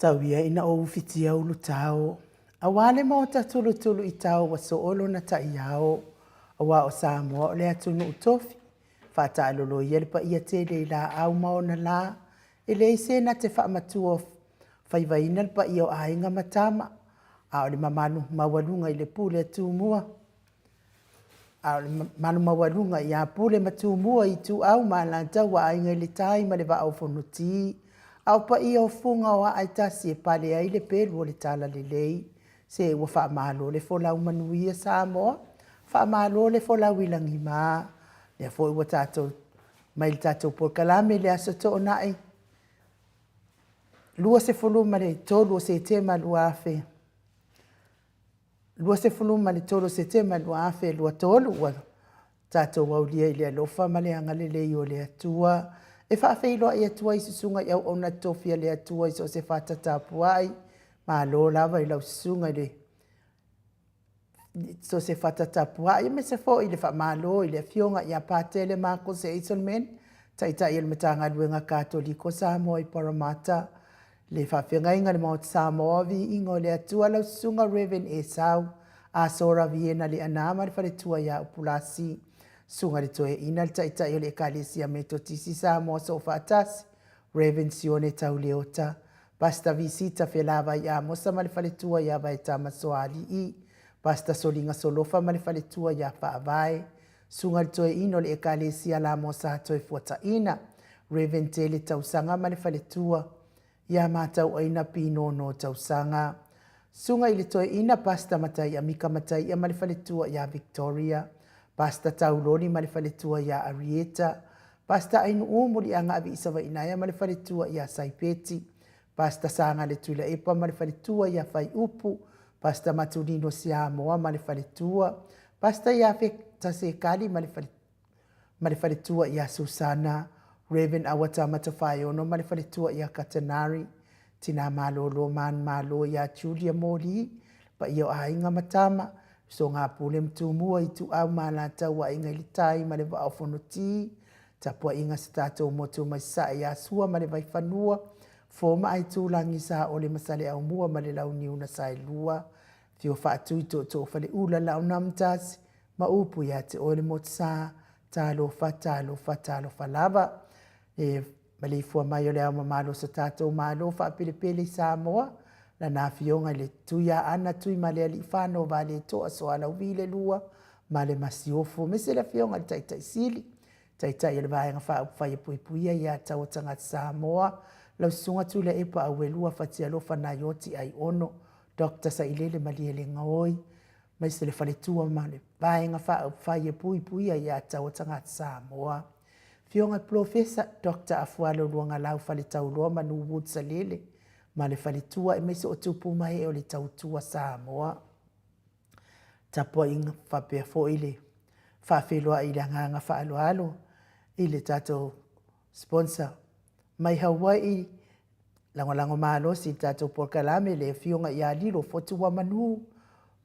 Tau ia ina ou ufitia ulutao, Aua le maota tulutulu i tao ua soo lona ta'iao, Aua o Samoa o le atunuu tofi, Faataalolo ia le paia tele i laau ma ona la, E leai se na te faamatua o faivaina le paia o aiga ma tama, A o le mamalu maualuga i le pule a Tumua. A o le mamalu maualuga ia Pule ma Tumua, Ituau ma Alataua, Aiga i le Tai ma le Vaa o Fonoti, a o paia o Fuga o aa e tasi e pale ai le pelu o le Talalelei. Se ua faamalo le folau manuia Samoa, faamalo le folau i lagima. Lea foi ua tatou mai le tatou polokalame i le Aso Toonai 23 o Setema 2000 23 o Setema 2023, ua tatou aulia i le alofa ma le agalelei o le Atua e faafeiloai atu ai i susuga i auauna totofi a le Atua i so o se fata tapuai. Malo lava i lau susuga i le so o se fata tapuai, aemaise foi le faamalo i le afioga ia Patele Makose Eiselman, Taitai o le Matagaluega Katoliko Samoa i Paramata, le faafeagaiga i le Maota Samoa, viiga o le Atua, lau susuga Rev Esau Asora Viena Leaana ma le faletua ia Upulasi, susuga i le Toeaina, le Taitai o le Ekalesia Metotisi Samoa Soofaatasi, Rev Sione Tauleota, Pastor Visita Felavai Amosa ma le faletua ia Vaetama Soalii, Pastor Soliga Solofa ma le faletua ia Faavae, Susuga i le Toeaina o le Ekalesia Lamosa Toefuataina, Rev Tele Tausaga ma le faletua ia Matauaina Pinono Tausaga, Susuga i le Toeaina Pastor Mataia Mika Mataia ma le faletua ia Victoria, Pastor Tauloli ma le faletua ia Arieta, Pastor Ainuu Muliaga Aviisavainaea ma le faletua ia Saipeti, Pastor Sagale Tuilaepa ma le faletua ia Faiupu, Pastor Matulino Siamoa ma le faletua, Pastor Iafeta Sekali ma le ma le faletua ia Susana, Rev Awata Matafaeono ma le faletua ia Katanari, Tina Malolo Manumalo ia Julia Moli, paia o aiga ma tama, Usoga Pule ma Tumua, Ituau ma Alataua, Aiga i le Tai ma le Vaa o Fonoti, tapuaiga si tatou motu mai Sasae ia Sua ma le Vaifanua, Fo ma Aitulagi, Saole ma Saleaaumua ma le Launiu na Saelua, Afio Faatui Tootoo Faleula Laonamtasi ma upu ia te oe le motusa, talofa, talofa, talofa lava. E maleifua mai o le ao mamalu o so tatou Malo faapelepele i Samoa, lana afioga i le Tuiaana Tuimalealiifano Vaaletoa Sualauvi le Lua ma le Masiofo, aemaise le afioga i le Taitai Sili, Taitai o le Vaega Faaupufai e Puipuia ia Taua Tagata Samoa, lau Susuga Tuilaepa Auelua Fatialofa Naioti Aiono, Doctor Sailele Malielegaoi, aemaise le faletua ma le Vaega Faaupufai e Puipuia ia Taua Tagata Samoa. Afioga i Polofesa Doctor Afualo Luagalau Faletauloa Manu Woods Salele ma le faletua aemaise o tupu ma ee o le Tautua Samoa. Tapuaiga faapea foi le faafeiloai i le agaga faaaloalo i le tatou sponsor mai Hawaii, lagolago malosi i le tatou polokalame le afioga ia Lilo Fotuamanu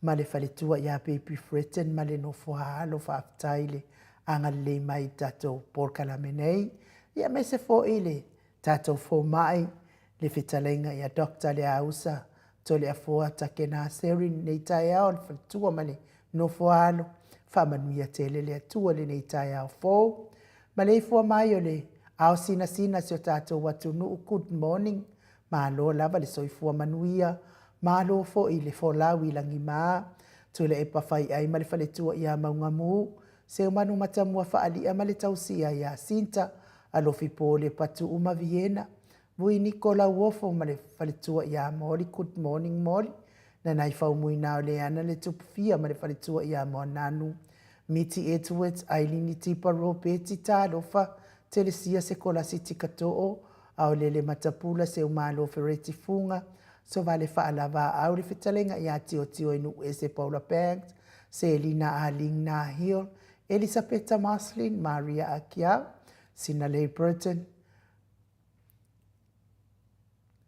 ma le faletua ia Baby Fretton ma le nofoaalo. Faafetai le agalelei mai i le tatou polokalame nei, ia aemaise foi le tatou fomai le fetalaiga ia Doctor Leausa Toleafoa Takena Serin i lenei taeao, le faletua ma le nofoaalo. Faamanuia tele le Atua i lenei taeao fou. Maleifua mai o le ao sinasina si o tatou atunuu, good morning. Malo lava le soifua manuia, malo foi le folau i lagima. Tuilaepa Faiai ma le faletua ia Maugamu, Seumanu Matamua Faalia ma le tausia ia Sinta, Alofi Pole Patuu ma Viena, Vui Niko Lauofo ma le faletua ia Moli, good morning Moli. Nanai Faumuina o Leana le Tupufia ma le faletua ia Moananu, Miti Edwards, Ailini Tipa Ropeti Talofa, Telesia Sekolasi Tikatoo, Aolele Matapula Seumalo Fereti Fuga, Sovale Faalavaau le fetalaiga ia Tiotio i Nuuese Paula Banks, Selina Aling Nahil, Elisapeta Marceline, Maria Akiau, Sinalei Burton,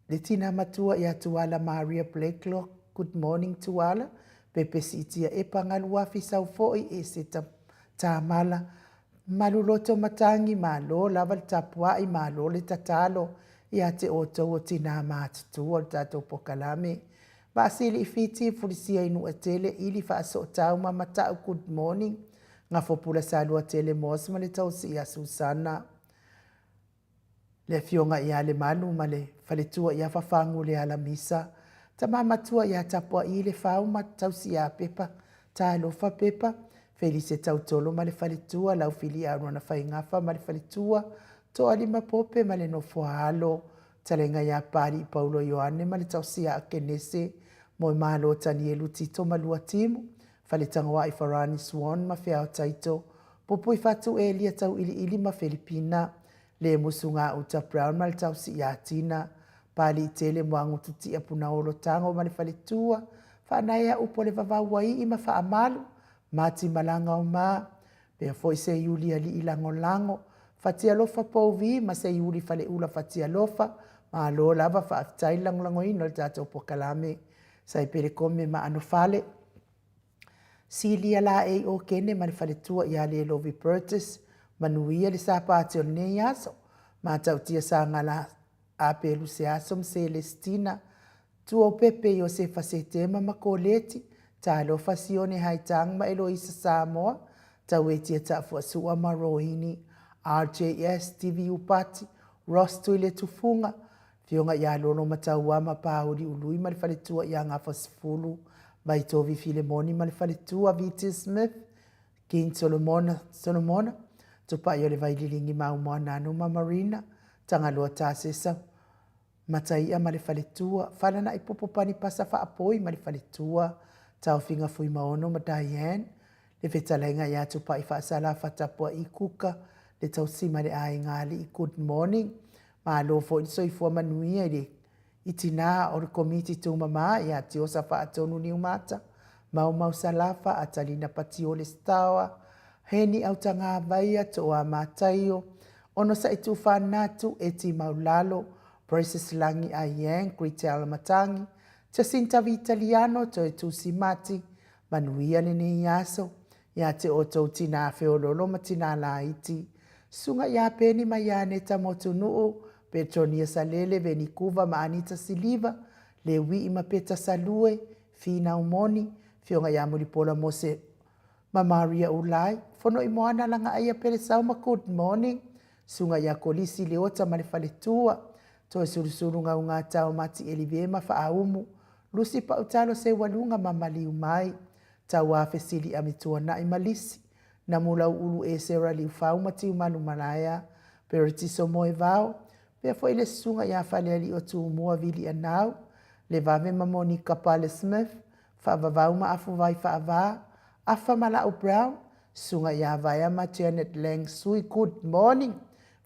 Le tina matua ia Tuala Maria Blakelock, Good morning Tuala, Pepe Siitia Epa Galuafi Saufo'i Eseta Tamala, Maluloto Matangi, Malo lava le tapua'i, malo le tatalo. Ia te outou o tinā matutua o le tatou pokalame. Vaasili i Fiti, Fulisia i Nuuatele, Ili Faasootau ma Mata'u Good morning. Gafopula Saluatele Moss ma le tausi ia Susana. Le afioga ia Lemalu ma le faletua ia Fafagu Lealamisa. Tama matua ia Tapua'i Lefau ma tausi ia Pepa Talofa Pepa, Felise Tautolo ma le faletua, Laufili Arona Faigafa ma le faletua, Toalima Pope ma le nofo a alo, Talenga ia Papalii Paulo Ioane ma le tausi ia Akenese, Moemalo Tanielu Tito ma Luatimu, Faletagoai Farani Swan ma Feao Taito, Pupuifatu Elia Tauiliili ma Felipina, Lemusu Gauta Brown ma le tausi ia Tina, Paliitele Moagutu Tia Punaolo Tago ma le faletua, Faanaea upu o le vavau ua ii ma faamalu, Mati Malaga o ma, Pea foi se iuli alii lagolago, Fatialofa Pouvi ma se iuli faleula Fatialofa, Malo lava faafetai le lagolagoina o le tatou pokalame. Saipele Kome ma Anofale. Silia Laei Okene ma le faletua ia Lelovi Burgess, Manuia le Sapati o lenei aso. Matautia Sagala Apelu Seaso ma Selesitina, Tuopepe Iosefa Setema ma Koleti, Talofa Sione Haitang ma Eloisa Samoa, Tauetia Taafuasua ma Rohini, RJS Stevie Upati, Ross Tuiletufuga, Afioga ia Lolo Mataua ma Pauli Ului ma le faletua ia Gafasefulu, Vaitovi Filemoni ma le faletua, VT Smith, King Solomona, Solomona, Tupai o le Vaililigi ma Aumoananu ma Marina, Tagaloa Tasesa, Mataia ma le faletua, Falana'i Popo Panipasa Faapoi ma le faletua, Taofiga Fuimaono ma Diane, Le fetalaiga ia Tupai Faasala Fatapua'i Kuka, le tausi ma le aiga alii Good morning. Malo foi le soifua manuia i le i tinā o le Komiti Tumamā ia Tiosa Faatonu Niumata, Maumau Salafa, Atalina Patiole Stawa, Heni Autagavaia, Toa Mataio, Onosai Tufanatu, Eti Maulalo, Precious Lagi Aiyang, Gritella Matangi, Jacinta Vitaliano, Toetusi Mati, Manuia lenei aso, ia te outou tinā feololo ma tinā laiti, Susuga ia Peni ma ia Aneta Motunuu, Petronia Salele, Venikuva ma Anita Siliva, Lewii ma Peta Salue, Finau Moni, Afioga ia Mulipola Mose ma Maria Ulai, Fonoimoana Lagaaia Pelesau ma Good morning, Susuga ia Kolisi Leota ma le faletua, Toesulusulu Gaugatao Mati Elive ma Faaumu, Lusi Pautalo Seualuga ma Maliu Mai, Tauā Fesili Amituana'i ma Lisi, Namulau Ulu Esera Liufau ma Tiumalu Malaea, Peretiso Moevao, pea foi le susuga ia Falealii o Tumua Vili Anau, Levave ma Monica Pale Smith, Faavavau ma Afuvai Faavā, Afa ma La'u Brown, Susuga ia Vaea ma Janet Lang Sui Good morning!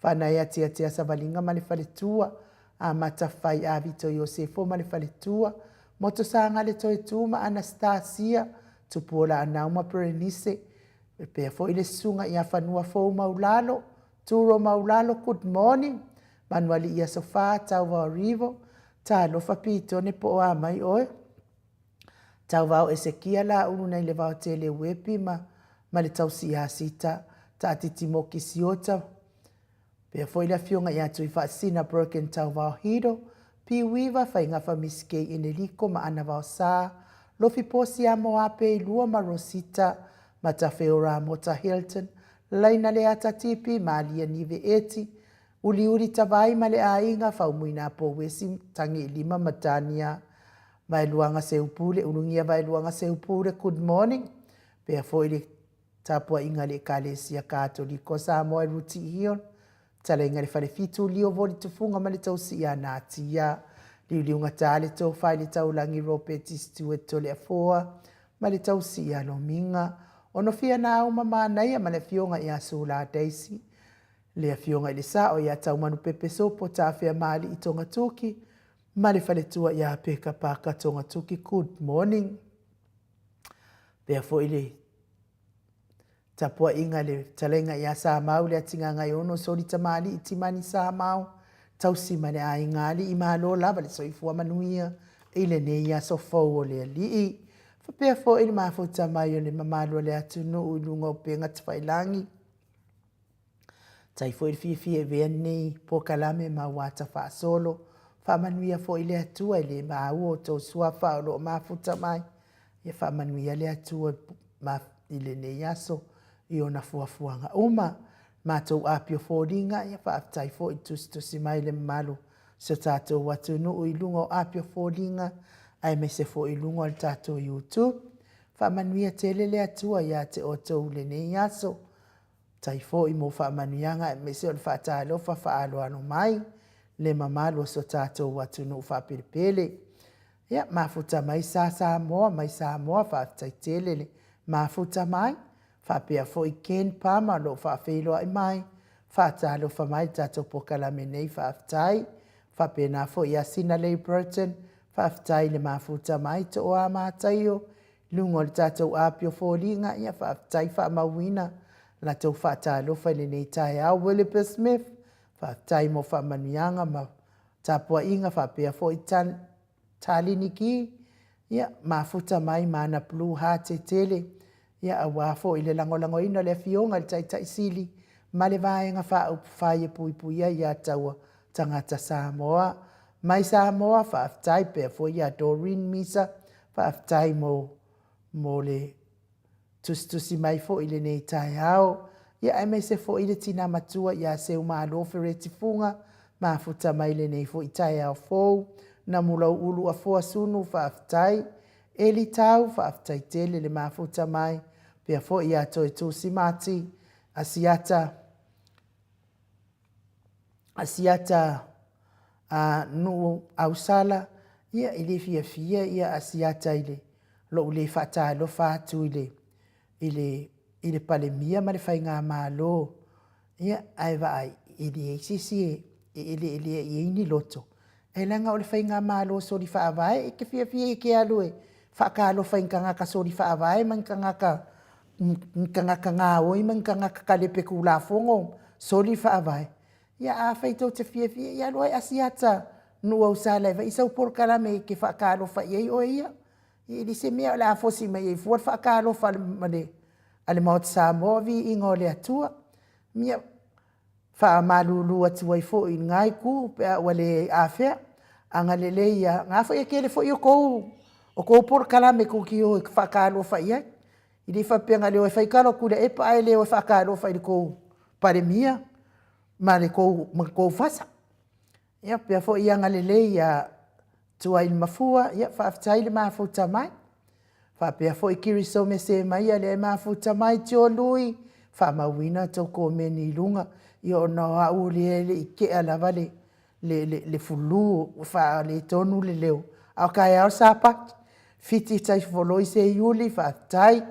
Faanaea Tiatia Savaliga ma le faletua, Amata Fai Avito Iosefo ma le faletua, Motosāga le Toetū ma Anastasia, Tupuola Anau ma Berenice, Pea foi le susuga ia Fanua Fou Maulalo, Turo Maulalo Good morning! Manualii Aso Fā, Tauva Orivo, Talofa Pitone po o a mai oe? Tauvao Esekia Laulu nai le vaotele Uepi ma ma le tausi ia Sita, Taatiti Moki Siota, Pea foi le afioga ia Tuifaasisina Broken Tauvao Hiro, Piuiva, Faigafa Miss Kay Eneliko ma Ana Vaosa, Lofi Posi a Moape i lua ma Rosita, Matafeo Ramota Hilton, Laina Leata Tipi, Malia Nive Eti, Uliuli Tavai ma le aiga, Faumuina Pouesi, Tagiilima ma Tania Vaeluaga Seupule, Ulugia Vaeluaga Seupule, Good morning. Pea foi le Tapuaiga a le Ekalesia Katoliko o Samoa i Ruti Hill, Talaiga le Falefitu, Lio Voli Tufuga ma le Tausi ia Natia, Liuliugata le Tofa i le Taulagi Ropeti Stewart Toleafoa ma le Tausi ia Lomiga, Onofia Nauma Manaia ma le Afioga ia Sula Daisy, le Afioga i le Sao ia Taumanupepe Sopo Tafea Maali'i Togatuki ma le Faletua ia Peka Paka Togatuki Good morning. Pea foi le tapuaiga le fetalaiga ia Samau le Atigagaiono Soli Tamalii Timani Samau tausi ma le aiga alii malo lava le soifua manuia i lenei aso fou o le Alii. Faapea foi le mafuta mai o le mamalu o le atunuu i luga o upega tafailagi. Tai foi le fiafia e avea lenei polokalame ma ua ata faasolo. Faamanuia foi le Atua i le maua o tou suafa o lo o mafuta mai. Ia faamanuia le Atua i lenei aso i ona fuafuaga uma. Matou api o foliga, ia faafetai foi i le tusitusi mai le mamalu o si o tatou atunuu i luga o api o foliga aemaise foi i luga o le tatou YouTube. Faamanuia tele le Atua ia te outou i lenei aso. Tai foi mo faamanuiaga aemaise o le faatalofa faaaloalo mai le mamalu o so tatou atunuu faapelepele. Ia, mafuta mai Sa Samoa mai Samoa, faafetai tele le mafuta mai. Faapea foi Ken Palmer o lo o faafeiloai mai, faatalofa mai i le tatou polokalame nei, faafetai. Faapena foi ia Sinalei Burton, faafetai i le mafuta mai. Tooa Mataio, luga o le tatou api o foliga, ia faafetai faamauina la tou faatalofa i lenei taeao. Willipa Smith, faafetai mo faamanuiaga ma tapuaiga faapea foi Talini Ki, ia mafuta mai ma ana blue heart e tele, ia aua foi le lagolagoina o le Afioga i le Taitai Sili ma le Vaega Faaupufai e Puipuia Aia Taua Tagata Samoa. Mai Samoa, faafetai pea foi ia Doreen Misa, faafetai mo, mo le tusitusi mai foi i lenei taeao. Ia aemaise foi le tina matua ia Seumalo Fereti Fuga, mafuta mai lenei foi taeao fou. Namulauulu Afoa Sunu, faafetai. Eli Tau, faafetai tele le mafuta mai. Pea foi ia Toetusi Mati, Asiata, Asiata a Nuu Ausala, ia e le fiafia ia Asiata i le lou le faatalofa atu i le, i le, i le Palemia ma le Faigamalo, ia, ae vaai, e leai se isi e, e eleelea i ai ni loto, ae leaga o le Faigamalo soli faavae, e te fiafia e te alu e faatalofa i ni tagata soli faavae ma ni tagata, ni tagata gaoi ma ni tagata talepe tulafono, soli faavae. Ia afai tou te fiafia, ia alu e asiata Nuuausala e fai sau polokalame e te faatalofa i ai oe ia. E le se mea o le a fosi mai ai fua le faatalofa a le, a le Maota Samoa, viiga o le Atua. Ia, faamalulu atu ai foi i lena itu pe a ua le afea. Agalelei ia, na foi e tele foi o tou, o tou polokalame tou te o e faatalofa i ai. E le faapea na o le o e fai talo a Tuilaepa ae le o e faatalofa i le tou Palemia ma le tou, ma le tou fasa. Ia faapea foi ia agalelei ia Tuailemafua, ia faafetai le mafuta mai. Faapea foi Kirisome Semaia lea e mafuta mai, Tio Lui, faamauina tou komeni i luga. Ia ona o au lea e le i tea lava le, le, le, le flu ua faaletonu le leo, a o taeao le Sapati. Fiti Taifoloi Seiuli, faafetai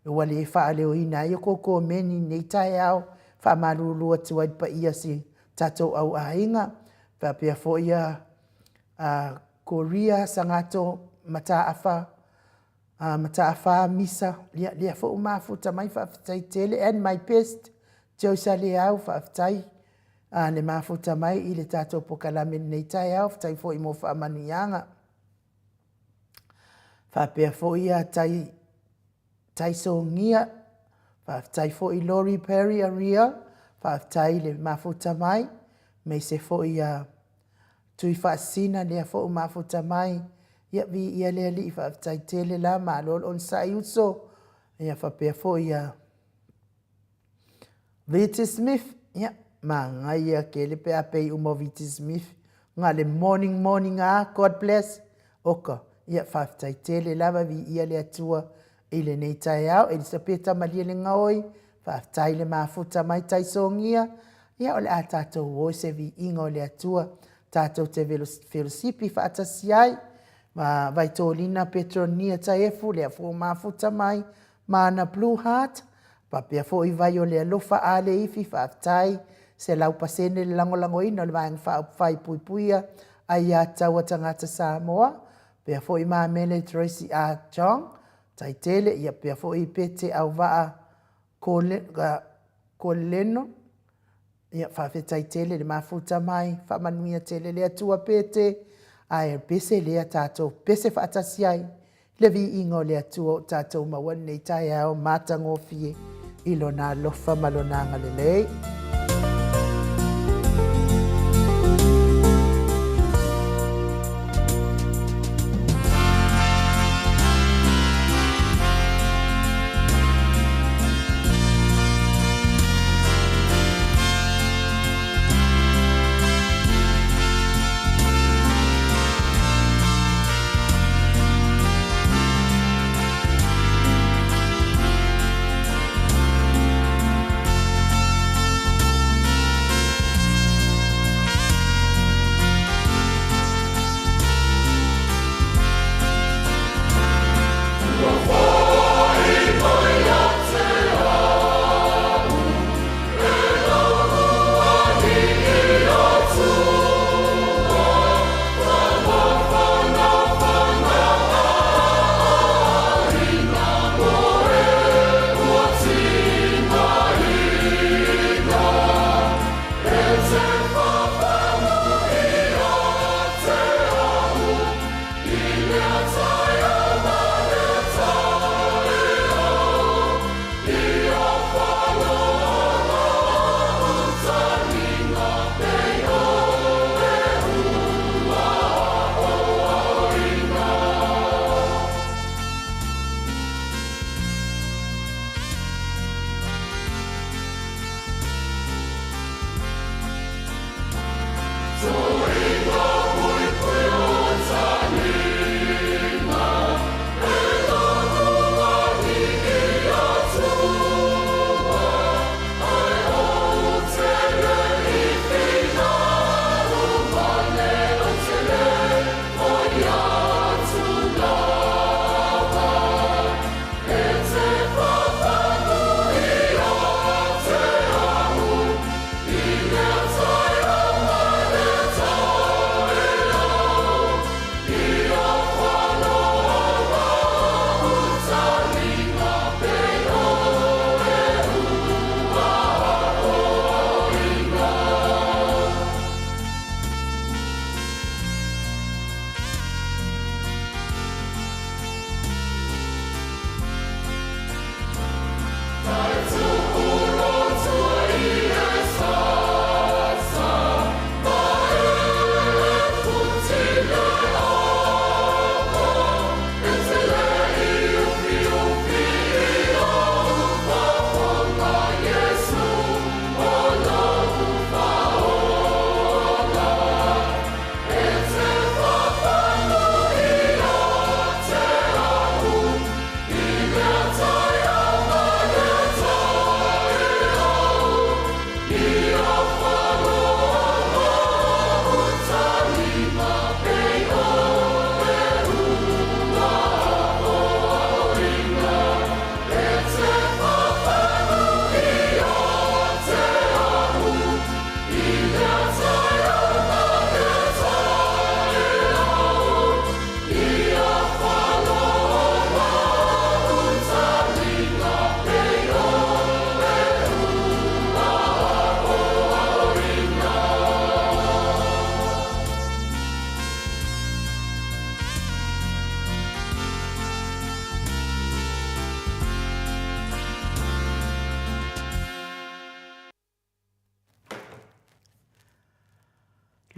ua le faaleoina ai tou komeni i lenei taeao. Faamalulu atu ai i le paia o si tatou au aiga, faapea foi ia Koria Sagato Mataafa, Mataafa Misa, ia lea foi ua mafuta mai, faafetai tele. And my best, Joyce Leau, faafetai le mafuta mai i le tatou polokalame i lenei taeao, faafetai foi mo faamanuiaga. Faapea foi ia Tai Taisogia, faafetai foi Lori Perry Aria, faafetai i le mafuta mai, aemaise foi ia Tuifaasisina lea foi ua mafuta mai, ia viia le Alii, faafetai tele la, malo le onosai uso, ia faapea foi ia Viti Smith, ia, manaia tele pe a pei uma o Viti Smith, na le morning morning a, God bless, oka, ia faafetai tele lava, viia le Atua i lenei taeao. Elisapeta Malielegaoi, faafetai le mafuta mai Taisogia, ia o le a tatou o i se viiga o le Atua, tatou te velosipi faatasi ai, ma Vaitolina Petronia Taefu, lea foi ua mafuta mai, ma ana Blue Heart, faapea foi Vai o le Alofa a Leifi, faafetai, 100% le lagolagoina o le Vaega Faaupufai Puipuia Aiatatau a Tagata Samoa, faapea foi Mamele Tracy A. Chong, tai tele, ia faapea foi Pete Auvaa Koleno, Ia, faafetai tele le mafuta mai, faamanuia tele le Atua Pete, ae pese lea tatou pese faatasi ai le viiga o le Atua o tatou maua lenei taeao matagofie i lona alofa ma lona agalelei.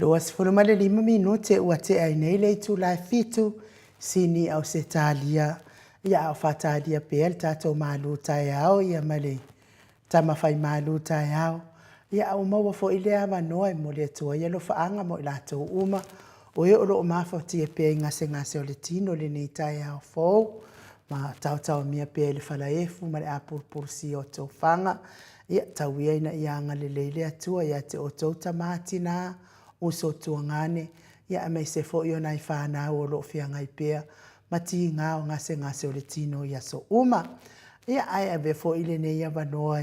25 minute ua tea ai nei le itula e 7 Sini Ausetalia, ia a o faatalia pea le tatou malu taeao ia ma le tama fai malu taeao, ia a ua maua foi lea avanoa e momoli atu ai alofaaga mo i latou uma o e o lo o mafatia pea i gasegase o le tino i lenei taeao fou, ma taotaomia pea i le falaefu ma le apulupulusia o tofaga. Ia, tau ia ina ia agalelei le Atua ia te outou tama, tina, uso, tuagane, ia aemaise foi o nai fanau o lo o feagai pea ma tiga o gasegase o le tino i aso uma. Ia, ae avea foi lenei avanoa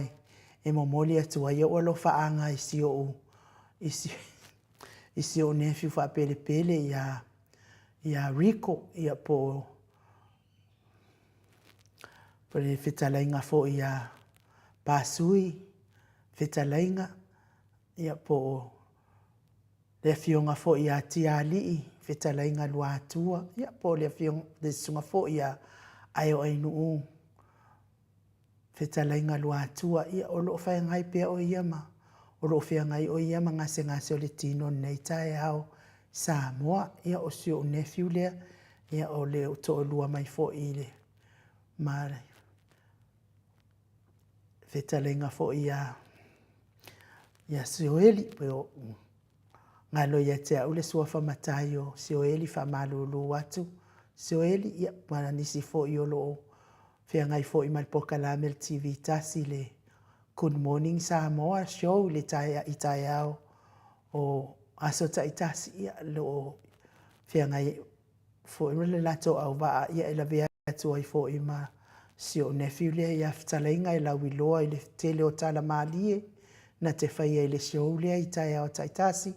e momoli atu ai ou alofaaga i si ou i si, i si ou nephew faapelepele ia ia Rico, ia po o le fetalaiga foi ia Pasui fetalaiga, ia po o le afioga foi ia Tialii fetalaiga Luatua, ia po o le afioga le susuga foi ia Aeoainuu fetalaiga Luatua, ia o lo o feagai pea o ia ma o lo o feagai o ia ma gasegase o le tino i lenei taeao Samoa. Ia o si ou nephew lea, ia o le toalua mai foi i le ma le fetalaiga foi ia ia Sioeli, pei o galo ia te au le suafa matai o Sioeli, faamalulu atu Sioeli, ia ma nisi foi o lo o feagai foi ma le polokalame a le TV tasi le Good Morning Samoa show i le i taeao o aso taitasi, ia lo o feagai foi ma le latou auvaa, ia e lavea atu ai foi ma si ou nephew lea ia fetalaiga e lauiloa i le tele o tala malie na te faia i le show lea i taeao taitasi,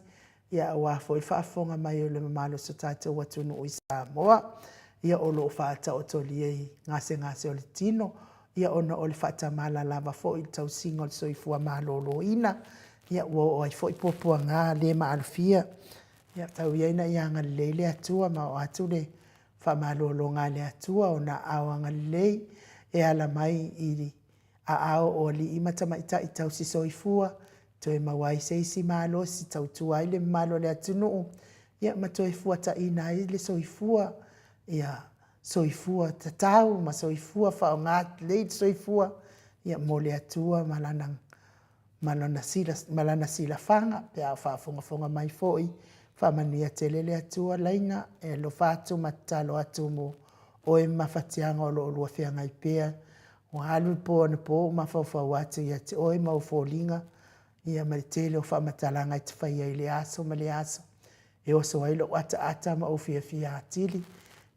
ia aua foi le faafofoga mai o le mamalu o so tatou atunuu i Samoa, ia o lo o faataotolia i gasegase o le tino, ia ona o le faatamala lava foi i le tausiga o le soifua maloloina, ia ua oo ai foi puapuaga le maalofia. Ia tau ia ina ia agalelei le Atua ma oo atu le faamalologa a le Atua ona aao agalelei e ala mai i aao o alii ma tamaitai tausi soifua, toe maua ai se isi malosi, tautua ai le mamalu o le atunuu, ia ma toe fuataina ai le soifua, ia soifua tatau ma soifua faaaoga lelei le soifua, ia mo le Atua ma lana ma lana, sila, ma lana silafaga pe a o faafogafoga mai foi. Faamanuia tele le Atua Laina, e alofa atu ma tatalo atu mo oe ma mafatiaga o lo o lua feagai pea. Ua alu le po anapo ua mafaufau atu ia te oe ma ou foliga, ia ma le tele o faamatalaga e te faia i lea aso ma lea aso, e oso ai lou ataata ma ou fiafia atili.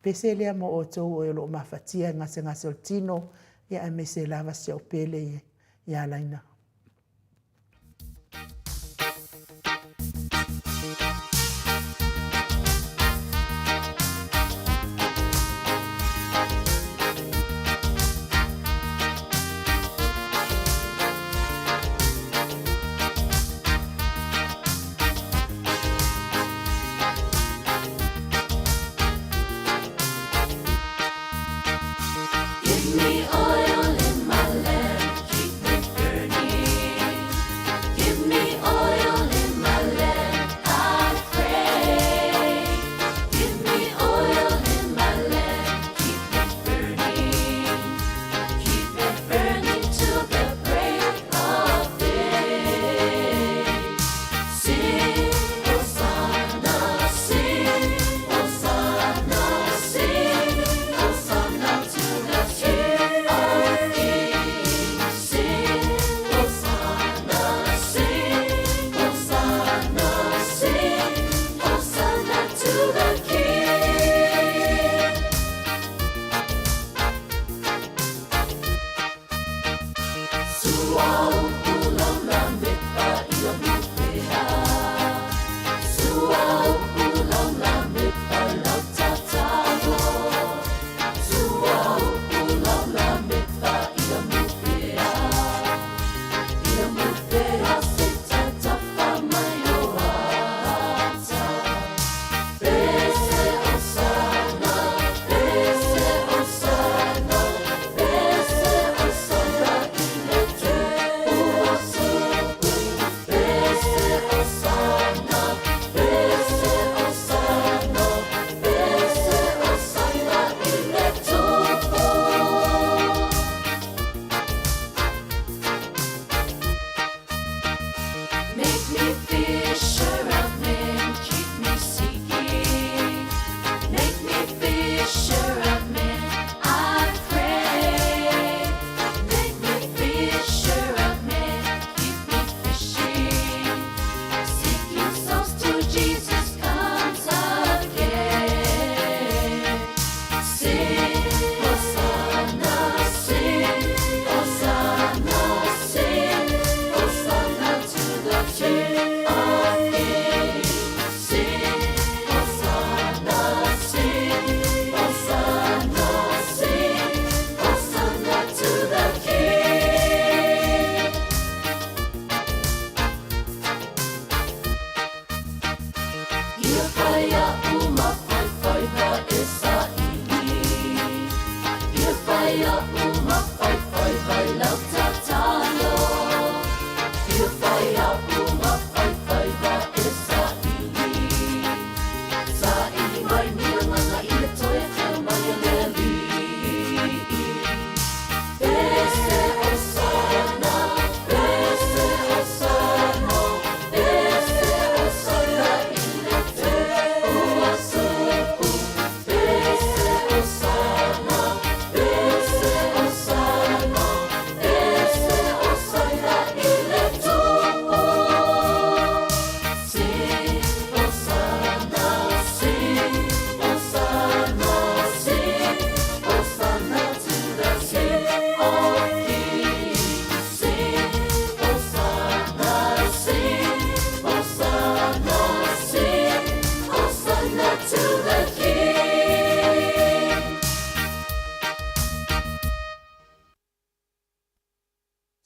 Pese lea mo outou o e o lo o mafatia i gasegase o le tino, ia aemaise lava si au pele ia Laina. Give me oil in my lamp, keep me burning.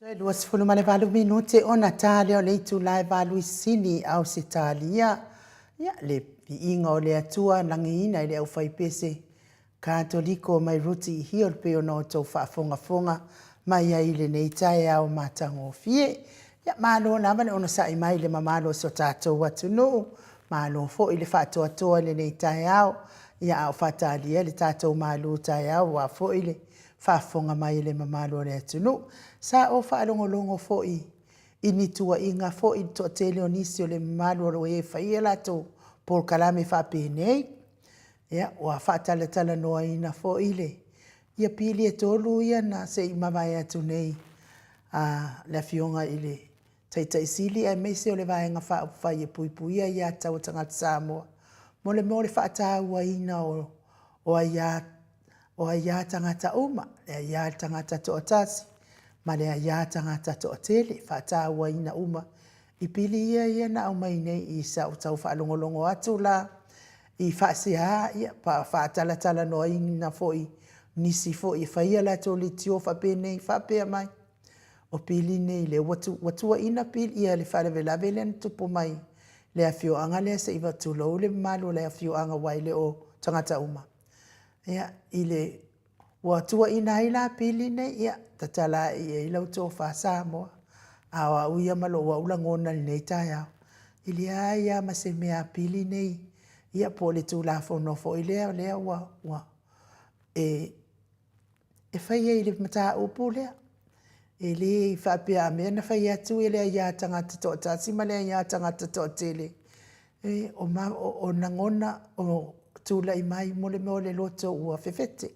Toe 28 minute ona ta lea o le itula e 8 i Sini, Ausetalia. Ia, le viiga o le Atua lagiina i le aufaipese Katoliko mai Ruti Hill pei ona outou faafogafoga mai ai i lenei taeao matagofie. Ia, malo lava le onosai mai i le mamalu o si o tatou atunuu, malo foi le faatoatoa i lenei taeao, ia a o faatalia le tatou malu taeao aua foi le faafofoga mai a le mamalu o le atunuu. Sa ou faalogologo foi i ni tuuaiga foi i le toatele o nisi o le mamalu o lo o e faia latou polokalame faapenei. Ia, ua faatalatalanoaina foi le ia pili e 3 ia na se i mavae atu nei a le Afioga i le Taitai Sili aemaise o le Vaega Faaupufai e Puipuia Aia Tatau a Tagata Samoa mo le mea o le faatauaina o aia o aia tagata uma, le aia a le tagata toatasi ma le aia a tagata toatele, e faatauaina uma i pili ia ia na aumai nei i sa ou tau faalogologo atu la i faasea, ia, faatalatalanoaina foi nisi foi e fai a latou leitio faapenei faapea mai, o pili nei lea ua tuuaiina pili ia le faalavelave lea na tupu mai le afioaga lea se i tulou le mamalu o le afioaga aua e le o tagata uma. Ia, i le ua tuuaiina ai la Pili nei, ia, tatala ae i ai lau tofa Samoa. A o au ia ma lou au lagona i lenei taeao, e leai lava ma se mea a Pili nei, ia po o le Tulafono foi lea, lea ua, ua e, e fai ai i le mataupu lea. E le faapea a mea na fai atu le aia tagata toatasi ma le aia tagata toatele. E, o, ma, o, o lagona o tulai mai mo le mea o le loto ua fefete.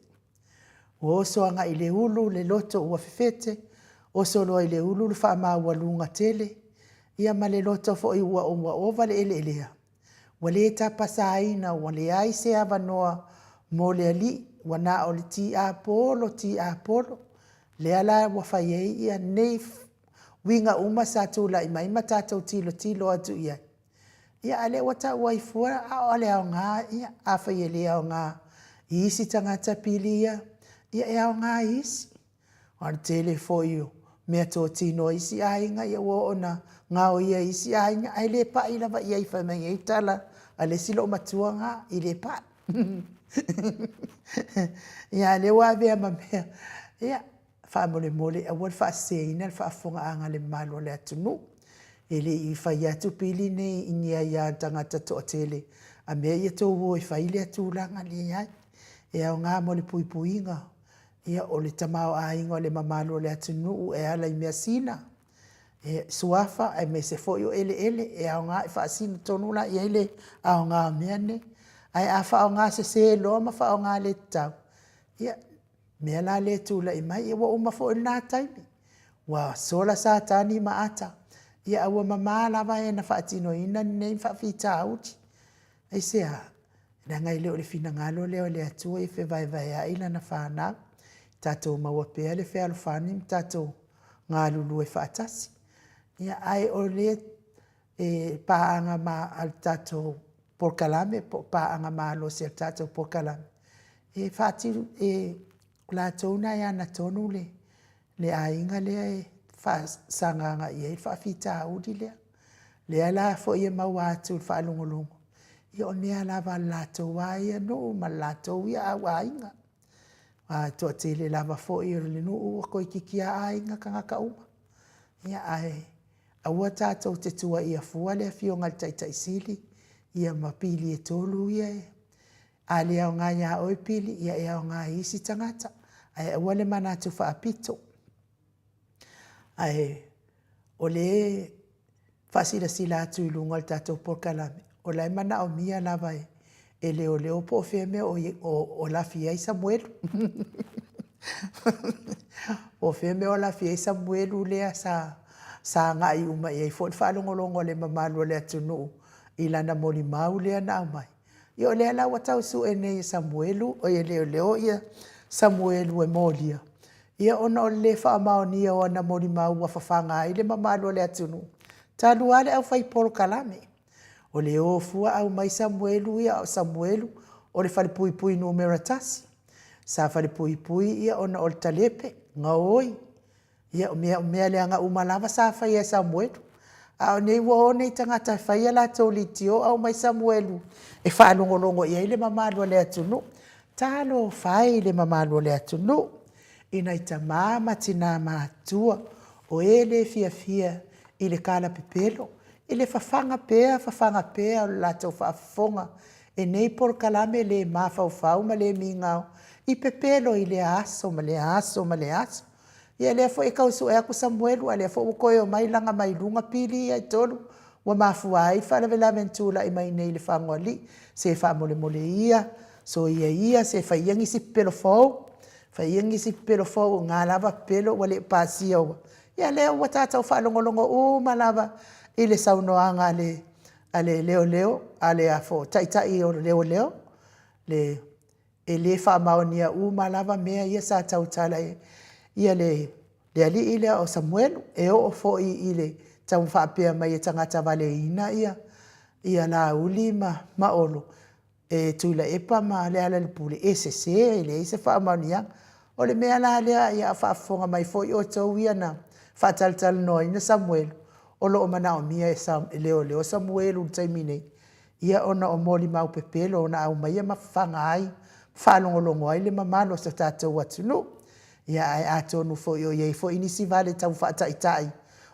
Ua oso agai i le ulu le loto ua fefete, oso loa i le ulu le faamaualuga tele, ia ma le loto foi ua, ua ova le eleelea. Ua le tapasaina, ua leai se avanoa mo le alii, ua na o le tiapolo, tiapolo. Lea la ua fai ai ia nei uiga uma sa tulai mai ma tatou tilotilo atu i ai. Ia, a o lea ua tau ai fua, a o le aoga, ia, afai e le aoga i isi tagata pili ia, ia e aoga i isi. Aua o le tele foi o meatotino a isi aiga ia ua oo ina gaoia e isi aiga ae le pai lava i ai fai mai ai tala a le isi loomatua lena, e le pai. Ia a o lea ua avea ma mea, ia, faamolemole aua le faaseseina le faafofogaaga a le mamalu o le atunuu. E le i fai atu pili nei i ni aia a tagata toatele, a mea ia tou o e fai lea tulaga, leai. E aoga mo le puipuiga ia o le tamaoaiga o le mamalu o le atunuu e ala i measina, e suafa aemaise foi o eleele e aoga e faasino tonu la i ai le aoga o mea nei. Ae a faaaoga sese loa ma faaaoga le tatau, ia, mea la lea e tulai mai, ia ua uma foi lena taimi, ua sola Satani ma ata, ia ae ua mama lava e na faatinoina lenei faafitauli. Aisea? Leaga e le o le finagalo lea o le Atua ia fevaevaeai lana fanau, tatou maua pea le fealofani ma tatou galulue faatasi. Ia, ae o lea e paaga ma a le tatou polokalame po o paaga malosi a le tatou polokalame, e faatino, e, o latou na e ana tonu le, le aiga lea e faasaga agai i ai le faafitauli lea. Lea la foi e maua atu i le faalogologo, ia o mea lava a le latou lava ia nuu ma le latou ia au aiga. Aua e toatele lava foi o le nuu ua toeitiiti lava aiga tagata uma. Ia ae aua tatou te tuuaia fua le Afioga i le Taitai Sili ia ma pili e 3 ia e, a le aoga ia oe pili, ia e aoga i isi tagata. Ae aua le manatu faapito. Ae o lea e faasilasila atu i luga o le tatou polokalame, o la e manaomia lava e leoleo po o fea mea o lafi ai Samuelu. Po o fea mea o lafi ai Samuelu lea sa sa agai uma i ai foi le faalogologo a le mamalu o le atunuu i lana molimau lea na aumai. Ia o lea la ua tau sue nei e Samuelu, oi e leoleo ia Samuelu e molia, ia ona o le le faamaonia o ana molimau ua fafaga ai le mamalu o le atunuu, talu lava le aufai polokalame. O le o fua aumai Samuelu ia, a o Samuelu o le falepuipui numera 1. Sa falepuipui ia ona o le talepe, gaoi. Ia o mea leaga uma lava sa faia e Samuelu, a o nei ua o nei tagata e fai a latou leitio aumai Samuelu e faalogologo i ai le mamalu o le atunuu. Talofa e i le mamalu o le atunuu i nai tama ma tina matutua o e le fiafia i le talapepelo i le fafaga pea fafaga pea o le latou faafofoga i nei polokalame le mafaufau ma le migao i pepelo i lea aso ma lea aso ma lea aso. Ia lea foi e tau sue atu Samuelu a o lea foi ua toe omai laga mai luga pili ia e 3 ua mafua ai le faalavelave na tulai mai nei i Lefagaoalii. Se faamolemole ia, soia ia se i fai ia nisi pepelo fou, fai ia nisi pepelo fou o na lava pepelo ua le pasia. Ia lea ua tatou faalogologo uma lava i le saunoaga a le leoleo, a le taitai o leoleo, e le faamaonia uma lava mea ia sa tautala i ai le alii lea o Samuelu. E oo foi i le tau faapea mai e tagata valeina ia Laauli ma Olo, Tuilaepa ma Lealailepule, e sese e leai se faamaoniaga. O le mea la lea a o faafofoga mai foi outou ia na faatalatalanoaina Samuelu, o lo o manaomia e leoleo Samuelu i le taimi nei ona o molimau pepelo na aumaia ma fafaga ai ma faalogologo ai le mamalu o si o tatou atunuu. Ia ae atonu foi o i ai foi nisi vale tau faataitai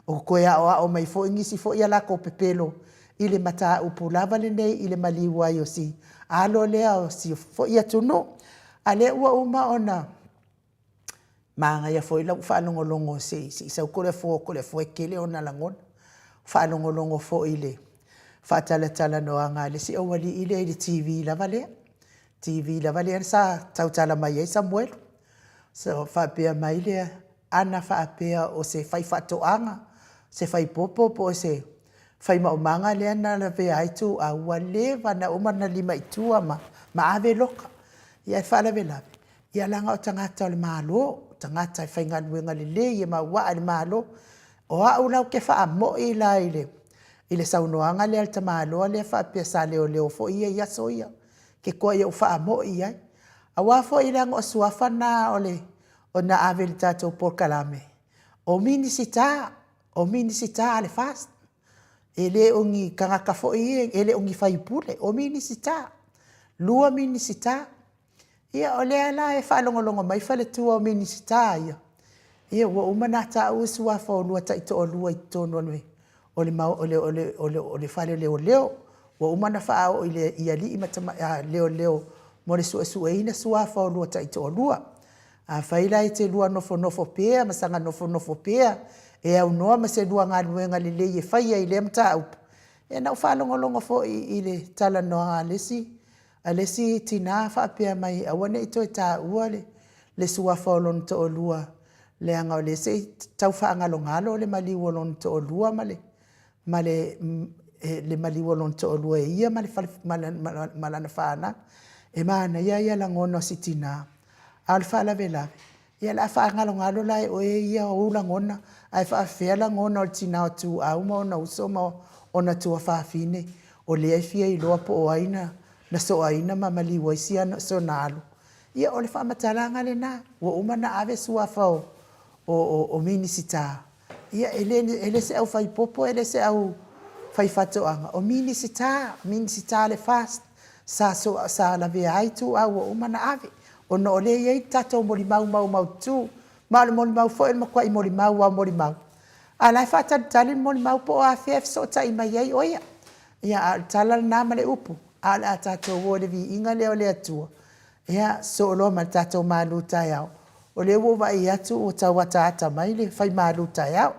o toe aoao mai foi nisi foi a latou pepelo i le mataupu lava lenei i le maliu ai o si alo lea o si foi atunuu. A o lea ua uma ona manaia foi lau faalogologo se i sau Toleafoa, o Toleafoa e tele ona lagona. Faalogologo foi i le faatalatalanoaga a le isi aualii lea i le TV lava lea, le TV lava lea sa tautala mai ai Samuelu. Sa faapea mai lea, ana faapea o se faifaatoaga, se fai popo po o se fai maumaga lea na lavea ai Tuiau, ua leva ona uma ona lima i tua ma ave loka. Ae o le faalavelave, leaga o tagata o le Malo, o tagata e faigaluega lelei e mauaa i le Malo. O au la ou te faamoi la i le saunoaga lea a le tamaloa lea faapea sa leoleo foi ia i aso ia, ou te ituai faamoi i ai. Aua foi leaga o suafa na na ave i le tatou polokalame, o Minisita, o Minisita a le FAST, e le o ni tagata foi ia, e le o ni sui usufono, o Minisita, 2 Minisita. Ia o lea la e faalogologo mai faletua o Minisita ia, ia ua uma ona taua suafa o oulua taitoalua i totonu o le fale o leoleo. Ua uma ona faaoo i alii ma leoleo mo le suesueina suafa o oulua taitoalua. Afai la e te lua nofonofo pea ma saga nofonofo pea e aunoa ma se lua galuega lelei e faia i lea mataupu, ia na ou faalogologo foi i le talanoaga a le isi tina o faapea mai, aua ne i toe taua le suafa o lona toalua, leaga o lea se i tau faagalogalo le maliu o lona toalua ma le maliu o lona toalua e ia ma lana fanau. E manaia ia lagona o si tina, a o le faalavelave, ia o le a faagalogalo la e oe ia ou lagona, ae faapefea lagona o le tina o Ituau ma ona uso ma ona tuafafine o lea e fia iloa po o ai na soaina ma maliu ai si ona alo? Ia o le faamatalaga lena, ua uma ona ave suafa o Minisita, ia e le o se aufaipopo e le o se aufaifaatoaga, o Minisita, o Minisita a le FAST sa lavea ai Ituau ua uma ona ave, ona o lea e i ai tatou molimau maumaututu. Ma o le molimau foi o le matuai molimau lava o molimau, a o la e faatalitali le molimau po o afea e fesootai mai ai o ia. Ia, a o le tala lena ma le upu, ae o le a tatou o i le viiga lea o le Atua. Ia, sosoo loa ma le tatou malutaeao, o lea ua ou vaai atu ua tau ataata mai le fai malutaeao.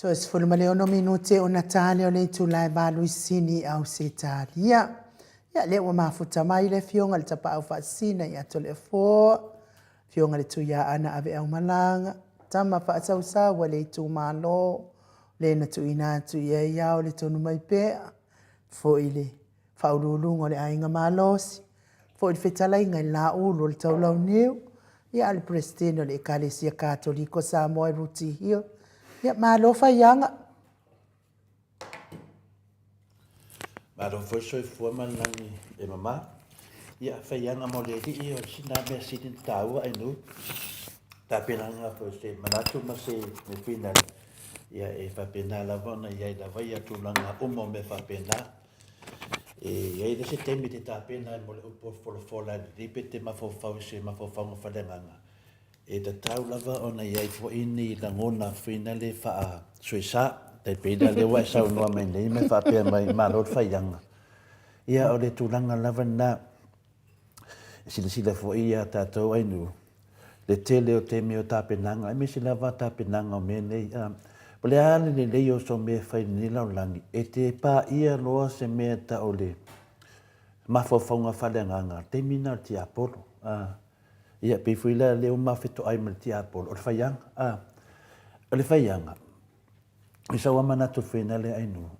Toe 16 minute ona ta lea o le itula e 8 i Sini i Ausetalia. Ia, lea ua mafuta mai le Afioga i le Tapaau Faasisina ia Toleafoa, Afioga i le Tuiaana Aveaumalaga, tama faasausau a le itumalo, le na tuuina atu i ai ao le tonu mai pea, foi le Faauluuluga o le Aiga Malosi, foi le fetalaiga i le Laulu o le Taulauniu, ia a o le Peresetene o le Ekalesia Katoliko Samoa i Rooty Hill. Ia, malo faiaga. Malo foi le soifua ma le lagi e mama. Ia, faiaga mo le alii o sina mea sili na taua ai nuu. Tapenaga foi se manatu ma se mea finale. Ia, e faapena lava ona i ai lava ia tulaga uma o mea faapena. E i ai le isi taimi e te tapena ai mo le upu o folafola lelei pe te mafaufau i se mafaufauga faaleagaga, e tatau lava ona i ai foi ni lagona foi na le faasoesa. Tai pei la lea ua e saunoa mai nei ma e faapea mai, malo le faiaga. Ia, o le tulaga lava lena. E silasila foi ia tatou Ainuu, le tele o taimi o tapenaga, aemaise lava tapenaga o mea nei. O le a le lelei o so mea e fai i lenei lalolagi, e te paia loa se mea e tau o le mafaufauga faaleagaga, o le taimi lena o le tiapolo. Ia, pei foi la lea ua mafetoai ma le tiapolo, o le faiaga. O le faiaga, i sau lava manatu foi lea Ainuu,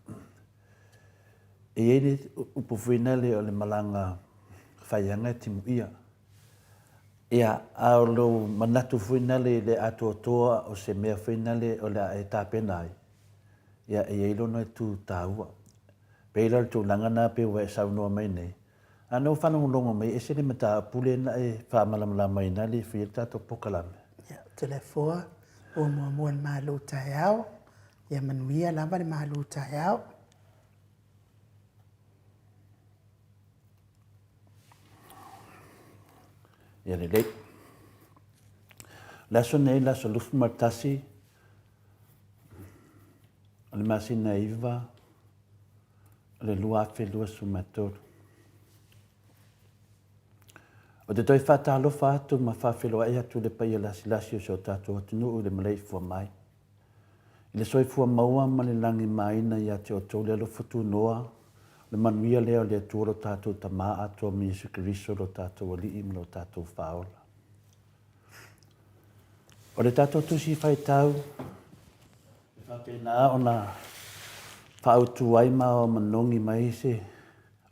E i ai le upu foi lea o le malaga faiaga e timuia. Ia, a o lou manatu foi lea i le atoatoa o se mea foi lea o le a e tapena ai, ia, e i ai lona itu taua. E pei la o le tulaga lena pei ua e saunoa mai nei, a na ou faalogologo mai, e ese le mataupu lea na e faamalamalamaina lea e fai ai le tatou polokalame. Ia, ou te le ua muamua le malu taeao. Ia manuia lava le malu taeao. Ia lelei. O le aso nei, le aso 21 o le masina e 9 o le 2023. Ou te toe faatalofa atu ma faafeiloai atu i le paia lasilasi o si o tatou atunuu i le maleifua mai. I le soifua maua ma le lagimāina ia te outou le alofa tunoa, o le manuia lea o le Atua lo tatou Tama atoa ma Iesu Keriso lo tatou Alii ma lo tatou Faaola. O le tatou Tusi Faitau e faapena ona faaautu ai ma manogi mai se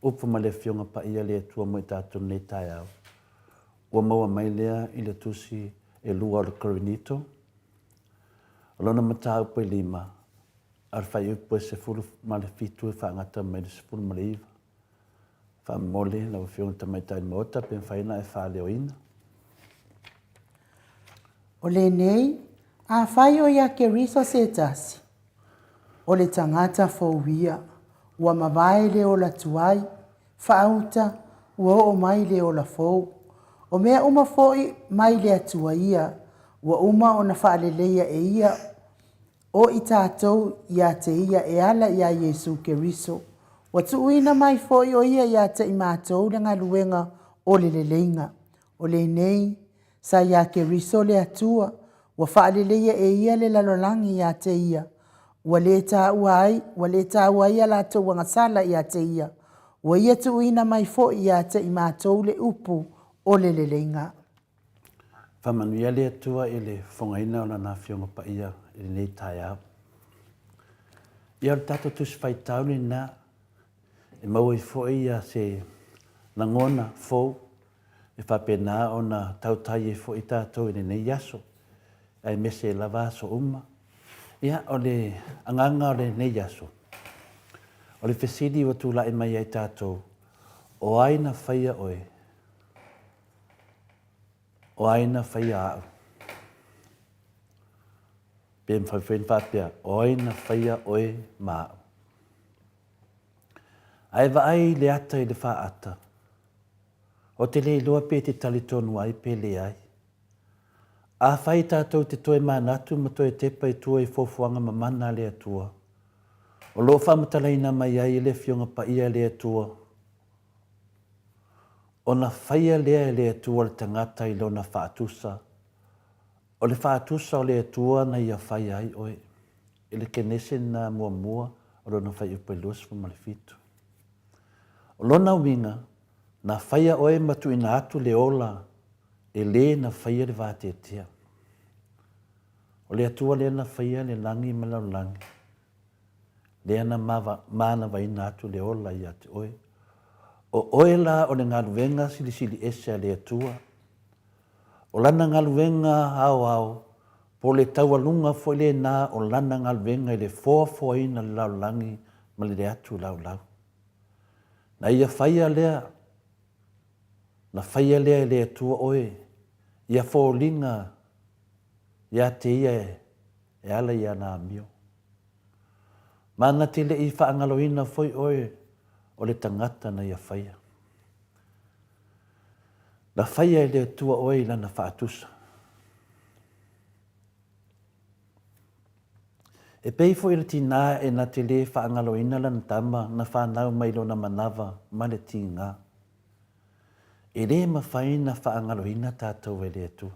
upu ma le Afioga Paia a le Atua mo i tatou nei taeao, ua maua mai lea i le Tusi e lua o le Korinito, O lona mataupu e lima, a o le faaiupu e 17 e faagata mai le 19. Faamomoli lau Afioga i le Tamaitai Maota pe mafai ona e faaleoina. O lenei, afai o ia Keriso se tasi, o le tagata fou ia, ua mavae le ola tuai, Faauta, ua oo mai le ola fou. O mea uma foi mai le Atua ia, ua uma ona faaleleia e Ia o i tatou ia te Ia e ala iā Iesu Keriso. Ua tuuina mai foi o Ia ia te i matou le galuega o le leleiga. O lenei, sa iā Keriso le Atua, ua faaleleia e Ia le lalolagi ia te Ia, ua lē taua ai, ua lē taua ai a latou agasala ia te Ia, ua Ia tuuina mai foi ia te i matou le upu o le leleiga. Faamanuia le Atua i le fofogaina o Lana Afioga Paia i lenei taeao. Ia o le tatou Tusi Faitau lena e maua ai foi se lagona fou e faapena ona tautai ai foi tatou i lenei aso, aemaise lava aso uma. Ia, o le agaga o lenei aso, o le fesili ua tulai mai ai tatou, o ai na faia oe? O ai na faia au? Pe mafai foi ona faapea, o ai na faia oe ma au? Ae vaai i le ata i le faata, Ou te le iloa pe te talitonu ai pe leai. Afai tatou te toe manatu ma toe tepa i tua i fuafuaga mamana a le Atua, o lo o faamatalaina mai ai e le Afioga Paia a le Atua, ona faia lea e le Atua le tagata i lona faatusa, o le faatusa o le Atua na ia faia ai oe. i le Kenese lena muamua o lona fuaiupu e 27. O lona uiga, na faia oe ma tuuina atu le ola e lē na faia le vateatea. O le Atua lea na faia le lagi ma le lalolagi, lea na manavaina atu le ola ia te oe. O oe la o le galuega silisili ese a le Atua. O lana galuega aoao, po o le taualuga foi lena o lana galuega i le foafoaina o le lalolagi ma le atu laulau. Na ia faia lea, na faia lea e le Atua oe, ia foliga ia te ia e ala i ana amio. Ma na te le i faagaloina foi oe o le tagata na ia faia. Na faia e le Atua oe i lana faatusa. E pei foi o le tinā e na te lē faagaloina lana tama na whanau mai lona manava ma le tīgā. E lē mawhai na faagaloina tātou e le Atua.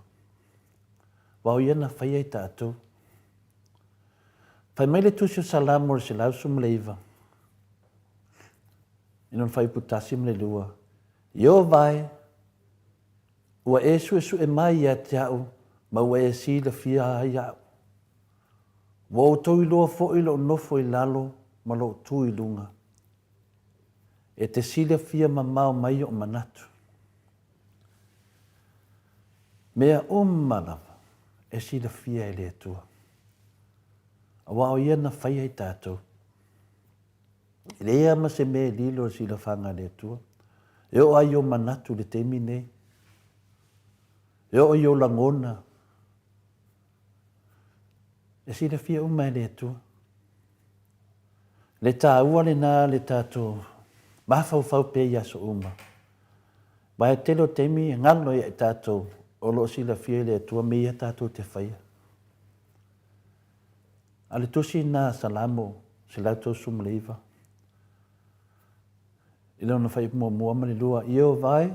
Wa o ia na whaia i tātou. Whai mai le tusi o Salamo le 119, i lona fuaiupu 1 ma le 2, Ieova e, ua e suesue mai ia te au ma ua e silafia ai au. Ua outou iloa foi lou nofo i lalo ma lou tu i luga. E te silafia mamao mai oʻu manatu. Mea uma lava e silafia e le Atua, aua o Ia na faia i tatou. E leai lava ma se mea e lilo i le silafaga a le Atua. E oo lava i ou manatu i le taimi nei. E oo i ou lagona. E silafia uma e le Atua. Le taua lena le tatou mafaufau pea i aso uma. Aua e tele o taimi e galo ia i tatou o lo o silafia e le Atua mea ia tatou te faia. A o le tusi lena a Salamo 139, i lona fuaiupu muamua ma le lua, Ieova e,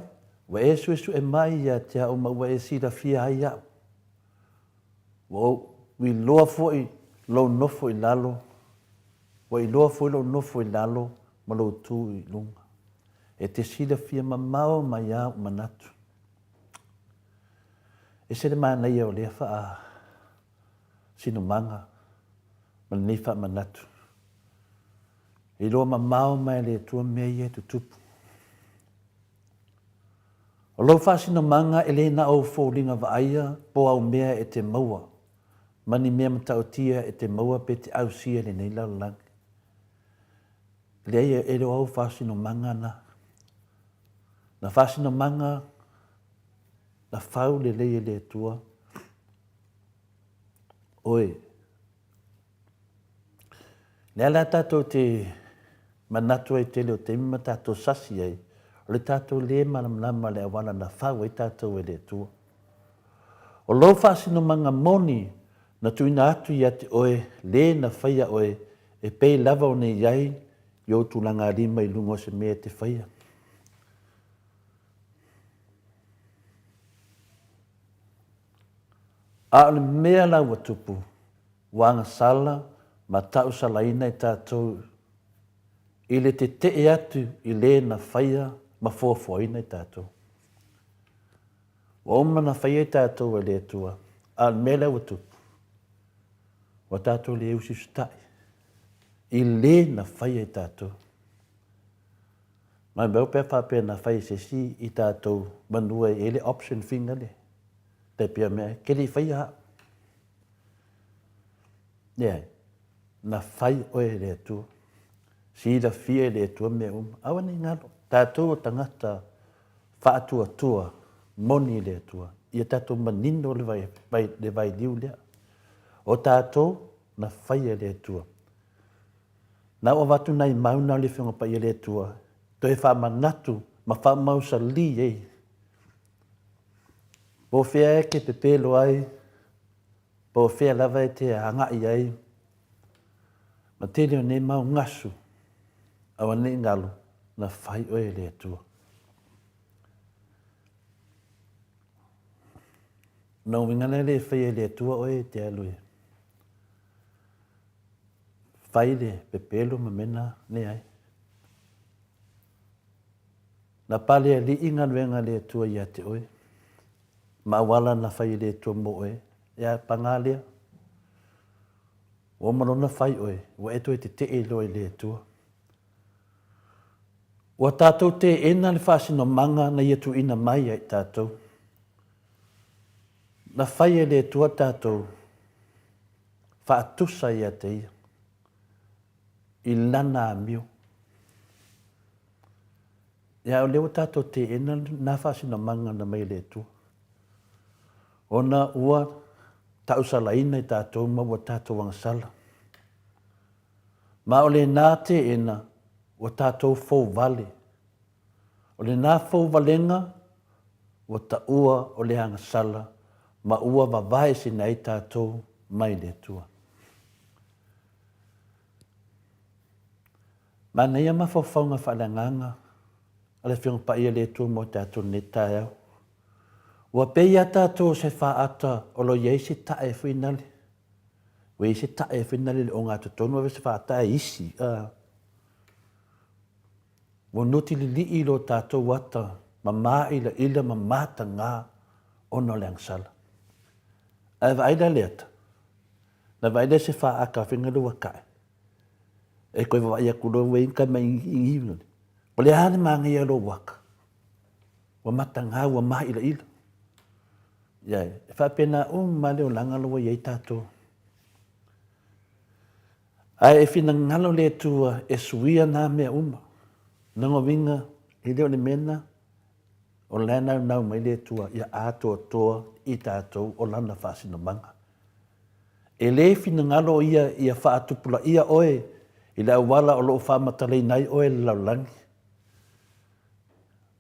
ua e suesue mai ia te au ma ua e silafia ai au. Ua ou iloa foi lou nofo i lalo, ua iloa foi lou nofo i lalo ma lou tu i luga. E te silafia mamao mai au manatu. Ese le manaia o lea faa sinumaga ma lenei faamanatu. E iloa mamao mai e le Atua mea ia e tutupu. O lou faasinomaga e le na o ou foliga vaaia po au mea e te maua, ma ni mea matautia e te maua pe te ausia i lenei lalolagi. Leai, e le o au faasinomaga na. Na faasinomaga na fau lelei e le Atua Oe. Lea la tatou te manatu ai tele o taimi ma tatou sasi ai, o le tatou lē malamalama le auala na fau ai tatou e le Atua. O lou faasinomaga moni na tuuina atu ia te oe lē na faia oe e pei lava ona i ai i ou tulagalima i luga o se mea e te faia. A o le mea la ua tupu, ua agasala ma tausalaina i tatou i le tetee atu i le na faia ma foafoaina i tatou. Ua uma na faia i tatou e le Atua, a o le mea lea ua tupu, ua tatou le usiusitai i le na faia i tatou. Maumau pe a faapea na fai e se isi i tatou manua e i ai le option finger lea. Tai pei o mea, ke le i faia au. Leai, na fai oe e le Atua. Silafia e le Atua mea uma. Aua ne i galo, tatou o tagata faatuatua moni i le Atua. Ia tatou manino le vai, vai, le vailiu lea. O tatou na faia e le Atua. Na ou avatu nai mau na o le Afioga Paia le Atua, toe faamanatu ma faamausalī ai. Po o fea e te pepelo ai, po o fea lava e te agai ai, ma tele o nei mau gasu, aua ne i galo, na fai oe e le Atua. Na uiga lea le faia e le Atua oe e te alu e. Fai le pepelo ma mea na, leai. Na pale alii galuega a le Atua ia te oe, ma auala na fai e le Atua mo oe, ea paga lea. Ua uma loa ona fai oe, ua e toe tetee loa i le Atua. Ua tatou teena le faasinomaga na Ia tuuina mai ia i tatou. Na fai e le Atua tatou faatusa ia te Ia i Lana amio. Ia, o lea ua tatou teena lena faasinomaga na mai e le Atua, ona ua tausalaina i tatou ma ua tatou agasala. Ma o lena teena ua tatou fouvale. O lena fouvalega ua taua o le agasala ma ua vavaeseina ai tatou mai le Atua. Manaia mafaufauga faaleagaga a le Afioga Paia le Atua mo tatou i lenei taeao. Ua pei a tatou o se faata o lo o i ai se tae foi nale. Ua i ai se tae foi nale i le ogatotonu ave se faata e isi. Ua nutililii lo tatou ata ma māilaila ma mataga ona o le agasala. Ae vaai la le ata, na vaai lea se faata faiga lea ua tae. E toe vaavaai atu loa ua i ai ni tama i i. O le a le manaia o lou ata? Ua mataga, ua māilaila. Ia, e faapena uma lava le olaga la ua i ai tatou. Ae e finagalo le Atua e suia na mea uma. Lona uiga, e le o le mea lena, o la e naunau mai le Atua ia atoatoa i tatou o Lana faasinomaga. E le finagalo o Ia ia faatupulaia oe i le auala o lo o faamatalaina ai oe e le lalolagi.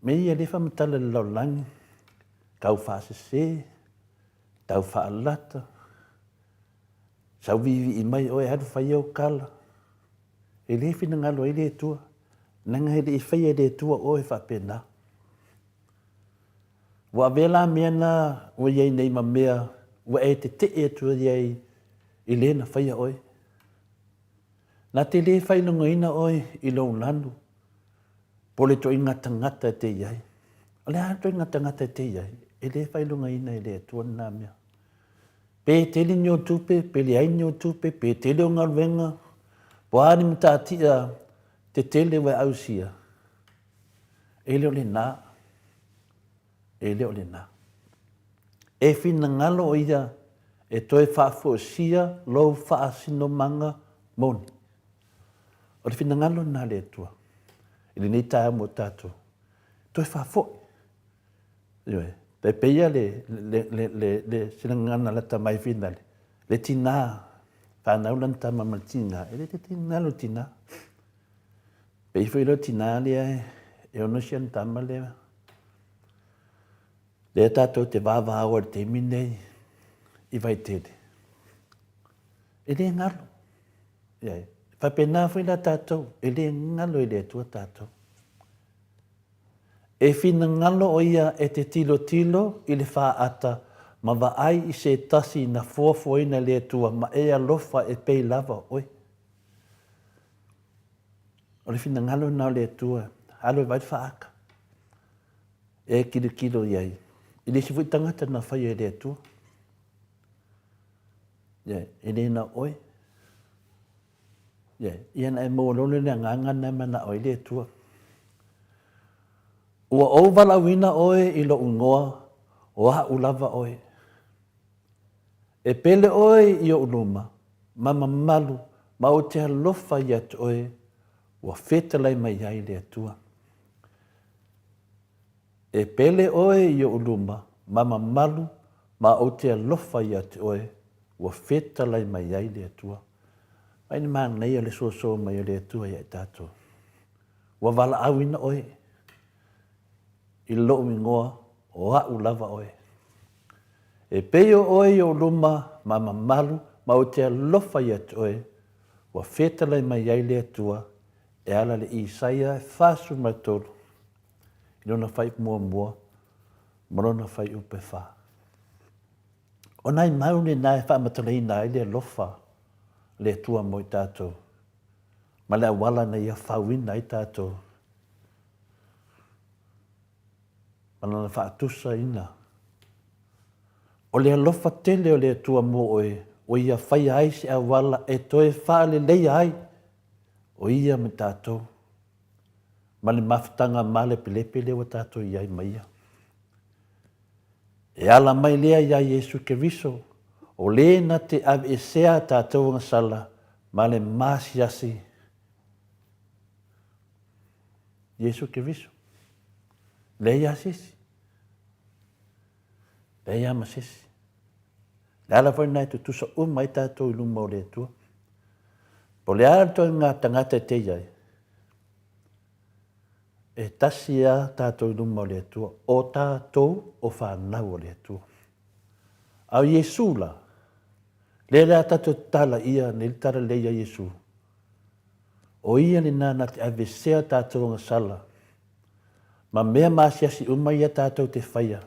Mea ia e le faamatala e le lalolagi, tau faasese, tau faalata, sau viivii mai oe alu fai au tala. E le finagalo ai le Atua, leaga e le i faia e le Atua oe faapena. Ua avea la mea na ua i ai nei ma mea ua e tetee atu ai i le na faia oe. Na te le faailogaina oe i lou lanu, po o le ituaiga tagata e te i ai. O le a le ituaiga tagata e te i ai? E le faailogaina e le Atua lena mea. Pe tele ni ou tupe, pe leai ni ou tupe, pe tele ou galuega, po o a ni matatia tetele ua e ausia, e le o lena, e le o lena. E finagalo o ia e toe faafoisia lou faasinomaga moni. O le finagalo lena a le Atua i lenei taeao mo tatou, toe faafoi. Ioe, e pei ia le, le, le, le, le sina gagana lata mai finale, le tinā, whanau lana tama ma le tinā, e le te tinā lo tinā. Pei foi lo tinā lea e, e ono si ana tama lea. Lea tātou te vāvāoa i le taimi nei i Vaitele. E le ngalo. Ia, faapena foi la tātou, e le ngalo i le Atua tātou. E finagalo ʻo ia e te tilotilo i le fāʻata ma vaai i se tasi na fuafuaina e le Atua ma e alofa e pei lava ʻoe. O le finagalo lena o le Atua, alu e vaai le fāʻata. E tilotilo i ai i le isi foi tagata na faia e le Atua. Ia, e le na ʻoe. Ia, ia na e maua loa le agaga lena e manao ai le Atua. Ua ou valaauina oe i lou igoa, o aʻu lava oe. E pele oe i ou luma, ma mamalu, ma ou te alofa ia te oe, ua fetalai mai ai le Atua. E pele oe i ou luma, ma mamalu, ma ou te alofa ia te oe, ua fetalai mai ai le Atua. Mai le manaia o le soso mai o le Atua ia i tatou. Ua valaauina oe i lou igoa, o aʻu lava oe. E pei o oe i ou luma ma mamalu ma ou te alofa ia te oe, ua fetalai mai ai le Atua e ala i le Isaia e 43 i lona faaiupu muamua ma lona faaiupu e fa. O nai mau lena e faamatalaina ai le alofa o le Atua mo i tatou. ma le auala na Ia fauina ai tatou ma Lana faatusaina. O le alofa tele o le Atua mo oe ua Ia faia ai se auala e toe faaleleia ai o Ia me tatou, ma le mafutaga malepelepe lea ua tatou i ai ma Ia. E ala mai lea iā Iesu Keriso, o le na te aveesea a tatou agasala ma le maasiasi Iesu Keriso. Leai lava se isi. Leai lava ma se isi. Le ala foi lena e tutusa uma ai tatou i luma o le Atua. Po o le a le ituaiga tagata e te i ai, e tasi lava tatou i luma o le Atua, o tatou o fanau a le Atua. A o Iesu la, lea la tatou te tala ia nei le tala lelei ia Iesu, o ia lena na te aveesea tatou agasala ma mea maasiasi uma ia tatou te faia,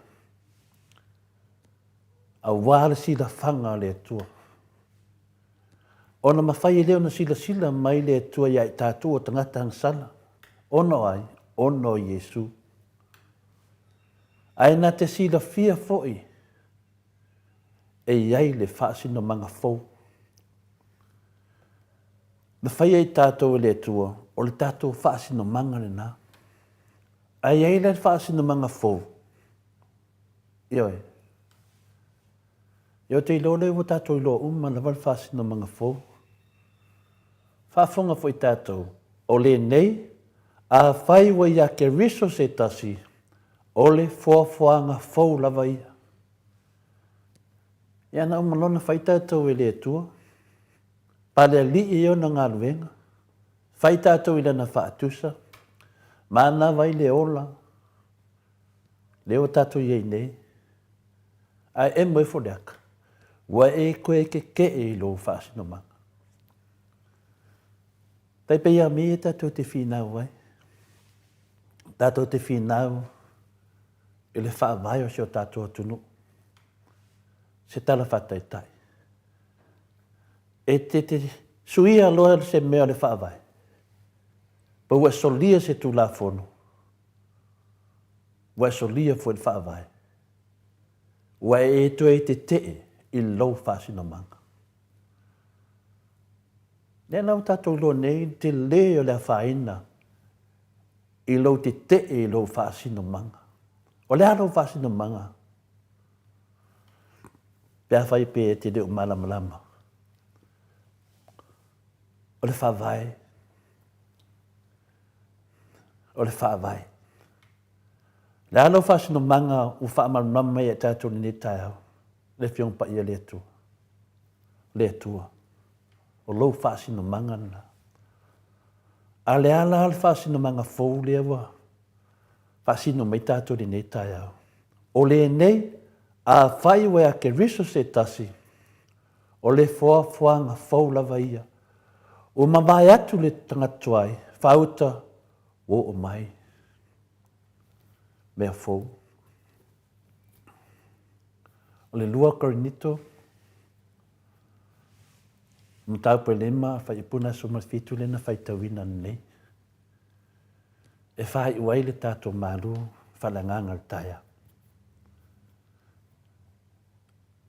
aua le silafaga a le Atua. Ona mafai ai lea ona silasila mai le Atua ia i tatou o tagata agasala, ona o ai? Ona o Iesu. Ae na te silafia foi e i ai le faasinomaga fou. Na faia i tatou e le Atua, o le tatou faasinomaga lena. Ae i ai la le faasinomaga fou, ioe. Ia ou te iloa lea ua tatou iloa uma lava le faasinomaga fou. Faafofoga foi tatou, o lenei, afai ua ia Keriso se tasi, o le foafoaga fou lava ia. Ia na uma loa ona fai tatou e le Atua, palealii ai ona galuega, fai tatou i lana faatusa, manava ai le ola, lea ua tatou i ai nei, ae emo ifo le aka, ua e toe kekeʻe i lou faasinomaga. Tai pei a mea ia tatou te finau ai. Tatou te finau i le faavae o si o tatou atunuu. Se tala faataitai. E te te suia loa se mea o le faavae, pa ua e solia se Tulafono, ua e solia foi le Faavae, ua e toe tetee i lou faasinomaga. Lea la ua tatou iloa nei le tele o le afaina i lou tetee i lou faasinomaga. O le a lou faasinomaga? Pe afai pe e te le o malamalama. O le Faavae o le Faavae. Le a lau faasinomaga ua faamalamalama mai ia i tatou i lenei taeao, le Afioga Paia le Atua. Le Atua, o lou faasinomaga lena. A le a la le faasinomaga fou lea ua faasino mai tatou i lenei taeao? O lenei, afai ua ia Keriso se tasi, O le foafoaga fou lava ia. Ua mavae atu le tagata tuai, faauta, ua oo mai mea fou. O le 2 Korinito, mataupu e 5, fuaipuna 17 lea na faitauina nei, e faaiu ai le tatou malu faaleagaga o le taeao.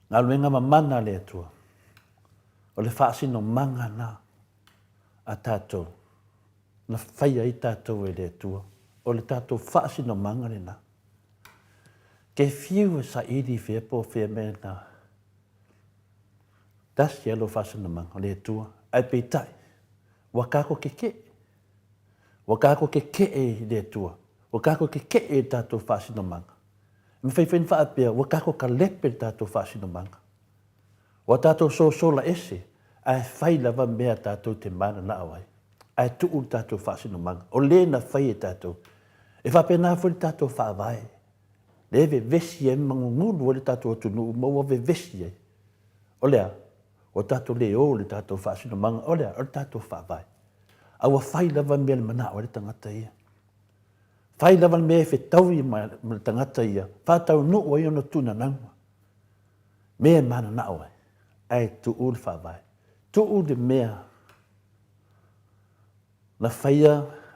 Galuega mamana a le Atua. O le faasinomaga na a tatou, na faia ai tatou e le Atua. O le tatou faasinomaga lena. Ke fiu e saili i fea po o fea mea na. Tasi lava lou faasinomaga, o le Atua. Ae peitai, ua tatou kekeʻe. Ua tatou kekeʻe i le Atua. Ua tatou kekeʻe i le tatou faasinomaga. E mafai foi ona faapea, ua tatou talepe le tatou faasinomaga. Ua tatou sosola ese, ae fai lava mea tatou te mananao ai, ae tuu le tatou faasinomaga. O le na fai e tatou. E faapena foi le tatou faavae, lea e vevesi ai ma gugulu ai le tatou atunuu ma ua vevesi ai. O le a? Ua tatou le o i le tatou faasinomaga, o le a? O le tatou faavae. A ua fai lava mea i le manao ai le tagata ia. Fai lava le mea e fetaui ma le tagata ia, faataunuu ai ona tunanaga, mea e mananao ai, ae tuu le faavae. Tuu le mea. Na faia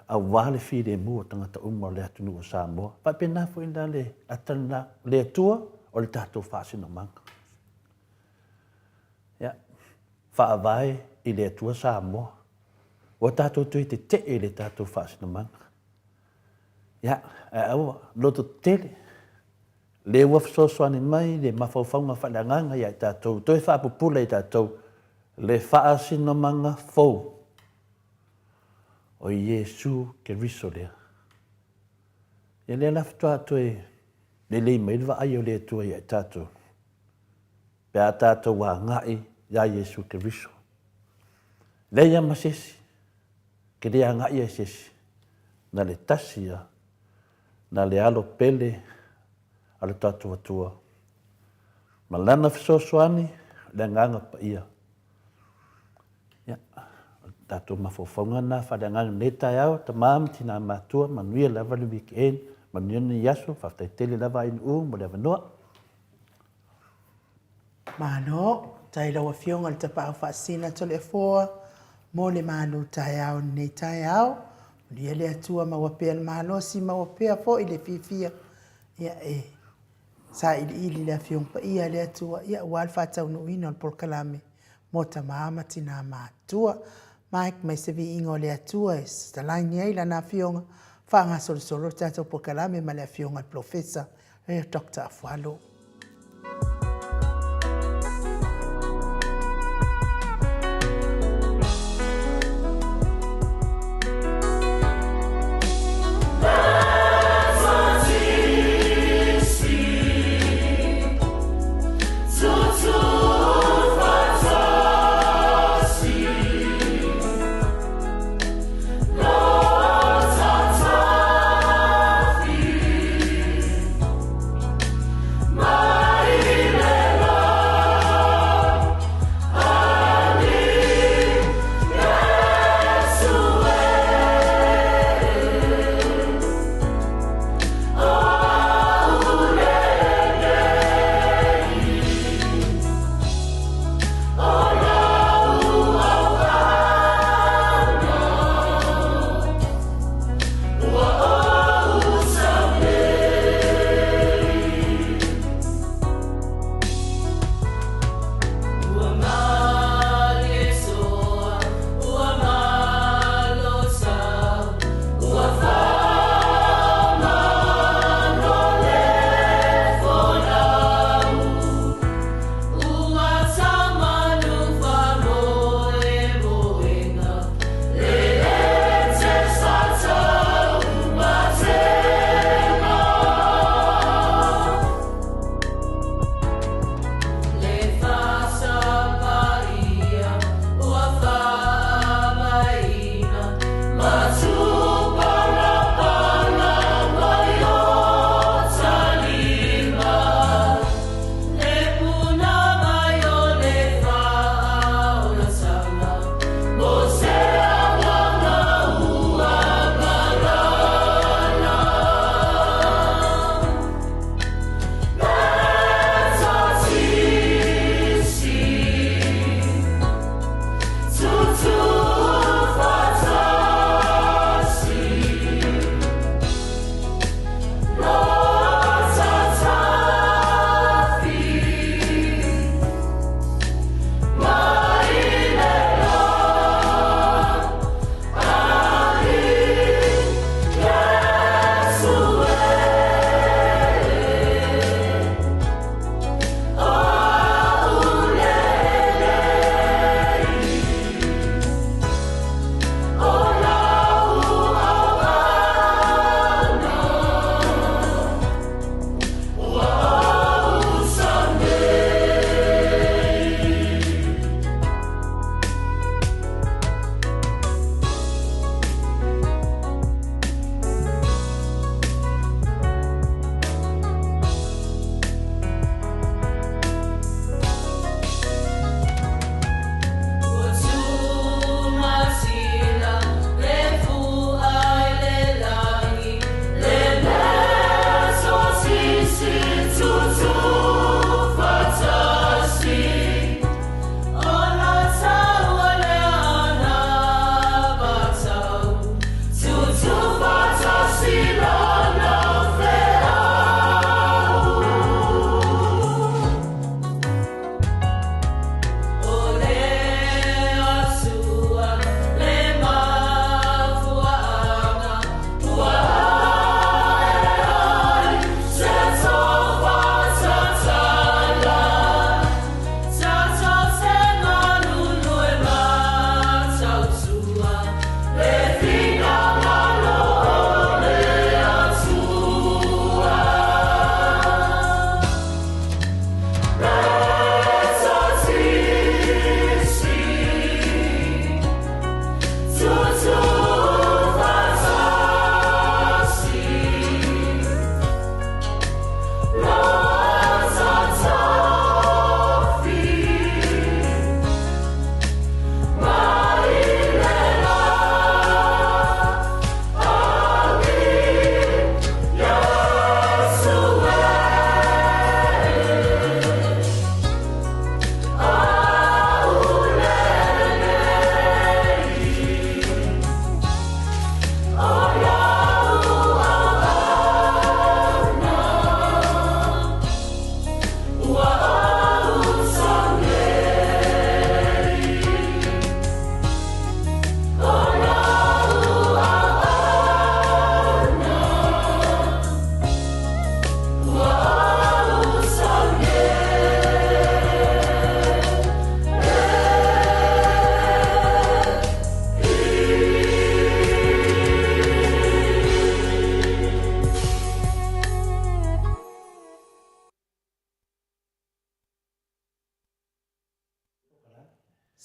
aua le filemu o tagata uma o le atunuu o Samoa. Faapena foi la le ata lena, o le Atua o le tatou faasinomaga. Ia, faavae i le Atua Samoa. Ua tatou toe tetee i le tatou faasinomaga. Ia, ae aua, loto tetele, lea ua fesoasoani mai le mafaufauga faaleagaga ia i tatou, toe faapupula i tatou le faasinomaga fou o Iesu Keriso lea. Ia lea la faatoa toe lelei mai le vaai o le Atua ia i tatou, pe a tatou agai ia Iesu Keriso. Leai lava ma se isi, ke le agai ia i se isi, na le tasi ia, na le alo pele a le tatou Atua, ma Lana fesoasoani, le Agaga Paia. Ia, o le tatou mafaufauga lena faaleagaga i lenei taeao, tama ma tina matua, manuia lava le weekend, manuia lenei aso, faafetai tele lava Ainu'u mo le avanoa. Malo, faafetai i lau Afioga i le Tapaau Faasisina Toleafoa mo le malu taeao i lenei taeao. Manuia le Atua, maua pea le malosi, maua pea foi le fiafia ia e sailiili le Afioga Paia a le Atua ia aua le faataunuuina o le polokalame mo tama ma tina matutua. Mike, mai se viiga o le Atua e tatalaina ai Lana Afioga, faagasolosolo le tatou polokalame ma le Afioga i le Polofesa Doctor Afualo.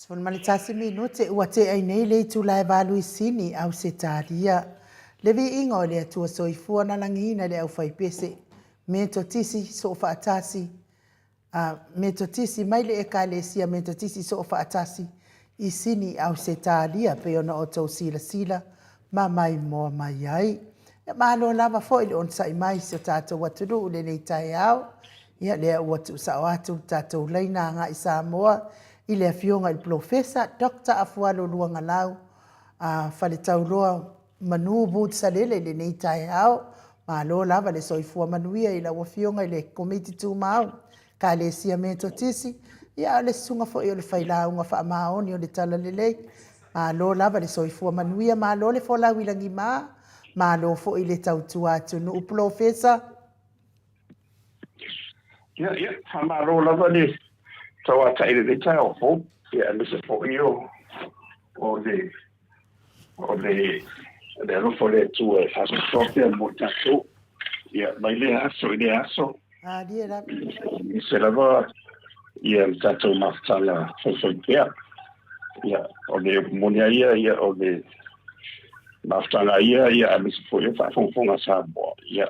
11 minute ua tea ai nei le itula e valu i Sini, Ausetalia. Le viiga o le Atua Soifua na lagiina le aufaipese Metotisi Soofaatasi a Metotisi mai le Ekalesia Metotisi Soofaatasi i Sini, Ausetalia, pei ona outou silasila ma maimoa mai ai. Ia malo lava foi le onosai mai i si o tatou atunuu i lenei taeao. Ia lea ua tuusao atu le tatou laina agai Samoa i le Afioga i le Polofesa Doctor Afualo Luagalau a Faletauloa Manu Boots Salele i lenei taeao. Malo lava le soifua manuia i lau Afioga i le Komiti Tumau Ekalesia Metotisi, ia a o le susuga foi o le Failauga Faamaoni o le Talalelei. Malo lava le soifua manuia, malo le folau i lagima, malo foi le tautua atunuu Polofesa. Ia, ia, faamalo lava le tauatai i lenei taeao fou, ia, aemaise foi o, o le, o le, le alofa o le Atua e faasoasoa pea mo tatou, ia, mai lea aso i lea aso. Malie lava. Aemaise lava ia le tatou mafutaga faifai pea. Ia, o le upu moni lava ia, ia, o le mafutaga ia, ia, aemaise foi o faafogafoga a Samoa, ia,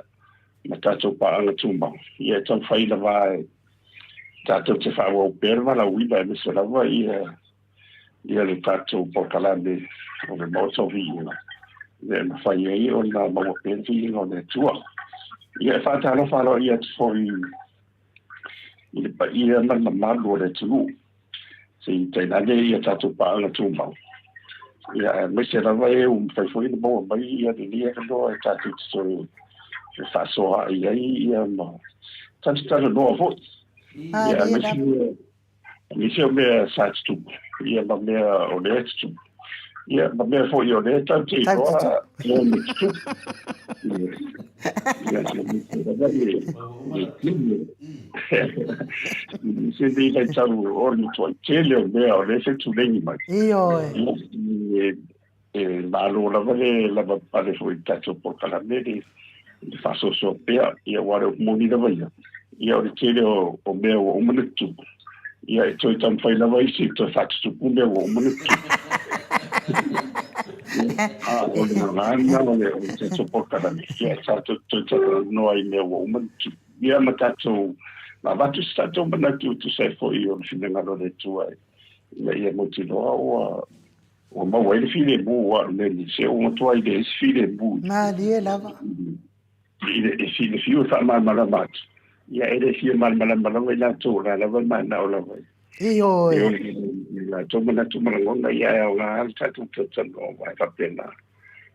ma tatou paaga tumau, ia e taumafai lava e tatou te faaauau pea le valaauina aemaise lava ia ia le tatou polokalame o le Maota o Viiga, ia e mafai ai ona maua pea le viiga o le Atua. Ia e faatalofa aloaia atu foi i le paia ma le mamalu o le atunuu, se i tainane ia tatou paaga tumau, ia aemaise lava e ua mafai foi ona maua mai ia lenei avanoa e tatou te toe fefaasoaai ai ia ma talatalanoa foi. Ia aemaise aemaise o mea sa tutupu, ia ma mea o lea e tutupu, ia ma mea foi o lea tatou te iloa e ono tutupu. Ia, aemaise lava le le Se le vaitau o le matuai tele o mea o lea e fetuleigi mai. Ioe. E, e malo lava le lava pale foi i le tatou polokalame le, le faasoasoa pea, ia aua o le upu moni lava ia, ia o le tele o, o mea ua uma ona tutupu, ia e toe taumafai lava isi e toe faatutupu mea ua uma ona tutupu. A o le agaga o le, o le tatou polokalame, ia e tatou toe talanoa i mea ua uma ona tutupu. Ia ma tatou avatu se tatou manatu e tusa ai foi o le finagalo o le Atua ina ia mautinoa ua ua maua ai le filemu aua o le mea lea, se ua matuai leai se filemu Malie lava. I le i le fiu e faamalamalama atu, ia e le fia malamalama lava i latou, o la lava e manao lava i Ioe. I latou manatu ma lagona, ia e aoga lava le tatou talatalanoa aua e faapena.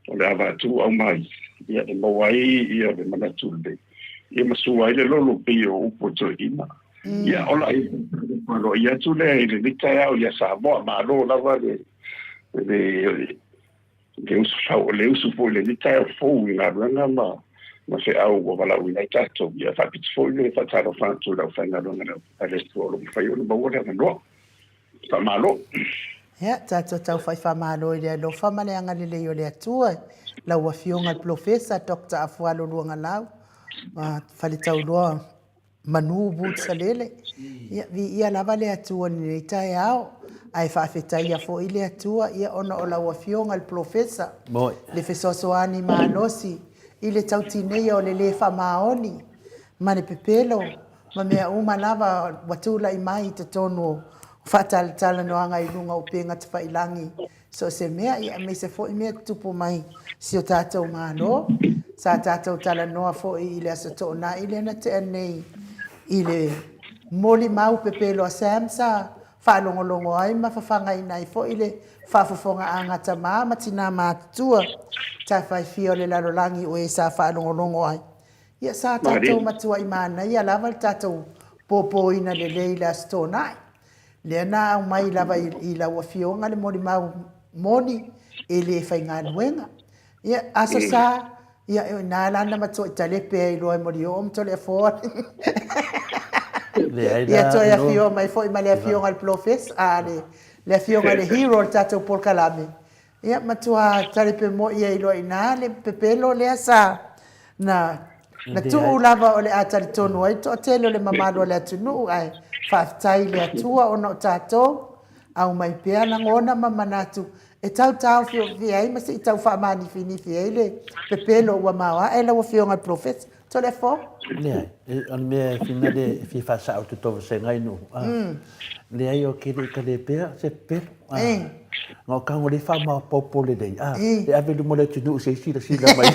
O le avatu aumai, ia e maua ai ia le manatu lelei, ia ma sua ai le lolo pei o upu a toeaiina. Ia ola ai aloaia atu lea i lenei taeao ia Samoa, malo lava le le le usu sau le usu foi i lenei taeao fou i galuega ma ma feau ua valaauina ai tatou. Ia faapito foi le faatalofa atu i le aufaigaluega a le Atua o lo o mafai ona maua le avanoa. Faamalo. Ia, tatou taufai faamalo i le alofa ma le agalelei o le Atua i lau Afioga i le Polofesa Doctor Afualo Luagalau, Faletauloa Manu Boots Salele. Ia, viia lava le Atua i lenei taeao, ae faafetaia foi le Atua ia ona o lau Afioga i le Polofesa, le fesoasoani malosi i le tautineia o le le faamaoni ma le pepelo ma mea uma lava ua tulai mai i totonu o faatalatalanoaga i luga o upega tafailagi so o se mea, ia aemaise foi mea tutupu mai si o tatou Malo. Sa tatou talanoa foi i le Aso Toonai lea na tea nei i le molimau pepelo a Sam sa faalogologo ai ma fafagaina ai foi le faafofogaaga tama ma tinā matutua tafaifia o le lalolagi o e sa faalogologo ai. Ia sa tatou matuai manaia lava le tatou pōpōina lelei i le Aso Toonai. Lea na aumai lava i lau Afioga le molimau moni e le faigaluega. Ia, Aso Sa, ia o ina la na matuai talepe ai loa e Molioo ma Toleafoa. Leai la. Ia toe afio mai foi ma le Afioga i le Polofesa, a le, le Afioga i le hero o le tatou polokalame. Ia, matua talepe moi ai loa i ina le pepelo lea sa na na tuu lava o le a talitonu ai le toatele o le mamalu o le atunuu, ae faafetai i le Atua ona o tatou. Aumai pea lagona ma manatu e tau taofiofia ai ma se i tau faamanifinifi ai le pepelo ua maoae lau Afioga i le Polofesa. Toleafoa? Leai, o le mea e finale e fia faasao atu tou vasega i nuu, a. Leai o ke le i kale pea se pepelo, a. Na o kago le faamaopoopo lelei, a. E ave i luma o le atunuu se i silasila mai.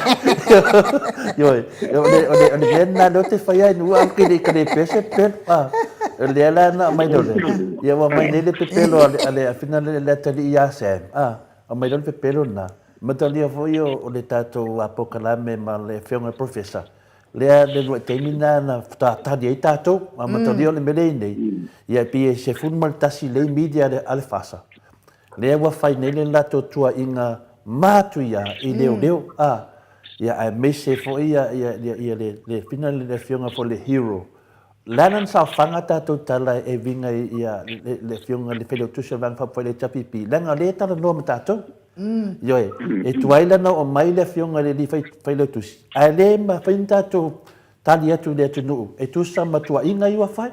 Ioe, o le, o le, o le mea lena lea ou te faia i nuu, a ke le i kale pea se pepelo, a. O lea la na aumai nei o le, ia ua aumai nei le pepelo a le, a le, a finale le atalii ia Sam, a. Aumai loa le pepelo lena. Matalia foi o le tatou polokalame ma le Afioga i le Professor, lea le uluai taimi lena na faatoa tali ai tatou. A matalia o le mea lea e i ai nei, ia e pei e 11 lei media a le FASA, lea ua fai nei le latou tuuaiga matuia i leoleo, a, ia aemaise foi ia le fina le Afioga foi le Hero Leaga na saofaga tatou tala e uiga i le Afioga i le Failautusi o le Vaega Faaupufai a le HRPP, leaga o lea e talanoa ma tatou. Ioe, e tuai la ona oo mai le Afioga i le Alii Failautusi, ae le mafai ona tatou tali atu i le atunuu e tusa ma tuuaiga ia ua fai.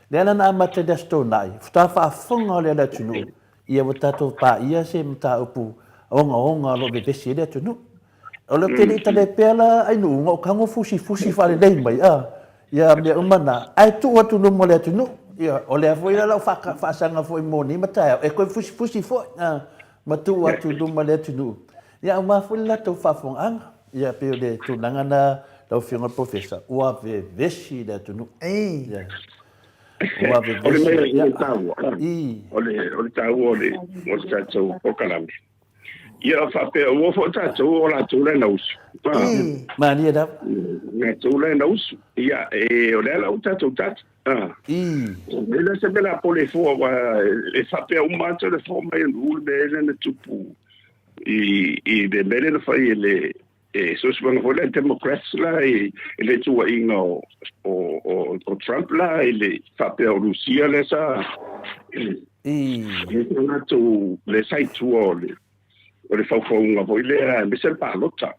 Lea la na amata i le Aso Toonai, faatoa faafofoga lea o le atunuu, ia ua tatou paia se mataupu ogaoga o lo o vevesi ai le atunuu. O le te le i tale pea la ai nuu, o kago fusifusi faalelei mai, a, ia mea uma na, ae tuu atu luma o le atunuu. Ia, o lea foi la lau faasaga foi mo nei mataeao, e toe fusifusi foi, a, ma tuu atu luma o le atunuu. Ia, aua foi le latou faafofogaaga. Ia, pei o le tulaga na lau Afioga i le Polofesa, ua vevesi le atunuu. Ia, ua vevesi. O le mea e taua, o le taua o le tatou polokalame. Ia faapea ua foi tatou o latou lea na usu. Malie lava. Latou lea na usu. Ia e o lea la ua tatou tata. E le se mea la pole fua wa e faapea uma atu le fua mai nuu le mea lea na tupu i le mea lea na fai e le e suesuega foi lea Democrats la i le tuuaiga o Trump la i le faapea o Rusia lea sa i latou le sa i tua o le o le faufauga foi lea aemaise le palota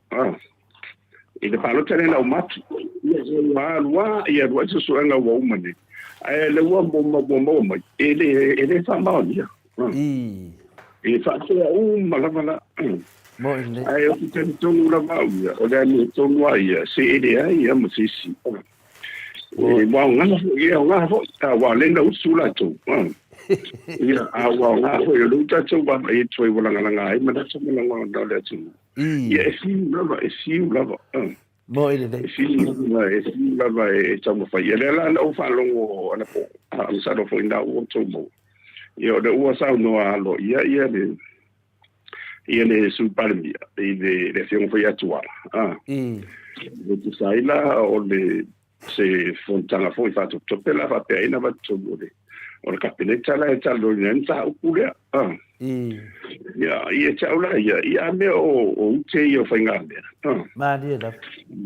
i le palota lea na uma atu ua alu lava ia alu ai suesuega ua uma nei ae lea ua maua mai e le faamaonia. E faapea uma lava la. Moi le. Ae ou te talitonu lava au ia, o le amiotonu lava ia, se e leai lava ma se isi. E ua aoga foi, e aoga foi, a ua lena usu latou. Ia, a ua aoga foi, o lea ua tatou vaavaai atu ai ua lagalaga ai manatu ma lagona o le atunuu. Ia, e fiu lava, e fiu lava. Moi lelei. E fiu lava, e fiu lava e taumafai. Ia, lea la na ou faalogo anapo, a masalo foi na ua outou maua. Ia, o lea ua saunoa aloaia ia le ia le Sui Palemia i le le Afioga foi ia Tuala. A. E tusa ai la o le se fonotaga foi faatopetope la faapea ai na avatu totonu o le o le Kapeneta la e talanoaina ai le mataupu lea. A. Ia, ia te au la ia, ia a mea o o ute ia o faigamea. A. Malie lava.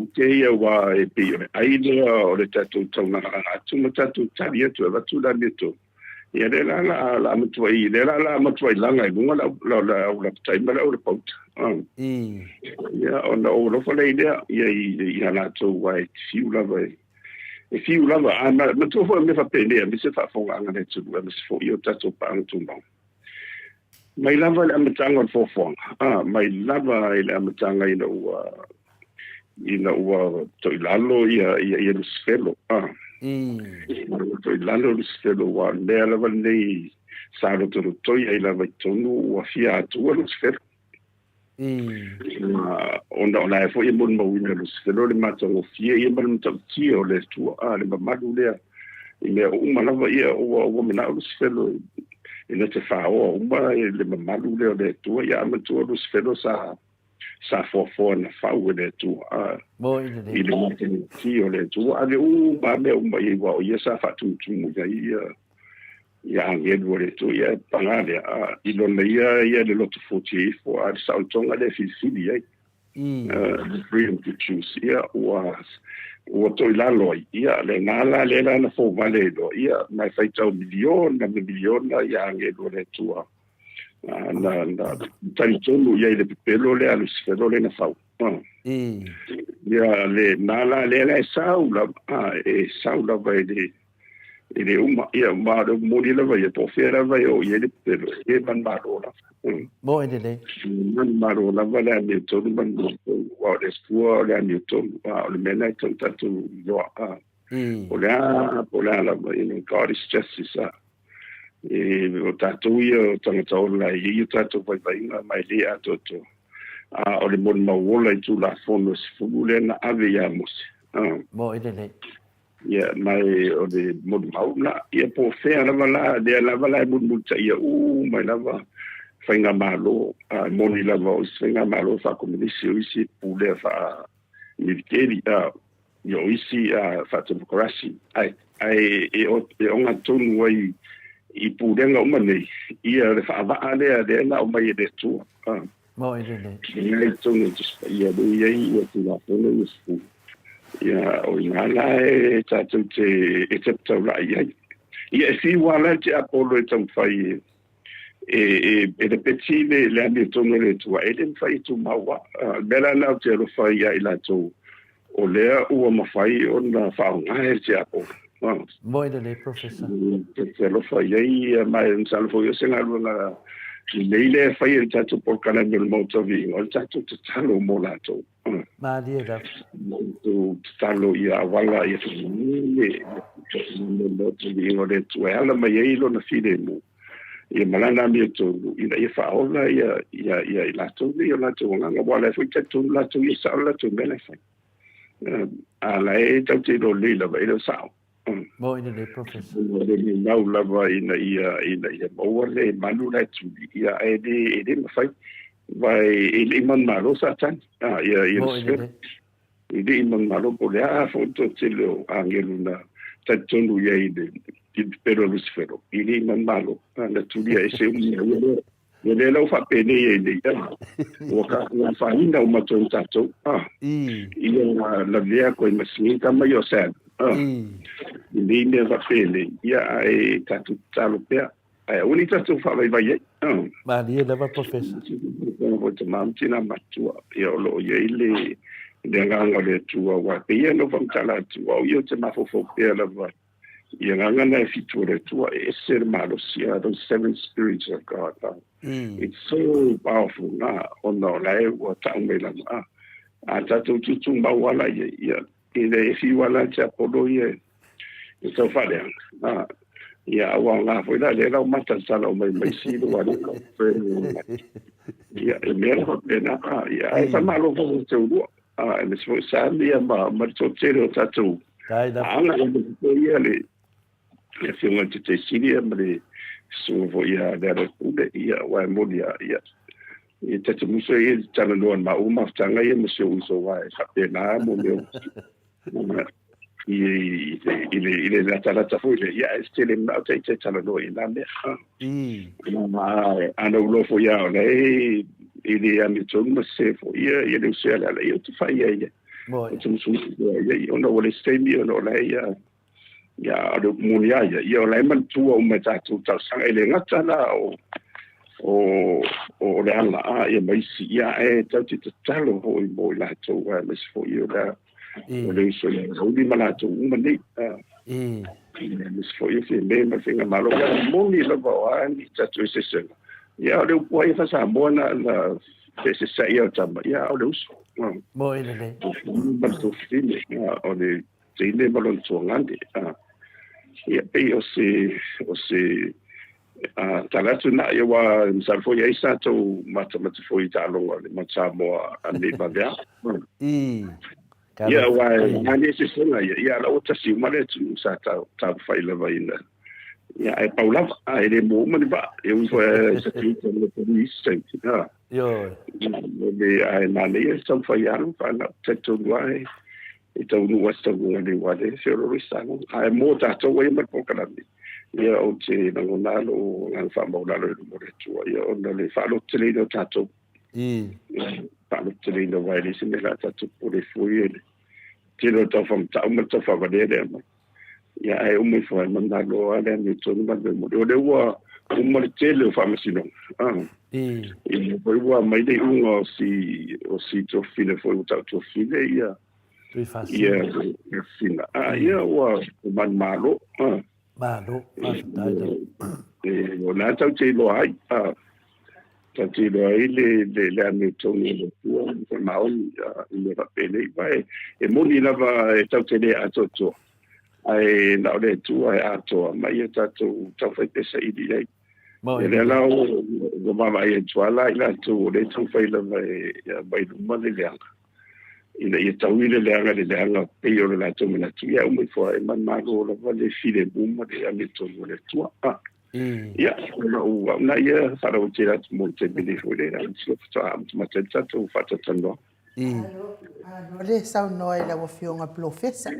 Ute ia aua e pei o le ai lea o le tatou taunagalaga atu ma tatou tali atu e avatu le amiotonu. Ia lea la la la matuai lea la la matuai laga i luga lau lau lau lapatai ma lau lapauta. Ia ona ou alofa lea i lea ia i ia latou aua e fiu lava e e fiu lava a matua foi o mea faapenei aemaise faafofogaaga a le atunuu aemaise foi o tatou paaga tumau. Mai lava i le amataga o le foafoaga, a mai lava i le amataga ina ua ina ua toilalo ia ia ia Lusifelo a ina ua toilalo Lusifelo aua o le mea lava lenei sa lotolotoi ai lava i totonu ua fia atua Lusifelo. Ona o la e foi e molimauina e Lusifelo le matagofie ia ma le matautia o le Atua, a le mamalu lea i mea uma lava ia ua ua manao Lusifelo ina te faoa uma le mamalu lea o le Atua. Ia a matua Lusifelo sa sa foafoa na fau e le Atua, a i le matagofie o le Atua, ave uma lava mea uma i ai, aua o ia sa faatumutumu i ai ia ia agelu o le Atua, ia paga lea, a i lona ia ia le loto fuatia ifo, a le saolotoga lea e filifili ai, the freedom to choose, ia ua ua toilalo ai, ia lena la lea la na fouvale ai loa, ia ma e faitau miliona ma miliona ia agelu o le Atua, na na talitonu i ai le pepelo lea a Lusifelo lea na fau. Ia lena la lea la e sau lava, e sau lava i le. E le uma, ia, ma o le moni lava ia, po o fea lava e oo i ai le pepelo, e le manumalo lava. Moe lelei. Manumalo lava le amiotonu ma le matou, aua o le Atua o le amiotonu, a o le mea lena e tatau ona tatou iloa, a. O le a, po o le a lava, you know, God is justice, a. E, o tatou ia o tagata ola e i ai o tatou vaivaiga ma e le atoatoa. A o le molimau ola i Tulafono e 10 lea na ave ia Mose. A. Moe lelei. Ia, ma e o le molimau la, ia po o fea lava la, lea lava la e mulimulitaia uma ai lava faigamalo, a e moni lava o isi faigamalo faakomunisi, o isi e pulea faa-militeli, a, ia o isi a faatemokarasi, ae, ae e, e ogatotonu ai i pulega uma nei, ia le faavaa lea, lea na aumai e le Atua. A. Moe lelei. Lea i totonu o Tusi Paia lea e i ai ia Tulafono ia 10. Ia, o i ina la e tatou te e tautaulai ai. Ia, e fiu lava la le tiapolo e taumafai e e e e lepeti le le amiotonu a le Atua, e le mafai e tumau lava. O le mea la lena ou te alofa ai ia i latou o lea ua mafai ona faaaoga e le tiapolo. Moe lelei, Professor. Ou te alofa i ai, ma e masalo foi o se galuega lelei lea e fai e le tatou polokalame o le Maota o Viiga, o le tatou tatalo mo latou. Malie lava. Tatou tatalo ia auala ia le Maota o Viiga o le Atua e ala mai ai lona filemu ia ma lana amiotonu ina ia faaola ia ia ia i latou nei o latou agaga, aua o la e foi talitonu latou ia e sao le latou mea la e fai. A la e tatou te iloa lelei lava e le o sao. Moe lelei, Professor. O le naunau lava ina ia ina ia maua le manu la e tuli, ia ae le e le mafai. Aua e le i manumalo Satani, a ia ia Moe lelei. E le i manumalo po o le a foi le toatele o agelu na talitonu i ai i le pepelo a Lusifelo, e le i manumalo, na tulia ese uma mea ia lea. Ia lea la ua faapenei ai nei, ua afaina uma atu ai ma tatou. Ia lavea koe ma sini tama ia o Sam. I nei mea faapenei, ia ae tatou tatalo pea. Ae aua ne i tatou faavaivai ai. Malie lava Professor. Foi tama ma tina matua, ia o lo o i ai le le agaga o le Atua, aua e pei lava ona ou faamatala atu, o au ia ou te mafaufau pea lava i agaga na e fitu o le Atua, e ese le malosi, those seven spirits of God. It's so powerful na, ona o la e ua tau mai lava. A tatou tutumau lava la i ai, ia, e le fiu lava la tiapolo ia e tau faaleaga. Ia, aua o ngā foi la, lea la ua matalatala uma mai isi lua alii. Ia, e mea la faapena, ia, ae faamalo foi ia te oulua. Aemaise foi Sam ia ma le toatele o tatou aga foi ia le Afioga i le Taitaisili ia ma le Susuga foi ia Lealailepule, ia, aua e moni lava, ia, ia ta te musu ai e talanoa i maua mafutaga ia ma si ou uso aua e faapena mo mea i i le latalata foi lea, ia ae tele manao ita e talanoa i na mea. A na ou iloa foi lava o la e e le amiotonu ma sese foi ia ia le uso ia Leala, ia ou te fai ai ia. Ou te musumusu pea i ai, ona ua leai se taimi ona o la e ia ia o le upu moni lava ia, ia o la e manatua uma e tatou talosaga, e le gata la o o o Leala a ia ma isi, ia ae tatou te tatalo foi mo i latou, aemaise foi o le o le uso ia Rauli ma latou uma nei. Aemaise foi o Fiamē ma le Faigamalo, ia moni lava o a ni tatou eseesega, ia o le upu lava ia faa-Samoa na na feeseeseai ai o tama, ia o le uso. Moe lelei. Ma le tuafafine, o le teine ma lona tuagane. Ia pei o se o se tala atu na, ia aua masalo foi e i ai sa tou matamata foi i taaloga o le Mount Samoa a nei vaveao. Ia aua e mani e sesega ia, ia ala ua tasi uma le atunuu sa taumafai lava ina ia ae pau lava, a e le mua uma ni vaa, e ui foi e sa tuita le tolu isi taimi. Ioe. Ae manaia le taumafai alo, fanau, talitonu lava e e taunuu lava se taunuuga nei aua o lea e feoloolo i Samoa. Ae mo tatou ai ma le polokalame, ia ou te lagona lava lou agaga faamaualalo i luma o le Atua, ia ona o le faalototeleina o tatou. Faalototeleina aua e leai se mea o le a tatou popole ai fua i le tele o le taufaamatau ma le taufaavalea lea e aumai. Ia ae uma ifo ai ma malo lava le amiotonu ma le mea moni. O lea ua uma le tele o faamasinoga. Ia foi ua aumai le iuga o si o si tuafafine foi ua tau tuafafine ia Tuifasina. Ia Fina. Ia ua manumalo. Malo, faafetai lava. O lena tatou te iloa ai, tatou te iloa ai le amiotonu o le Atua ma le faamaoni i mea faapenei. Aua e moni lava e tatou te le atoatoa, ae na o le Atua e atoa ma ia tatou taufai pea saili i ai. Ia lea la ua vaavaai atu lava la i latou o lea e taumafai lava e aumai i luma le leaga, ina ia taui le leaga i le leaga pei o le latou manatu, ia uma ifo lava e manumalo lava le filemu ma le amiotonu o le Atua. Ia, o lau au na ia faalauaitele atu mo le taimi nei foi lea, masalo faatoa amatamata ai le tatou faatalatalanoaga. Malo, malo le saunoa i lau Afioga Polofesa.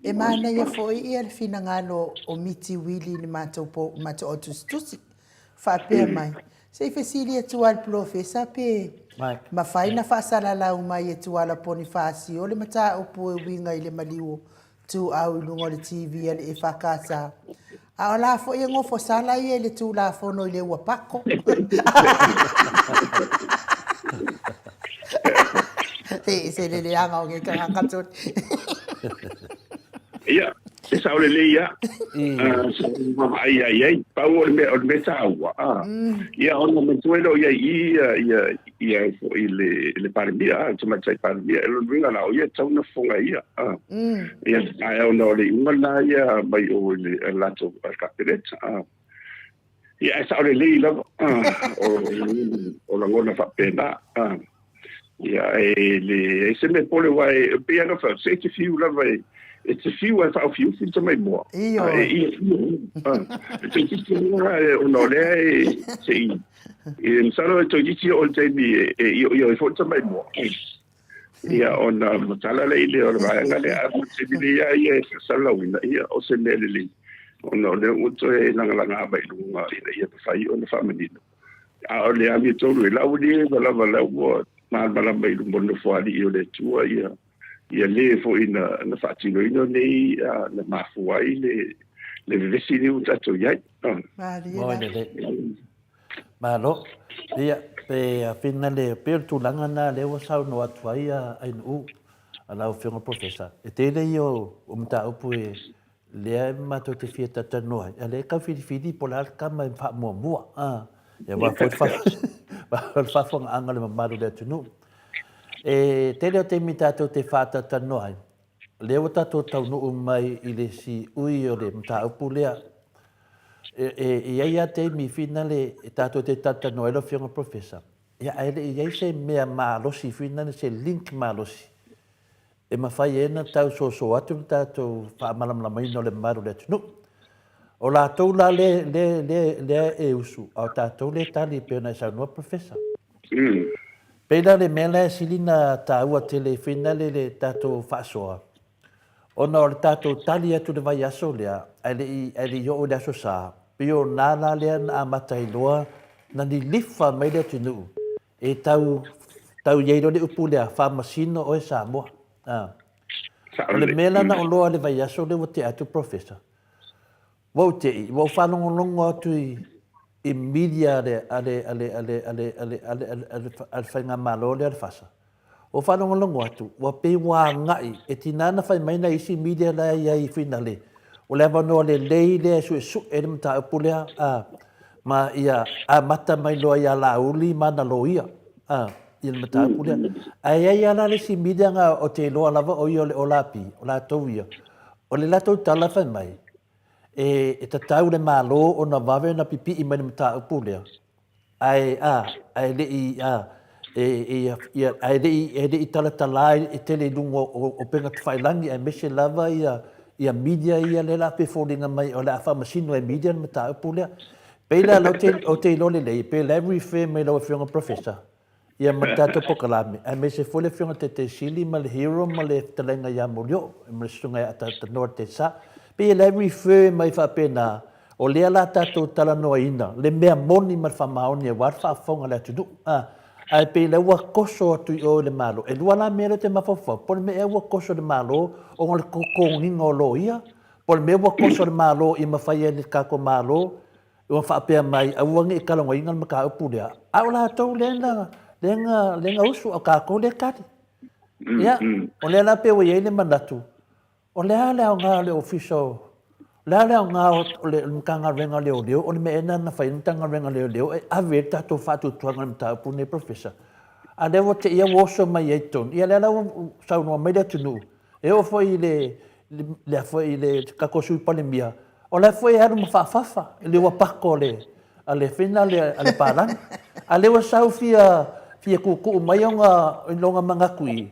E manaia foi ia le finagalo o Miti Wili i le matou po, matou autusitusi. Faapea mai, se i fesili atu lava i le Polofesa pe mafai na faasalalau mai e Tuala Ponifasio le mataupu e uiga i le maliu o Tuuau i luga o le TV a le EFKS. A o la foi e gofosala ia i le Tulafono i le ua pako. E ese le leaga o ke tagata tonu. Ia, e sao lelei lava. Sa ou vaavaai lava i ai. Pau o le mea, o le mea taua, ia ona manatua e le o i ai i i ia ia foi le le Palemia, le Tamaitai Palemia. O lona uiga la, o ia e tatau ona fofoga e ia. Ia, ae ona o le iuga lena ia mai o i le latou Kapeneta. Ia, ae sao lelei lava, o lagona faapena. Ia, e leai se mea pole, aua e pei lava ona fai atu, se e te fiu lava e, e te fiu lava e faaofiufi le tamaimoa. Ioe. E ia fiu, e toeitiiti lava ona o lea e se i, e masalo e toeitiiti oo i le taimi e ioio ai foi le tamaimoa. Ia, ona matala lea i le o le vaega lea, ae mo le taimi nei lava ia e faasalalauina, ia, o se mea lelei, ona o lea ua toe lagalaga mai i luga ina ia mafai ona faamanino. A o le amiotonu i lau leva lava la ua malamalama i luma o le Nofoalii o le Atua ia, ia le foi na, na faatinoina nei, na mafua ai le, le vevesi lea ua tatou i ai. Malie la. Malo. Ia, pe a finale, pei o le tulaga lena lea ua saunoa atu ai a Ainuu, a lau Afioga Professor, e tele ia o mataupu e lea e matou te fia talatalanoa ai, a o lea e tau filifili po o le a le tama e faamuamua, a, ia aua foi le faafofogaaga a le mamalu o le atunuu. E tele o taimi tatou te faatalatalanoa ai, lea ua tatou taunuu mai i le siui o le mataupu lea. E i ai lava taimi finale e tatou te talatalanoa ai lau Afioga Professor, ia ae le i i ai se mea malosi finale, se link malosi e mafai ai ona tau soso atu le tatou faamalamalamaina o le mamalu o le atunuu. O latou la lea, lea, lea, lea e usu, a o tatou lea e tali e pei ona e saunoa Professor. Pei la le mea lea e sili ona taua tele finale le tatou faasoa, ona o le tatou tali atu i le vaiaso lea, ae le i, ae le i oo i le Aso Sa, pei o na la lea na amata ai loa na lilifa mai le atunuu e tau, tau i ai loa le upu lea, faamasino oe Samoa. A. O le mea la na ou loa i le vaiaso lea ua tea atu Professor, ua ou te i, ua ou faalogologo atu i, i media a le, a le, a le, a le, a le, a le, a le, a le, a le faigamalo lea a le FASA. Ua ou faalogologo atu, ua pei ua agai, e tiga ona fai mai nai isi media la e i ai i Finale, o le avanoa lelei lea e suesue ai le mataupu lea, a, ma ia amata mai loa ia Laauli ma ana loia, a, i le mataupu lea. Ae i ai lava la le isi media na ou te iloa lava o ia o le Olapi, o latou ia, o le latou tala fai mai, e, e tatau i le Malo ona vave ona pipii mai le mataupu lea, ae, a, ae le i, a, e, e, ia, ae le i, e le i talatala e tele i luga o, o upega tafailagi aemaise lava ia, ia media ia lea la pei e foliga mai o le a faamasino e media le mataupu lea. Pei la lea ou te iloa lelei, pe la e refer mai lau Afioga Professor, ia ma le tatou polokalame, aemaise foi le Afioga Taitaisili ma le Hero ma le fetalaiga ia Molioo ma le Susuga ia Atatanoa Tesa. Pei la e refer mai faapena, o lea la tatou talanoaina le mea moni ma le faamaoni aua le faafofoga a le atunuu. A, ae pei la ua toso atu i o i le Malo. E lua la mea lea ou te mafaufau, po o le mea ea ua toso i le Malo ona o le totogiina o loia, po o le mea ua toso i le Malo ia mafai ai e le tatou Malo Ua faapea mai, aua ne i talanoaina le mataupu lea, a o latou lea na, lea na, lea na usu, a o tatou lea e tali. Ia, o lea la pei ua i ai le manatu, o le a le aoga o le Ofisa o, Le a le aoga o le Matagaluega o Leoleo, o le mea ea lena na fai ai le Matagaluega o Leoleo e ave ai le tatou faatuatuaga i le mataupu lenei Professor? A lea ua te i ua oso mai ai i totonu, ia lea la ua saunoa mai le atunuu, e oo foi i le, le, foi i le tatou Sui Palemia, o la foi e alu ma faafafa i le ua pako le, a le fina le, a le palagi. A lea ua sau fia, fia tuutuu mai ona, lona manatu i,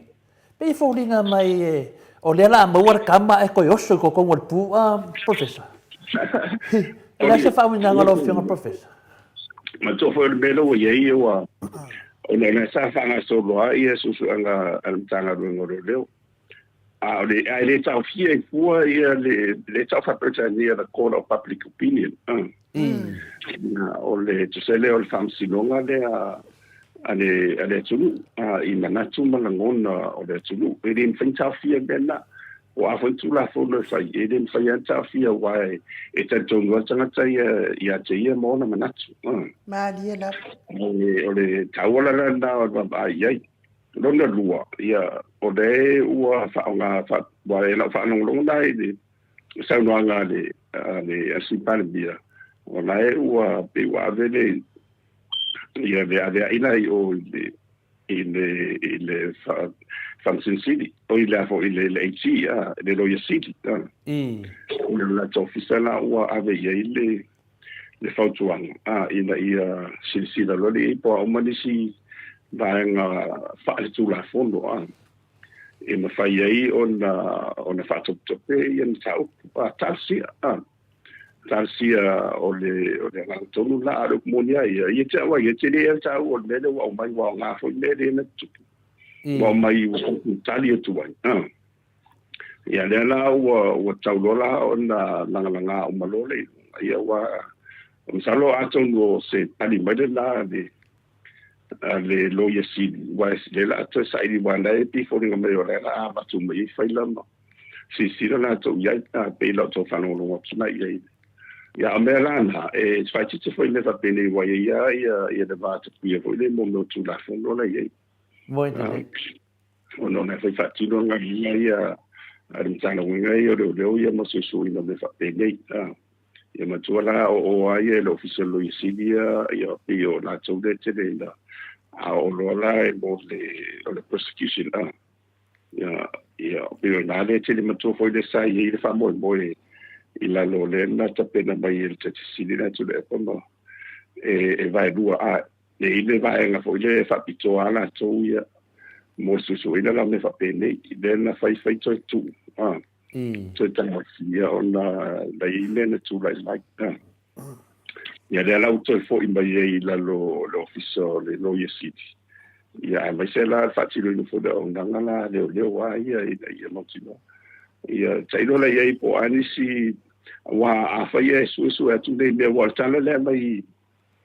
pei e foliga mai e, o lea la a maua le tama ae toe oso i totonu o le pu, a, Professor. O le a se faauigaga lau Afioga Professor? Manatua foi o le mea lea ua i ai ua ona o lea sa faagasolo lava ia suesuega a le Matagaluega o Leoleo. A o le ae le taofia ai fua ia le le tau faa-Peretania the court of public opinion. O le tusa lea o le faamasinoga lea a le a le atunuu i manatu ma lagona o le atunuu. E le mafai ona taofia mea na. O a foi Tulafono e fai, e le mafai lava ona taofia aua e talitonu lava le tagata ia ia te ia ma ona manatu. Malie lava. O le taua la lena o le vaavaai i ai. Lona lua, ia, o lea ua faaaoga, aua e lau faalogologo la i le saunoaga a le, a le Sui Palemia, o la e ua pei ua ave le, ia le avea'i la i o i le, i le, i le Faamasino Sili, o i le a foi i le, le AG, a, le Loia Sili, a. O le latou ofisa la ua ave i ai le, le fautuaga, a, ina ia silasila loa le i ai po o a uma nisi vaega faaletulafono, a, e mafai ai ona, ona faatopetope ia mataupu, a, talosia, a. Talosia o le, o le agaga tonu la, a o le upu moni lava ia, ia te au a ia, e tele ia le taua o le mea lea ua aumai, ua aoga foi le mea lea na tutupu. Ua aumai ua tali atu ai. A. Ia lea la ua, ua tau loa la ona lagalaga uma loa le iloga. Ia ua, masalo atonu o se tali mai lena a le, a le Loia Sili, aua lea la a toe saili aua na e pei e foliga mai o lea la a avatu mai ai faila ma silasila latou i ai, a pei la outou faalogologo atu la i ai. Ia, a o mea la na, e faaitiitia foi mea faapenei aua e i ai lava ia le va tapuia foi lea mo mea o Tulafono la e i ai. Moi lelei. Ona o lea foi faatino galuega ia a le Matagaluega ia o Leoleo ia ma suesueina o mea faapenei. Ia matua la o o lava ia e le Ofisa o le Loia Sili ia, ia pei o latou lea e tele ina a oo loa la e mo le, o le prosecution. Ia, ia, pei o ina lea e tele matua foi lea sa i ai le faamoemoe i lalo o lea na tapena mai e le Judge Sili lea Tuilaepa ma e, e vaelua. A e i le vaega foi lea e faapitoa lava latou ia mo le suesueina la o mea faapenei, lea na fai fai toe tuu, a, toe taofia ona na i ai mea na tulai mai. A. Ia lea la ua toe foi mai ai i lalo o le Ofisa o le Loia Sili. Ia aemaise la le faatinoina foi o le auaunaga la a leoleo lava ia ina ia mautinoa. Ia tailo la i ai po o a nisi aua afai e suesue atu nei mea aua o le tala lea mai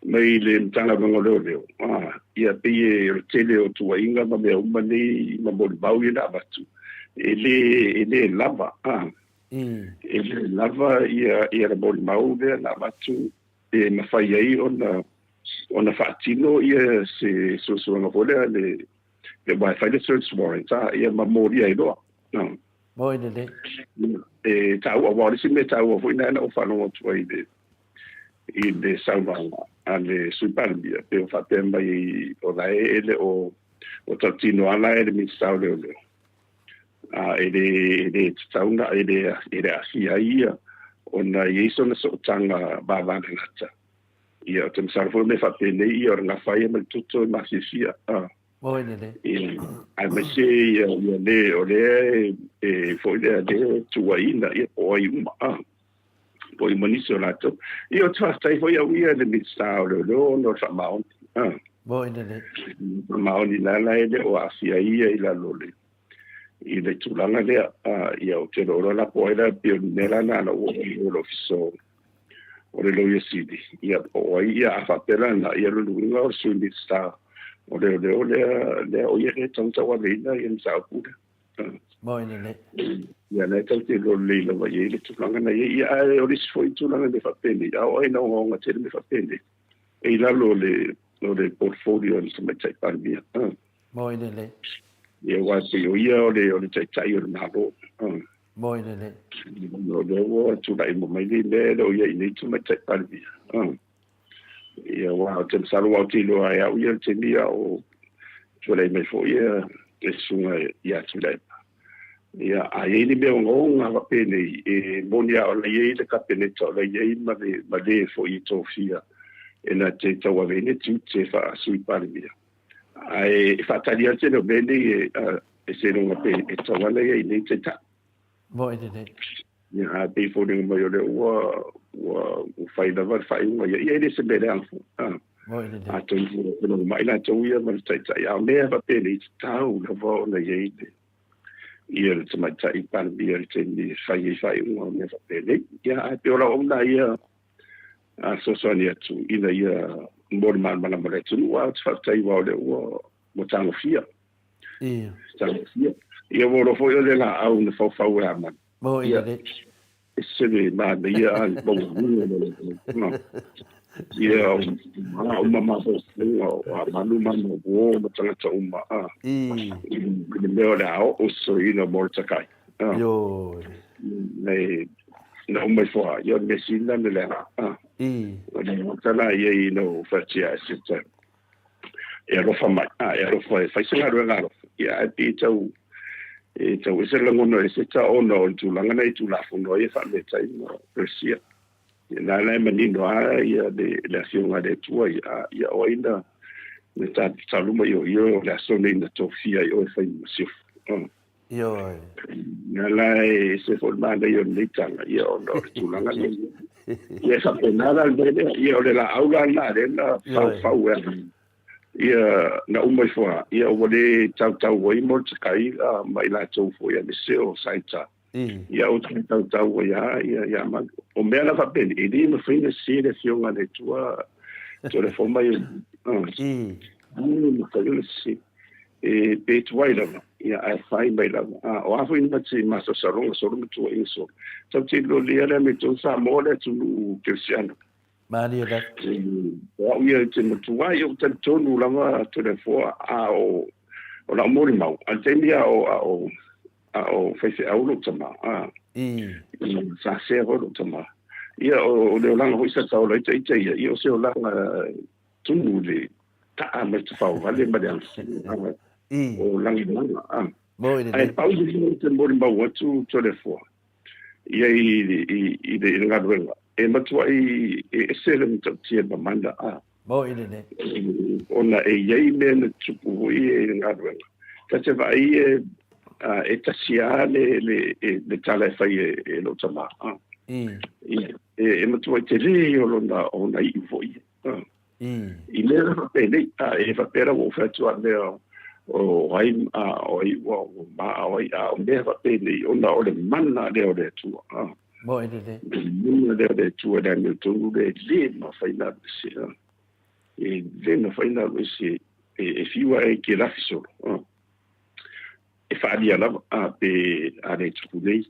mai le Matagaluega o Leoleo, a, ia pei e o le tele o tuuaiga ma mea uma nei ma molimau ia na avatu, e le, e le lava, a. E le lava ia, ia le molimau lea na avatu e mafai ai ona, ona faatino ia se suesuega foi lea le, le aua e fai le search warrant, a, ia ma molia ai loa. A. Moi lelei. E taua, aua o le isi mea taua foi lena na ou faalogo atu ai i le, i le saunoaga a le Sui Palemia, pei o faapea mai o la e le o, o tautino lava la e le Minisita o Leoleo, a e le, e le tatau na, e le, e le aafia ai ia ona e i ai sona sootaga vavalalata. Ia, ou te masalo foi o mea faapenei ia o le gafa ia ma le toto e mafiafia. A. Moi lelei. Ia, aemaise ia, ia le, o lea e, e foi lea, lea e tuuaiina ia po o ai uma. A. Po o ai uma nisi o latou. Ia, ou te faafetai foi au ia i le Minisita o Leoleo ona o le faamaoni. A. Moi lelei. Faamaoni la la e le o aafia ai ia i lalo o le i le tulaga lea. Ia, ou te iloa la po o ai la, pei o le mea la lena na ou oo ai i le Ofisa o le Loia Sili, ia po o ai, ia a faapea la lena, ia lona uiga o le Sui Minisita o Leoleo lea, lea o ia lea e tatau ona tauaveina ia le mataupu lea. Moi lelei. Ia lea tatou te iloa lelei lava i ai le tulaga na i ai. Ia, ae o le isi foi tulaga mea faapenei, a o ai na ogaoga tele mea faapenei, e i lalo o le, o le portfolio a le Tamaitai Palemia. Moi lelei. Ia, aua e pei o ia o le, o le Taitai o le Malo. Moi lelei. O lea ua tulai uma mai nei mea e le o i ai i nei Tamaitai Palemia. Ia, aua ou te masalo aua ou te iloa e au ia le taimi a o tulai mai foi ia le susuga ia Tuilaepa. Ia, a i ai ni mea ogaoga faapenei, e moni lava o la e i ai le Kapeneta, o la e i ai ma le, ma le foi e tofia e na te tauaveina tiute faa-Sui Palemia. Ae e faatali atu le mea nei e, e seiloga pe e tauala ia i nei taitai. Moi lelei. Ia, a pei foliga mai o lea ua, ua, ua fai lava le faaiuga ia. Ia e le se mea leaga foi. A. Moi lelei. Atonu ua felogo mai latou ia ma le taitai. A o mea faapenei, tatau lava ona i ai le, ia le tamaitai Palemia i le taimi e fai ai faaiuga o mea faapenei. Ia, ae pei o lau auauna ia a fesoasoani atu ina ia mo le malamalama o le atunuu, ae ou te faafetai aua o lea ua ua tagofia. Ia. Tagofia. Ia ua iloa foi o le laau na faufau e Amanu. Mo i le. Ese le manaia a le maualuga o le laau. Ia, a uma mafaufauga o Amanu ma uo ma tagata uma a. I. I le mea o le a oo se soiina mo le takai. Ioe. Nei, na uma ifo a, ia o le mea sili lena leaga. I. O le mea la ia i no whatia e se e alofa mai, a, e alofa e fai se galuega alofa. Ia ae pei tau, e tau ese lagona e se ta ona o le tulaga nei Tulafono ai e faametai ma Persia. Ia na la e manino a ia le, le afioga a le Atua ia, ia o ai na, na ta, taluma i o ia o le aso nei na tofia ai oe fai ma siofo. Ioe. Ia la e ese foi le manaia o lenei tala, ia ona o le tulaga lea. Ia e faapena la le mea lea, ia o le laau la lena lea na faufau e ia na uma ifo lava, ia ua le tautau ai mo le takai ma i latou foi aemaise o Saita. Ia ua tautau ai lava ia ia ma o mea la faapena, e le mafai ona sese le afioga a le Atua telefoni mai. E le mafai ona sese. E pe tuai lava, ia ae fai mai lava. A, o a foi ni mati masalosaloga solo ma tuuaiga solo. Tatou te iloa lea me tou Samoa le atunuu kerisiano. Malie lava. O au ia te matua ai ou talitonu lava Toleafoa a o o lau molimau, a le taimi a o a o a o faifeau lou tama, a. I. Sa sea foi lou tama. Ia o le olaga foi sa taola ai ita ia, ia o se olaga tumu le taa mai tafaovale ma le aga o lagolaga. A. Moi lelei. Ae pau le mea ou te molimau atu Toleafoa ia i, i, i, le, i le galuega, e matuai e ese le matautia mamana. A. Moi lelei. Ona e i ai mea na tutupu foi i le galuega. Ta te vaai e, e tasi lava le, le, le tala e fai e, e lou tama. A. I. E, e matuai tele o lona, ona iu foi. A. I mea la faapenei, a e faapea la ua ou fai atu a mea o ai a o ai ua o ma a o ai a o mea faapenei ona o le mana lea o le Atua. A. Mo e lelei. Le mana lea o le Atua le amiotonu le le mafai ona alu ese. A. E le mafai ona alu ese e, e fiu ae ke lafi solo. A. E faaalia lava, a pe a le tupu nei,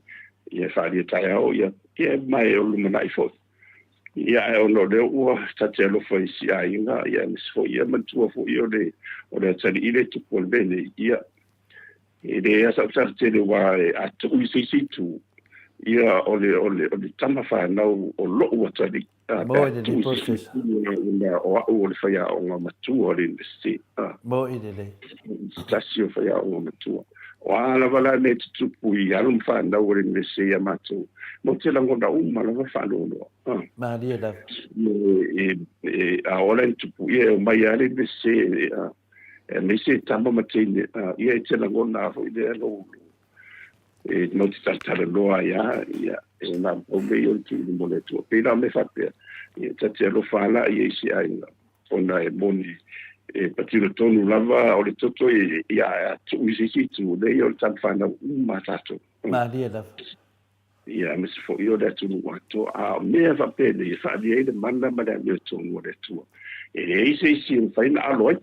ia e faaalia taeao, ia, ia ma e o lumanai foi. Ia, ae ona o lea ua ta te alofa i si aiga, ia, aemaise foi, ia, manatua foi o le, o le atalii le tupu o le mea nei, ia, e leai lava sau tala tele aua a tuu i se isi itu, ia, o le, o le, o le tama fanau o lou atalii, a, pe Moe a lelei tuu i se isi Professor. itu, ona o au o le faiaoga matua o le University, a. Moe lelei. Se tasi o faiaoga matua. O a lava la mea e tutupu i alo ma fanau o le University ia matou, matou te lagona uma lava faanoanoa. Ah. Malie lava. E, e, a ola ni tupu, ia e omai lava le University, e, a, aemaise e tama ma teine, a, ia e te lagona foi lea lou, e mau te talatalanoa ai lava, ia, e nā pau mea ia o le tuuina mo le Atua. Pei la o mea faapea, ia, ta te alofa lava ia i se aiga. Ona e moni, e patino tonu lava o le toto i a tuu i se isi itu, lea ia o le tama fanau uma a tatou. Malie lava. Ia, aemaise foi o le atunuu atoa. A o mea faapenei e faaalia ai le mana ma le amiotonu o le Atua. E leai se isi e mafai ona alo ai.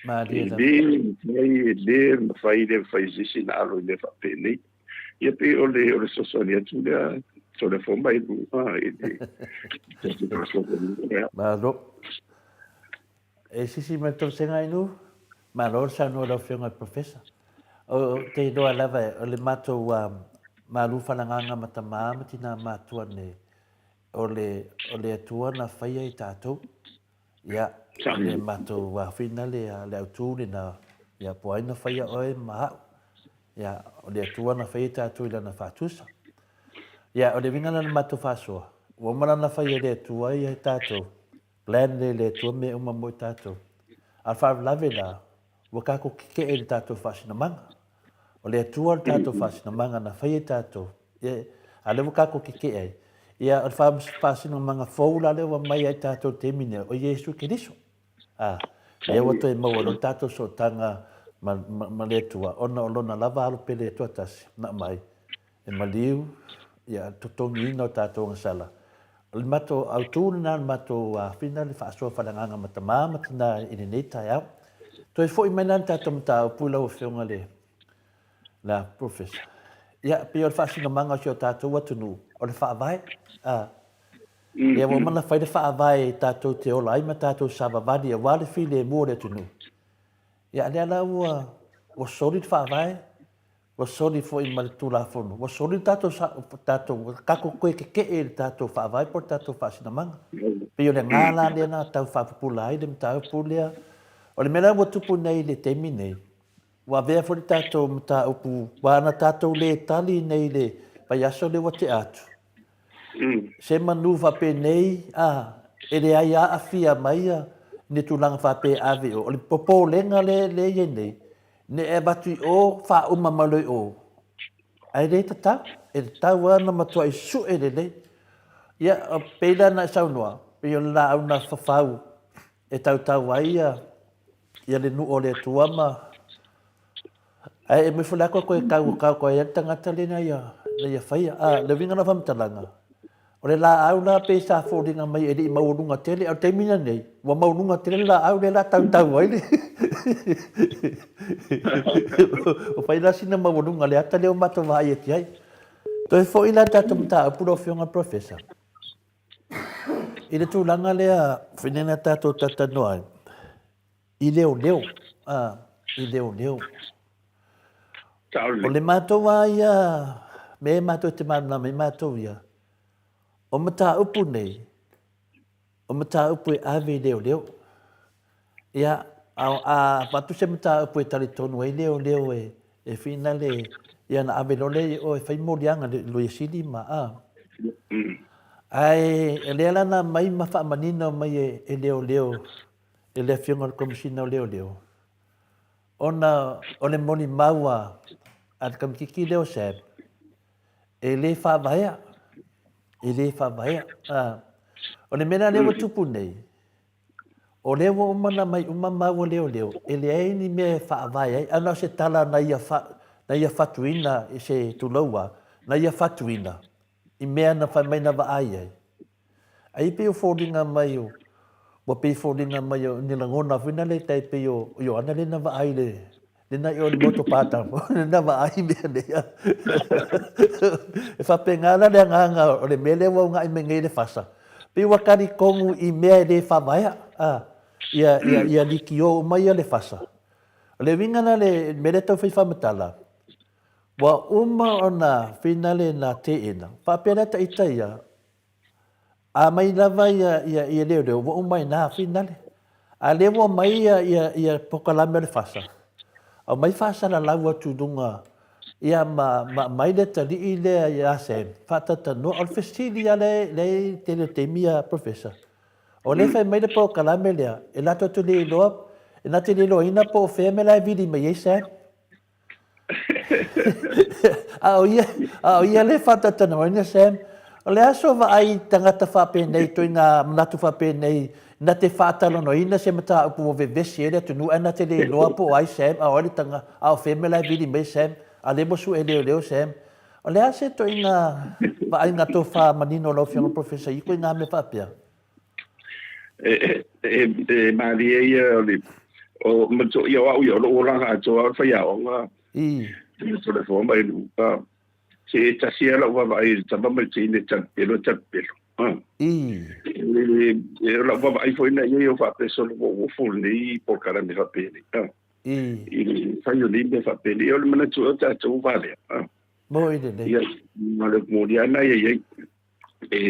Malie E lava. le mafai, e le mafai, le mafai e se isi ona alo i mea faapenei. Ia pei o le o le fesoasoani atu lea Toleafoa mai luga i le Malo. E sisi mai tou senga inu, malo le saunoa lau Afioga i le Professor. O te iloa lava o le matou malu falagaga ma tamā ma tinā matua nei, o le, o le Atua na faia i tatou. Ia, o le matou afina le, le autū lena, ia, po o ai na faia oe ma a'u. Ia, o le Atua na faia i tatou i Lana faatusa. Ia, o le uiga lena o le matou faasoa, ua uma la ona faia e le Atua ia i tatou, plan lea e le Atua mea uma mo i tatou. A o le faalavelave la, ua tatou keke'e i le tatou faasinamaga. O le Atua le tatou faasinamaga na faia i tatou, ia, a o lea ua tatou keke'e ai. Ia, o le faasinamaga fou la lea ua aumai ia i tatou i le taimi nei, o Iesu Keriso. Ā, lea ua toe maua loa le tatou sootaga ma, ma, ma le Atua, ona o Lona lava Alo Pele Toatasi na aumai, e maliu, ia, le totogiina o tatou agasala. O le matou autū lena, o le matou afina le faasoa faaleagaga ma tamā ma tinā i lenei taeao. Toe foi mai la le tatou mataupu i lau Afioga le, la Professor. Ia, pei o le faasinomaga o si o tatou atunuu, o le Faavae. Ā, Ia ua uma ona fai le faavae tatou te ola ai ma tatou savavali aua le filemu o le atunuu. Ia a lea la ua ua soli le faavae, ua soli foi ma le Tulafono, ua soli le tatou tatou tatou toe tete'e i le tatou faavae po o le tatou faasinamaga. Pei o le agaga la lea na tau faapupula ai le mataupu lea. O le mea la ua tupu nei i le taimi nei, Ua avea foi le tatou mataupu, aua ana tatou le tali nei i le vaiaso lea ua tea atu, se manu faapenei, a, e leai aafia mai ni tulaga faapea e ave i o. O le popolega lea e i ai nei, ne i avatu i o, faauma mai loa i o, ae le tatau, e tatau lava ona matuai sue lelei. Ia, pei la ona e saunoa, pei o le laau na fafau e tautau ai ia le nuu o le Atua ma ae e moe le ako koe tau kau koe ia le tagata le na ia na ia faia a le uiga na faamatalaga o le laau la pei sa foliga mai e le i maualuga tele a o le taimi lenei ua maualuga tele le laau lea la tautau ai le o fai la sina maualuga le ata lea o matou vaai atu ai toe foi la tatou mataupu lau afioga professor I le tulaga lea foi na tatou talatalanoa ai, i leoleo, a, i leoleo. O le matou lava ia, mea e matou te malamalama ai matou ia, o mataupu nei, o mataupu e ave i leoleo. Ia, a, a avatu se mataupu e talitonu ai leoleo e, e finale, ia ona ave loa lea i o e fai moliaga i le Loia Sili ma, a. Ae o lea la na aumai ma faamanino mai e, e leoleo, e le Afioga i le Komesina o Leoleo, ona o le molimau a, a le tamaitiiti lea o Sam, e le faavaea, e le faavaea. A. O le mea la lea ua tupu nei, O lea ua uma ona aumai uma maua leoleo, e leai ni mea e faavae ai, a na o se tala na ia, na ia fatuina i se tulou a, na ia fatuina i mea na fai mai na vaai ai. Ai pei o foliga mai o, ua pei foliga mai o ni lagona foi na le tai pei o Ioana lea na vaai i le, Lena i o le moto pātamo, lena vaai mea nei. E faapena la le agaga o le mea lea ua unaʻi mai nei le fasa. Pei ua talitonu i mea e le faavaea, a, ia, ia, ia likiō uma ia le fasa. O le uiga la le mea lea tau fai faamatala, ua uma ona finale na teena, faapea la ita ia, A mai lava ia ia ia leoleo ua uma ai na finale. A lea ua aumai ia ia ia polokalame o le FASA, aumai faasalalau atu i luga ia ma ma aumai le atalii lea ia Sam faatalatanoa. O le fesili lava lea lea e tele o taimi ia Professor, o lea e fai mai le polokalame lea e latou te le iloa, e na te le iloaina po o fea mea la e vili mai ai Sam. A o ia, a o ia le faatalatanoaina Sam, o le aso vaai tagata faapenei, ituaiga manatu faapenei, na te faatalanoaina se mataupu ua vevesi ai le atunuu ae na te le iloa po o ai Sam, a o ai le taga, a o fea mea la e vili mai Sam, a lea ua sue leoleo Sam. O le a se ituaiga vaaiga tofa manino a lau Afioga Professor i ituaiga mea faapea? E, e, e malie ia o le o ma ia o au ia o lou olaga atoa o le faiaoga. I. Te le fo mai lu ka se e tasi ala ua vaai i le tama ma le teine talipelo talipelo. I. E, e o lau vaavaai foi na ia o faapea solo ua ua fou lenei polokalame faapea nei. I. I le fai o nei mea faapea nei. O le manatu o tatou valea. Moni lelei. Ia, ma le upu moni lava lena e i ai. E,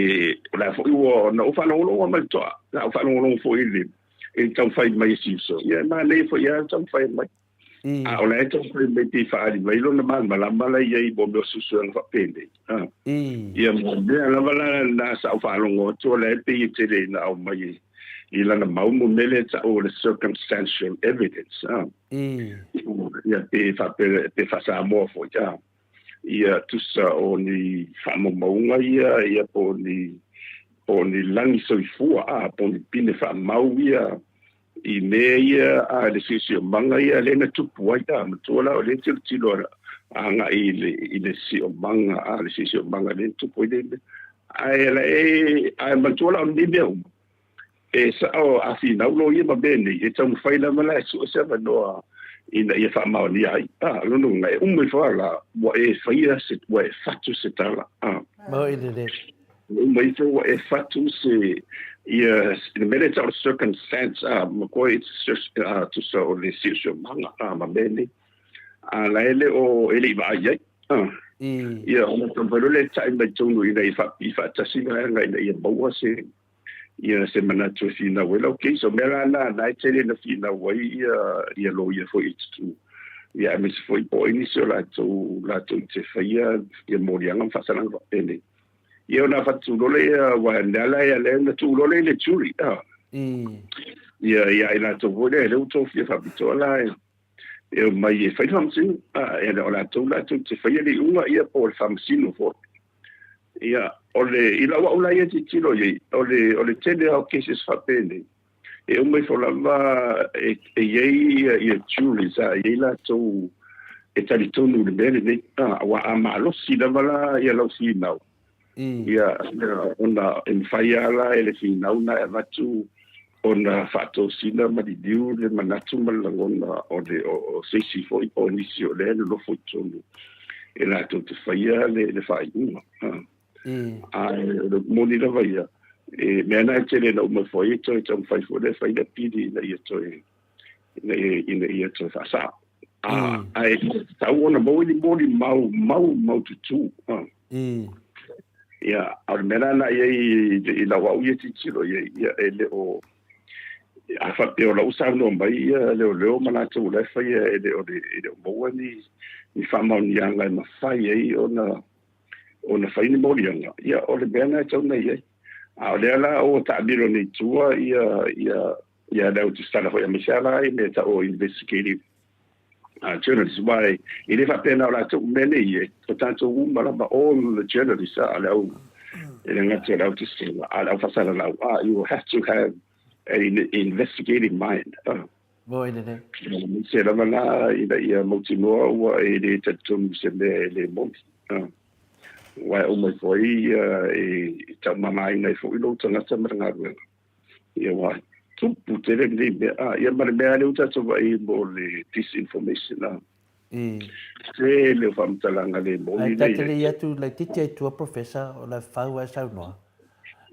o le a foi ua, na ou faalogologo lava ma le totoa, na ou faalogologo foi i le, i le taumafai mai e si uso, ia e manaia foi lava le taumafai mai. A o la e taumafai mai pei faaali mai lona malamalama la e i ai mo mea o suesuega faapenei. Ia mo mea lava la na sa ou faalogo atu o la e pei e tele ina aumai i lana mau mo mea lea e tau o le circumstantial evidence. Ia pe faapea pe faa-Samoa foi. Ia tusa o ni faamaumauga ia, ia po o ni po o ni lagi soifua, po o ni pine faamau ia i mea ia a le siosiomaga ia lea na tupu ai a matua la o lea tilotilo agai i le i le siomaga a le siosiomaga lea na tupu ai lea mea ae la e ae matua la o lenei mea uma e sao a finau loia ma mea nei e taumafai lava la e sue se avanoa ina ia faamaonia ai a lona uiga e uma ifo lava la ua e faia se ua e fatu se tala a Mau i lelei. Uma ifo ua e fatu se ia le mea lea e tau o le circumstance a ma koe a tusa o le siosiomaga a ma mea nei a la e le o e le i vaai ai a ia ona taumafai loa lea e ta'i mai totonu ina ia faapipii faatasi vaega ina ia maua se ia se manatu e finau ai lau case. O mea la na na e tele na finau ai ia ia loia foi i tutū ia aemaise foi po o ai nisi o latou latou te faia ia moliaga ma faasalaga faapenei. Ia ona fatu lole ia wa ne ala ia le na tu lole le jury a. Ia ia ina to foi le le uto fia faapitoa la e e mai e fai faamasino a e le o latou latou te faia le iuga ia po o le faamasino foi. Ia o le i lau au la ia tilotilo i ai o le o le tele lava o cases faapenei e uma ifo lava e i ai ia ia juries a e i ai latou e talitonu i le mea lenei a aua a malosi lava la ia lau finau ia ona e mafai lava la e le finau na e avatu ona faatosina ma liliu le manatu ma le lagona o le o se isi foi po o nisi o lea e nonofo i totonu e latou te faia le le faaiuga Ae o le moni lava ia, e mea na e tele na uma ifo ai e toe taumafai foi lea e fai le apili ina ia toe ina ia ina ia toe faasao. A ae tatau ona maua ni molimau mau maututū. Ia, a o le mea la na i ai i lau au ia tilotilo i ai, ia e le o a faapea o la ua saunoa mai ia leoleo ma latou o la e faia e le o le e le o maua ni ni faamaoniaga e mafai ai ona ona fai ni moliaga, ia o le mea lena e tatau ona i ai. A o lea la ua taamilo nei i tua ia, ia, ia le au tusitala foi aemaise lava la i mea e tau o investigative journalist, aua e le faapea na o latou mea nei e, o tatou uma lava, all the journalists, a le au, e le gata o le au tusitala, a le au faasalalau, you have to have an investigative mind. Moi lelei. Se lava la ina ia mautinoa ua e le talitonu i se mea e le moni. Aua e uma ifo ai ia e taumamaina ai foi lou tagata ma le galuega. Ia aua e tupu tele lenei mea. Ia ma le mea lea ua tatou vaai mo le disinformation. Tele o faamatalaga le moni lea i ai. Ae ta te le i atu laitiiti ai tua Professor o la e fau ae saunoa.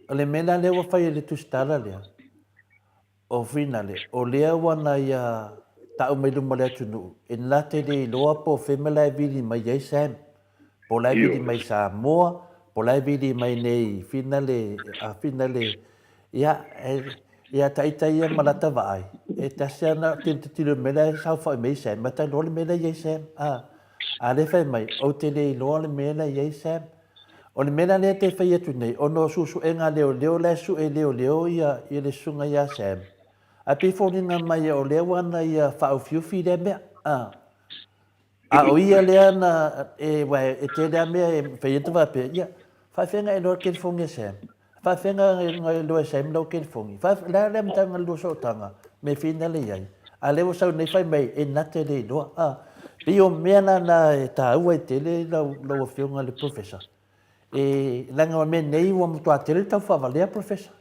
O le mea la lea ua fai e le tusitala lea, O Finale, o lea ua na ia ta'u mai luma o le atunuu, e na te le iloa po o fea mea la e vili mai ai Sam, po o la e vili mai Samoa, po o la e vili mai nei Finale, a Finale, ia, e, ia ta ita ia ma lata vaai, e tasi lava na tilotilo i le mea la e saofai mai ai Sam, a ta iloa le mea la e i ai Sam, a, a lea fai mai, ou te le iloa le mea la e i ai Sam. O le mea la lea te fai atu nei, ona o suesuega a leoleo la e sue e leoleo ia ia le susuga ia Sam, ae pei e foliga mai o lea ua na ia faaufiufi lea mea, a. A o ia lea na, e, uae e tele lava mea e fai atu faapea, ia, faafefea na e iloa le telefoni a Sam? Faafefea na iloa e Sam lau telefoni? Faafefea, o le a le amataga o le lua sootaga, mea fina le i ai. A lea ua sau nei fai mai e na te le iloa. A, pei o mea la na e taua ai tele lau, lau Afioga i le Professor. E, leaga o mea nei ua matua tele le tau faavalea, Professor.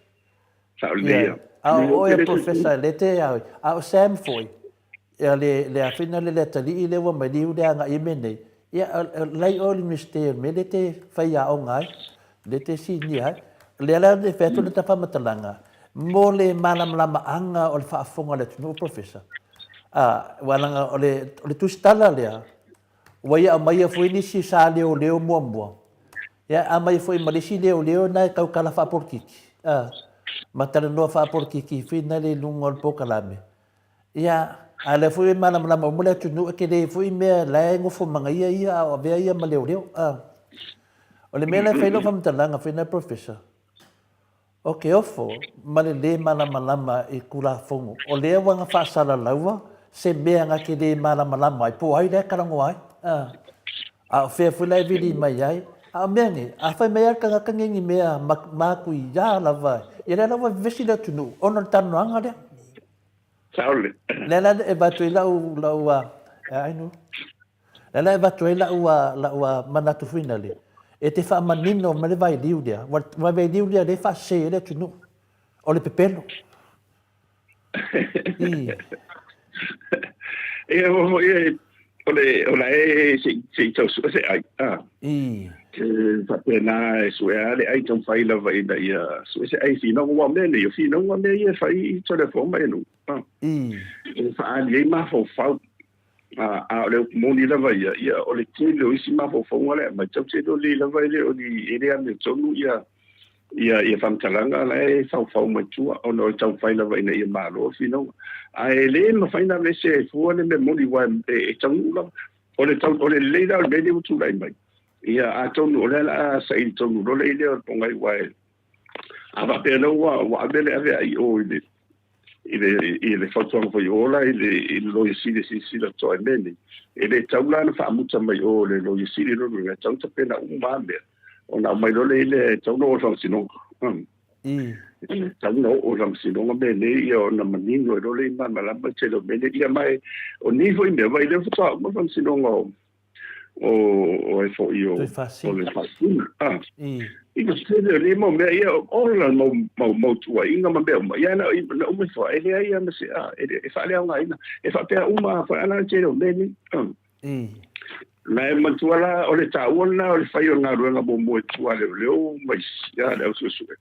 Sao lelei ia. A o oe Professor e le te a, a o Sam foi, ia le, le afina le le atalii lea ua mai liu le agai i mea nei, ia la i o le Universite o le mea lea te fai aoga ai, lea te sinia ai. Lea la e fai atu lata faamatalaga, mo le malamalamaaga o le faafofoga a le atunuu, Professor, a, aua leaga o le, o le tusitala lea, Ua ia aumaia foi nisi sa leoleo muamua, ia aumaia foi ma le isi leoleo na e tautala faapolokiki, a, ma talanoa faapolokiki foi na le i luga o le polokalame. Ia, a o lea foi e malamalama uma le atunuu e tele foi mea la e nofo magaia ia a o avea ia ma leoleo, a. O le mea la e fai lau faamatalaga foi na Professor, O ke ofo ma le lē malamalama i Tulafono, o lea ua na faasalalaua se mea na te lē malamalama ai, po o ai la e talanoa ai, a, a o fea foi la e vili mai ai. A o mea nei, a fai mai lava le tagata nei ni mea matuia lava, ia lea la ua vevesi le atunuu ona o le talanoaga lea. Saole. Lea la e avatu ai lau, lau, a, ai nu. Lea la e avatu ai lau, lau manatu foi nale, e te faamanino mai le vailiu lea, ua le vailiu lea lea e faasese ai le atunuu, o le pepelo. I. Ia, ia, o le, o la e se, se i tau sue se ai. Ah. I. E faapena e sue a le ai taumafai lava ina ia sue se ai finauga aua o mea nei, o finauga mea ia e fai i Toleafoa ma Enu. Ah. I. E faaali ai mafaufau. A, a o le upu moni lava ia, ia o le tele o isi mafaufauga la e aumai, tatou te iloa lelei lava e le o ni, e le amiotonu ia, ia, ia faamatalaga la e faufau mai tua, ona o le taumafai lava ina ia malo le finauga. Ae le mafai ona aveese ai fua le mea moni, aua e, e taunuu lava. O le, tau, o le lelei la o le mea lea ua tulai mai, ia atonu o lea o le a saili tonu loa le i lea o le pogai, aua e, a faapea loa ua, ua ave le ave i o i le, i le, i le fautuaga foi o la i le, i le Loia Sili e silasila totoa i mea nei. E le tatau la ona faamuta mai o le Loia Sili lona uiga, e tatau ona tapena uma lava mea, ona aumai loa lea i le, e tatau ona oo i le Faamasinoga. Mm. E tatau ona oo i le Faamasinoga mea nei, ia ona manino ai loa lea i malamalama le tele o mea nei. Ia ma e, o nei foi mea, vaai lea faatoa uma le Faamasinoga o, o o ai foi o o le Faasina. Ah. I ka tele o nei mau mea ia o la mau mau mau tuuaiga ma mea uma. Ia na na uma ifo e leai ia ma se a e, e faaleaogaina. E faapea uma foi ana le tele o mea nei. Ah. Na e manatua la o le taua lena o le fai o le galuega muamua i tua a leoleo ma isi a le au suesue.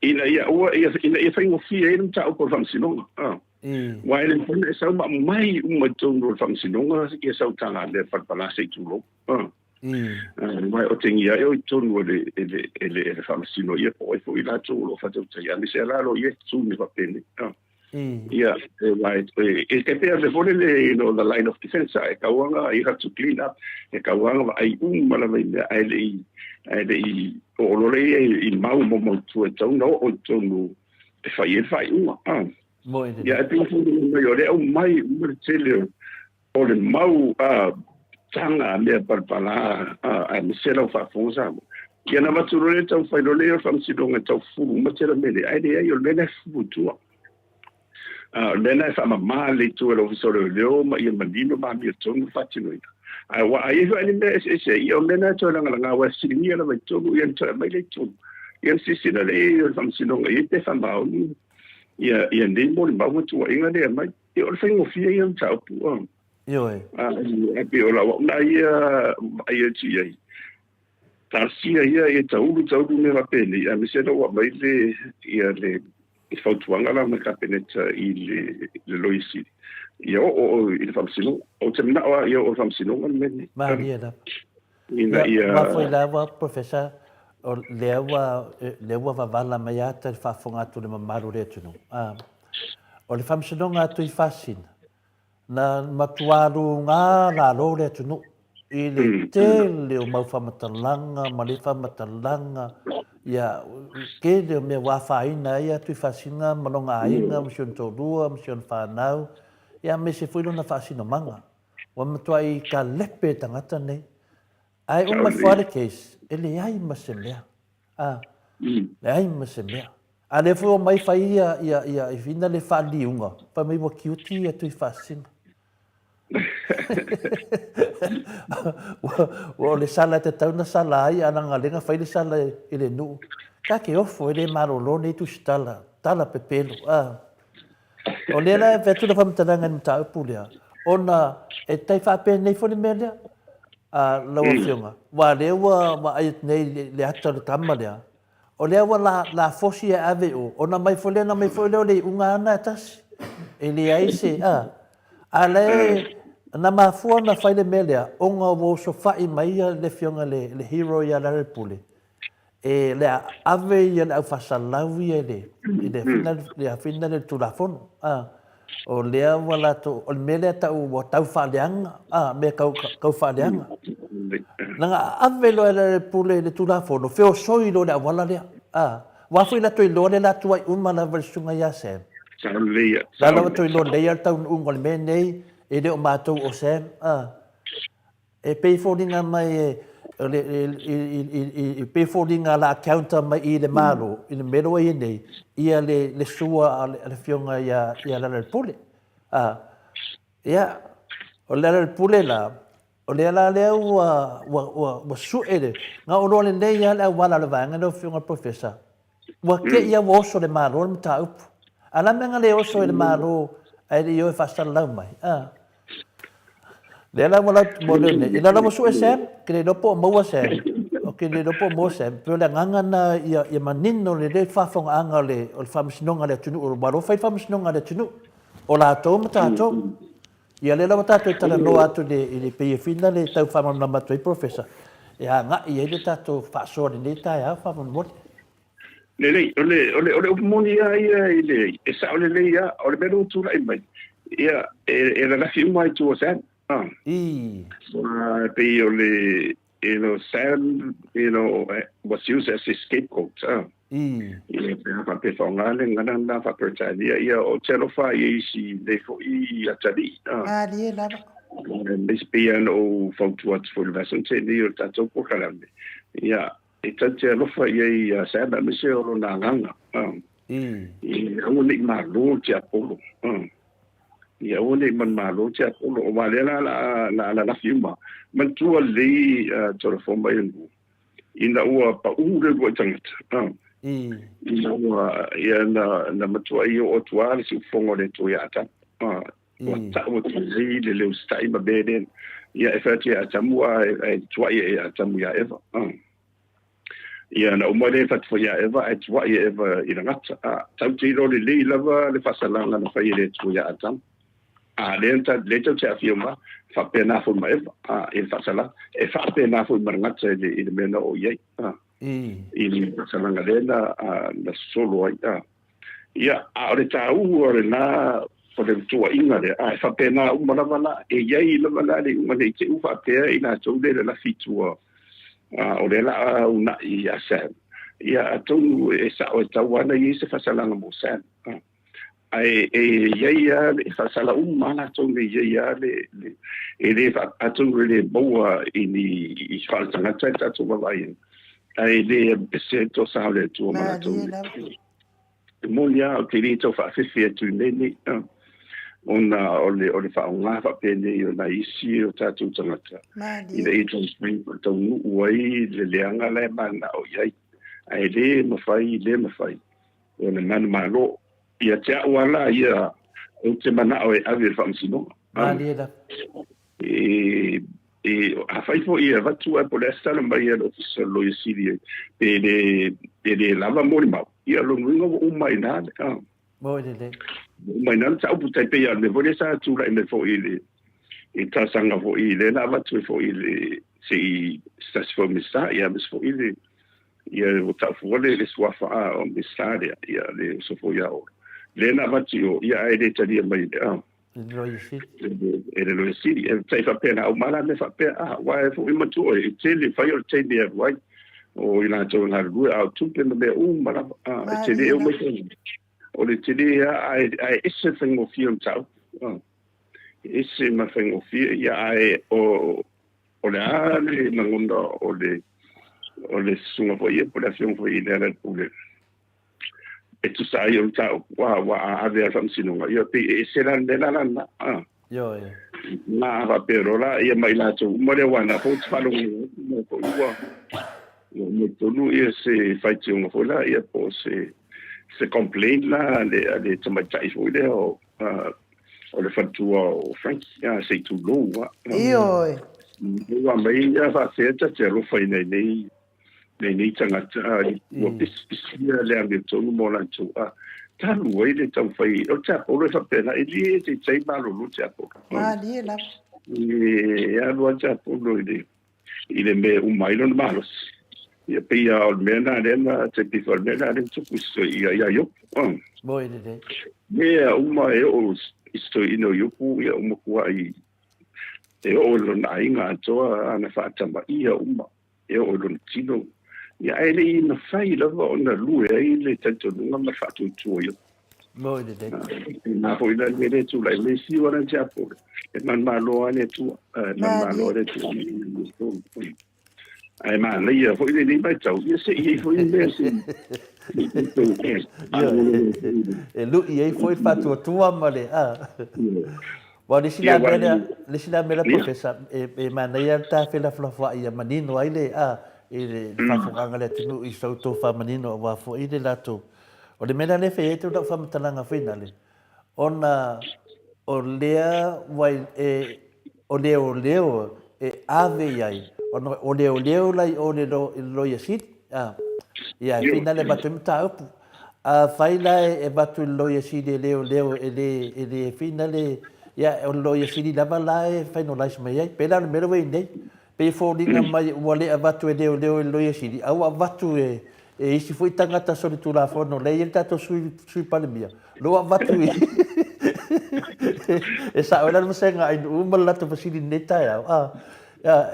Ina ia aua ia ina ia faigofie ai le mataupu o le faamasinoga. Ah. Aua e le mafai ona e sau ma aumai uma i totonu o le faamasinoga ia sau tagamea palapala se i tulou. Aua e otegia ai o i totonu e le, e le, e le, e le faamasino ia po o ai foi i latou o lo o faatautaia, aemaise lava loia e tutu mea faapenei. Ia, aua e, e, e tai pei o le mea foi lele, you know, the line of defense, e tatau lava ona, you have to clean up, e tatau lava ona vaai uma lava i mea ae le i, ae le i oo loa lea i mau maumautua e tatau ona oo i totonu e fai ai le faaiuga. Ah. Moi Ia, e pei foi mai o le aumai uma le tele o le mau a taga a mea palapala a aemaise lau faafofoga Samoa. Ia na avatu loa lea taumafai loa lea o le faamasinoga e tau fufulu uma tele mea nei, ae leai o le mea lena e fufulu i tua. A o le mea lena e faamama lelei i tua e le Ofisa o Leoleo ma ia manino ma amiotonu le faatinoina. Ae ua a i ai foi ni mea eseese ai, ia o mea na e toe lagalaga aua e fesiligia lava i totonu, ia ona toe aumai lea i totonu. Ia ona silasila lea i ai o le Faamasinoga i ai pe faamaoni ia, ia nei molimau ma tuuaiga lea e aumai. Ia o le faigofie ia o le mataupu. Ioe. A, e pei o lau au na ia vaai atu i ai. Talosia ia ia taulu taulu mea faapenei, aemaise lea ua aumai le, ia le fautuaga la mai le Kapeneta i le, le Loia Sili, ia oo i le Faamasinoga. Ou te manao lava ia oo i le Faamasinoga le mea lenei. Malie lava. Ina ia. Aua foi lava, Professor, o lea ua, lea ua vavala mai ata i le faafofoga atu i le mamalu o le atunuu. O le Faamasinoga a Tuifaasina, Na matua lugā lalo le atunuu i le tele o mau faamatalaga ma le faamatalaga, ia, tele o mea ua afaina ai a Tuifaasina ma lona aiga ma si ona toalua ma si ona fanau, ia aemaise foi lona faasinomaga. Ua matuai kalepe tagata nei. Ae uma ifo lava le case, e leai ma se mea. A, leai ma se mea. A lea foi omai fai ia, ia, ia, i fina le faaliliuga, fai mai ua kiuti ia Tuifaasisina. Ua, ua o le sala e tatau na sala ai, a leaga lea na fai le sala i le nuu. Ta te ofo, e le malolo nei tusitala, tala pepelo, a. O lea la e fai atu le faamatalaga i le mataupu lea, ona e tai faapenei foi le mea lea, a lau Afioga, aua o lea ua vaai atu nei i le ata o le tama lea, o lea ua lafosi e ave i o, ona aumai foi lea, ona aumai foi lea o le iuga lava lena e tasi. E leai se, a, a o la e Na mafua ona fai le mea lea, ona ua osofai mai le afioga i le hero ia Lealailepule, e le a ave ia le aufaasalau ia i le, i le le afina le Tulafono. A, o lea ua latou, o le mea lea tau ua tau faaleaga, a, mea tau, tau faaleaga. Leaga a ave loa e Lealailepule i le Tulafono, feosoi loa le auala lea. A, aua foi latou iloa le la tuai uma lava i le susuga ia Sam. Sao lelei ia. La la ua toe iloa lelei lava le taunuuga o le mea lenei, e le o matou o Sam. A, e pei e foliga mai e, o le, e pei e foliga o le a counter mai i le Malo, i le mea lea ua i ai nei, ia le, le sua a le, a le afioga ia, ia Lealailepule. A, ia, o Lealailepule la, o lea la lea ua, ua, ua, ua sue le, na o loa lelei lava le auala a le vaega lea o afioga i le Professor, Ua te i ua oso le Malo le mataupu. A o le a mea na le oso ai le Malo ae le i o e faasalalau mai? A. Lea la ua lau, lea nei, la ua sue Sam, ke le iloa po o maua Sam, o ke le iloa po o maua Sam, pei o le agaga na ia, ia manino lelei le faafogaaga o le, o le faamasinoga a le atunuu, aua o lo o fai le faamasinoga a le atunuu, o latou ma tatou. Ia lea la ua tatou talanoa atu i le, i le pei e fina le tau faamalamalama atu ai Professor, e agai ai le tatou faasoa i lenei taeao faamolemole. Lelei, o le, o le, o le upu moni lava ia i le, e sao lelei lava, o le mea lea ua tulai mai, ia, e, e lalafi uma lava i tua o Sam. Ah. I. E pei o le, you know, Sam, you know, was used as a scapegoat. Ah. I. Ia, pe a faapea e faaaoga le gagana lena faa-Peretania, ia, ou te alofa i isi nei foi atalii. Ah. Malie lava. Aemaise pei lava ona ou fautua atu foi i le vaiaso na tea nei o le tatou polokalame, ia, E tatou te alofa i ai ia Sam aemaise o lona agaga. Ia aua ne i malo le tiapolo. Ia aua ne i manumalo le tiapolo. Aua lea la la a lalafi uma. Manatua lelei Tolafono mai anu ina ua pau le uluai tagata. Ina ua ia na na matuai oo atu lava le siufofoga o le Atua ia Atamu. Ua tau atu ai le le usitai ma mea lea. Ia e fai atu ia Atamu ae tuai e Atamu ia Eva. Ia na uma lea e fai atu foi ia Eva ae tuai e Eva i le gata. Tau te iloa lelei lava le faasalaga na fai e le Atua ia Atamu. A lea ta lea tau te aafia uma, faapena foi ma Eva i le faasalaga. E faapena foi ma le gata i le mea na oo i ai. I le faasalaga lea na sosolo ai. Ia, a o le taua lena o le tuuaiga lea, a e faapena uma lava la, e i ai lava la le iuga ne i te i ua faapea i latou lea e lalafi i tua, o lea la a uunai ia Sam. Ia, atonu e sao e tatau lava ona i ai se faasalaga mo Sam. Ae e i ai lava, e faasala uma lava latou nei, e i ai lava le, e le, atonu e le maua i ni faaletagata i le tatou vaavaai ai. Ae le ese ai le toasa o le Atua ma latou nei. E moni lava, ou te le tau faafefe atu i mea nei, ona o le, o le faaaoga faapenei o nai isi o tatou tagata, ina ia taunuu ai le leaga la e mananao i ai. Ae le mafai, le mafai ona manumalo. Ia te au lava la ia, ou te manao e ave i le faamasinoga. Malie lava. E, e, afai foi e avatu ae po o le a se tala mai a le Ofisa o le Loia Sili pe le, pe le lava molimau, ia lona uiga ua uma ai i ina le, a. Moi lelei. Ua uma ai i ina le mataupu, tai pei lava o le mea foi lea sa tulai mai foi i le, i le talosaga foi lea na avatu ai foi i le, se i se tasi foi o Minisita, ia aemaise foi le, ia ua tau fua le, le suafa o Minisita lea, ia le uso foi ia Olo. Lea na avatu i o, ia ae le talia mai e le, a. E le Loia Sili. E le Loia Sili. E tai faapea na uma la mea faapea, a, aua e foi matua oe, e tele, fai o le taimi e alu ai, o i latou e galulue, a o tupe ma mea uma lava, a, e tele e uma i O le tele lava, ae, ae ese le faigofie o le mataupu, a, ese ma le faigofie, ia, ae o, o le a le lagona o le, o le susuga foi ia, po o le afioga foi i Lealailepule, e tusa ai o le mataupu, a ua a ave lava i le faamasinoga, ia pei e ese la le mea la lena, a. Ioe. Na faapea loa la, ia ma i latou uma lea aua na foi ou te faalogo atu na foi ua ua aumai tonu ia se faitioga foi la, ia po o se se complaint la a le a le tamaitai foi lea o o le faletua o Frankie, a se i tulou lava. Ioe. Ua aumai ia faapea ta te alofa i nai nei lenei tagata ua pisipisia le amiotonu mo latou a talu ai le taumafai o le tiapolo e faapena e le taitai malolo tiapolo. Malie lava. E alu a tiapolo i le mea e uma ai lona malosi. Ia pei lava o le mea lena lea na te pei foi o le mea lena lea na tupu i ia Iopu. Moe lelei. Mea uma e oo i se toeaina o Iopu, ia ua matuai e oo i lona aiga atoa ana faatamaia uma, e oo i lona tino. Ia ae le i mafai lava ona lue ai le talitonuga ma le faatuatua o Iopu. Moe lelei. Na foi la le mea lea e tulai mai, fiu lava le tiapolo, e manumalo lava le Atua, e manumalo lava le Atua. Ae manaia foi lenei vaitau, ia se i i ai foi ni mea se E lu'i ai foi le faatuatua ma le a. Aua o le isi la mea lea, le isi la mea lea Professor, e manaia le ta felafolafoai ia manino ai le a i le faafofogaaga a le atunuu i sa outou faamanino aua foi le latou. O le mea la lea e fai ai lau faamatalaga foi nale, ona o lea ua e o leoleo e ave i ai, ona o leoleo la i o i le Loia Sili, a, ia, e fai nale avatu ai mataupu. Afai la e avatu i le Loia Sili e leoleo e le, e le fai nale, ia, o le Loia Sili lava la e finalize mai ai. Pei la o le mea lea ua i ai nei, pei e foliga mai ua le avatu e leoleo i le Loia Sili, a ua avatu e, e isi foi tagata solitulafono lea e i ai le tatou sui, sui Palemia, lea ua avatu i e sao ai la le vasega ainuu ma le latou fesili i lenei taeao, a,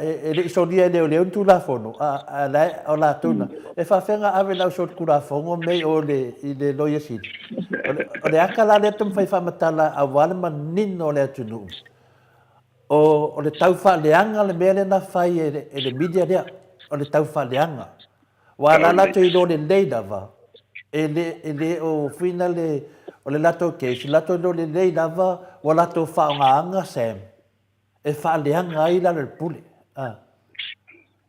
e, e le i solia e leoleo ni tulafono, a, a la e, o latou na, e faafefea ona ave le au solitulafono mea i o le, i le Loia Sili? O le, o le aka la lea taumafai e faamatala aua le manino o le atunuu, o, o le tau faaleaga le mea lea na fai e le, e le media lea, o le tau faaleaga. Aua o la latou iloa lelei lava, e le, e le o fuina le, o le latou case, latou iloa lelei lava ua latou faaaogaina Sam e faaleaga ai lalo i le pule. A.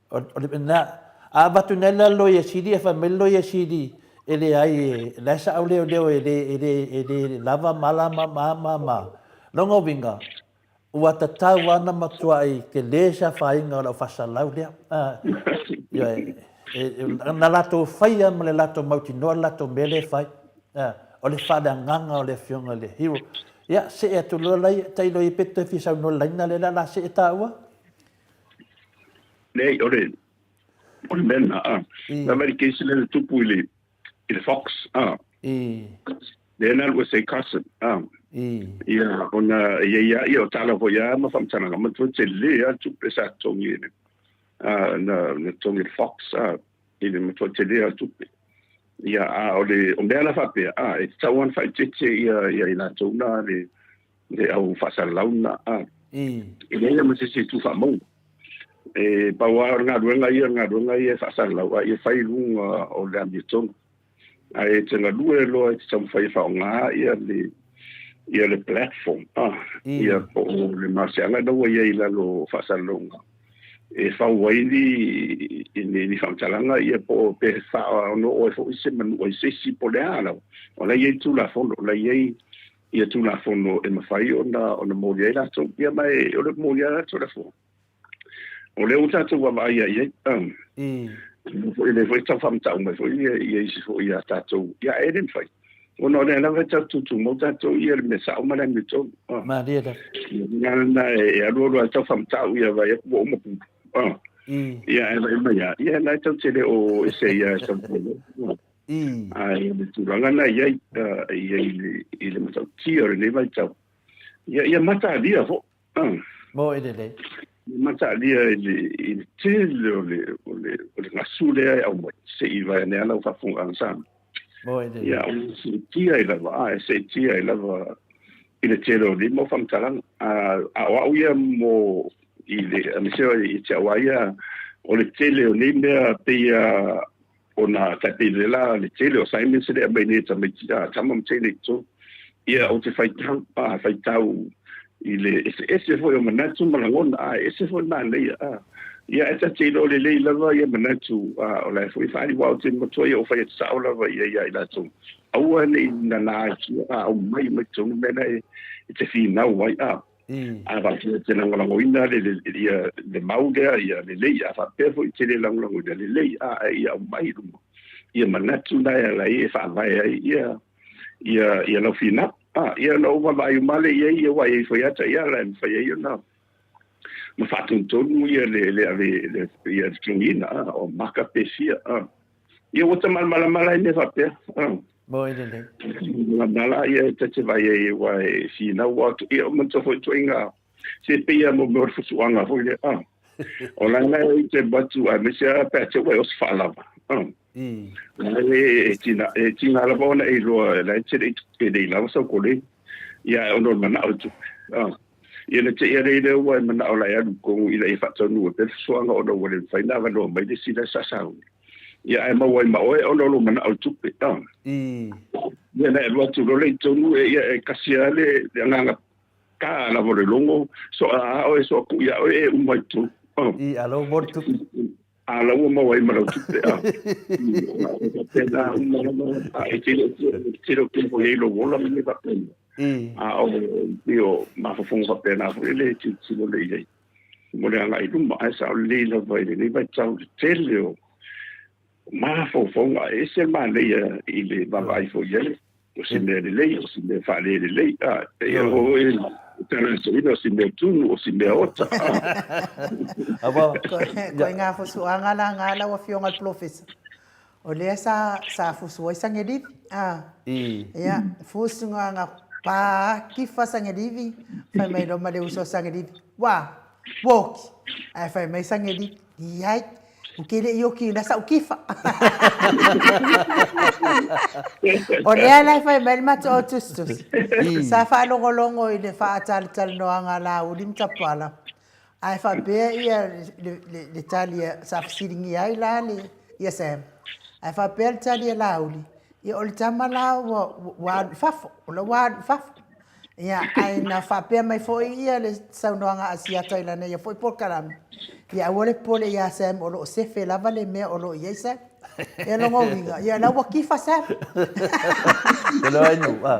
O, o le, na, a avatu nei la le Loia Sili, e fai mai le Loia Sili, e leai, e, la e sa au leoleo e le, e le, e le lava mala ma, ma, ma, ma. Lona uiga, Ua tatau lava ona matuai tele se afaina o lau faasalau lea. Ioe, na latou faia ma le latou mautinoa le latou mea lea e fai. O le faaleagaga o le Afioga i le Hero. Ia, see atu loa laia, tailo i ai pe toe fia saunoa i le laina lea o le a see taua. Leai, o le, o le mea lena, a. Na mai le case lea na tupu i le, i le Fox, a. Lea na alu ese ai Carson, a. Ia, ona e i ai lava, ia, o tala foi lava ma faamatalaga, manatua tele lava le tupe sa totogi e le, a, na, na totogi e le Fox, a, i le matua tele lava o le tupe. Ia, a o le, o mea la faapea, a, e tatau lava ona faaeteete ia, ia i latou na le, le au faasalalau na, a. E leai lava ma se isi e tu faamauga. E pau lava o le galuega ia, o le galuega ia e faasalalau, a ia fai i luga o le amiotonu. Ae e te galue loa e te taumafai e faaaoga ia le ia le platform ah, ia po o le malosiaga lena ua i ai i lalo o faasalalauga e fau ai ni ni, ni faamatalaga ia po o pe faaono oe foi se manua i se isi po o le a lava. O la e i ai Tulafono, o la e i ai ia Tulafono e mafai ona ona molia ai latou. Ia ma e o le molia lava Tulafono. O lea ua tatou vaavaai i ai. E le foi tau faamatau mai foi ia, ia isi foi ia tatou, ia e le mafai. Ona o lea lava e tau tutumau tatou ia le mea sao ma le amiotonu. Malie lava. Nga na e alu alu a tau faamatau ia vai atu ua uma pulu. Ia e vai mai ia, ia na e tau te le o ese ia e tau pulu. Ai le tulaga na i ai, i ai i le matautia o lenei vaitau. Ia, ia matalia foi. Mo e lelei. Mataalia i le, i le tele o le, o le, o le gasu lea e aumai, se i vae ane lava lau faafofogaaga Samoa. Mo e lelei. Ia, o seetia ai lava, a, e seetia ai lava i le tele o nei mau faamatalaga. A, a o au ia mo, i le, aemaise o i te au lava ia, o le tele o nei mea pei a, ona tai pei le la le tele o assignments lea e aumai nei e tamaiti, a, tama ma teine i totonu. Ia, ou te faitau, a, faitau i le eseese foi o manatu ma lagona, a, e ese foi le manaia, a. Ia, ae ta te iloa lelei lava ia manatu, a, o la e foi e faaali, aua ou te matua ia ou fai atu sao lava ia ia i latou. Aua ne i nana ai tua, a, aumai mai totonu mea la e, e te finau ai, a. A faapea e te lagolagoina le, le, ia, le mau lea, ia lelei. A faapea foi e te le lagolagoina, lelei. A, ae ia aumai i luma ia manatu na e ala ai e faavae ai ia, ia, ia lau finau. A, ia na ou vaavaai uma lea i ai, ia ua i ai foi lava taiala e mafai ai ona ma faatonutonu ia le le ave le ia le totogiina o maka pe fia Ia ua ta malamalama la i mea faapea. Mo e lelei. Malamalama ia e ta te vaai ai aua e finau atu. Ia o manatua foi ituaiga se pei lava mo mea o le fusuaga foi lea. O la la e te batu aemaise lava pe a te ua e oso faalava. La e tina e tiga lava ona e iloa la e te le e le i lava sau koleni. Ia ae ona o le manao e tupe. Ia na te ia lea lea ua e manao la e alu i totonu ina ia faataunuu ai pea le fusuaga ona ua le mafai ona avanoa mai le isi la e sa sauni. Ia ae maua ai ma oe ona o lou manao i tupe. Ia na e alu atu loa lea i totonu ia e kasi lava le agaga ta lava o le logo, so a oe so a kui ia oe e uma i totonu. I, a lau mo le tupe. A lau ua maua ai ma lau tupe. Faapena uma lava, e tele tele o pea foi ai lou ola ma mea faapena. A o pei o mafaufauga faapena foi le tilotilo lea i ai mo le agai i luma. Ae sao lelei lava i lenei vaitau i le tele o mafaufauga, e ese le manaia i le vaavaai foi i ai, o se mea lelei, o se mea faalelelei, a e o e tala o se mea tunu, o se mea ota. Awa. Koe ngā fusuaga la ngā lau afioga le polofesa. O lea sa, sa fusu ai Sagelivi. A. I. Ia, fusu ngā ngā pā kifa Sagelivi, whai mai loa ma le uso a Sagelivi. Wa, woki. Ae whai mai Sagelivi, iai, u ke le i oki ina sa'u kifa. O lea la e fai mai le matou au tusitusi. Sa faalogologo i le faatalatalanoaga a Laauli ma Tapala, ae faapea ia le tali sa fesiligia ai la ia Sam, ae faapea le tali a Laauli, ia o le tama la ua alu i fafo, o la ua alu i fafo. Ia, ae na faapea mai foi ia le saunoaga a Asiata i lana ia foi polokalame, ia aua le popole ia Sam o lo o sefe lava le mea o lo o i ai Sam. Ia lona uiga, ia la ua kifa Sam. Te loa inu, a.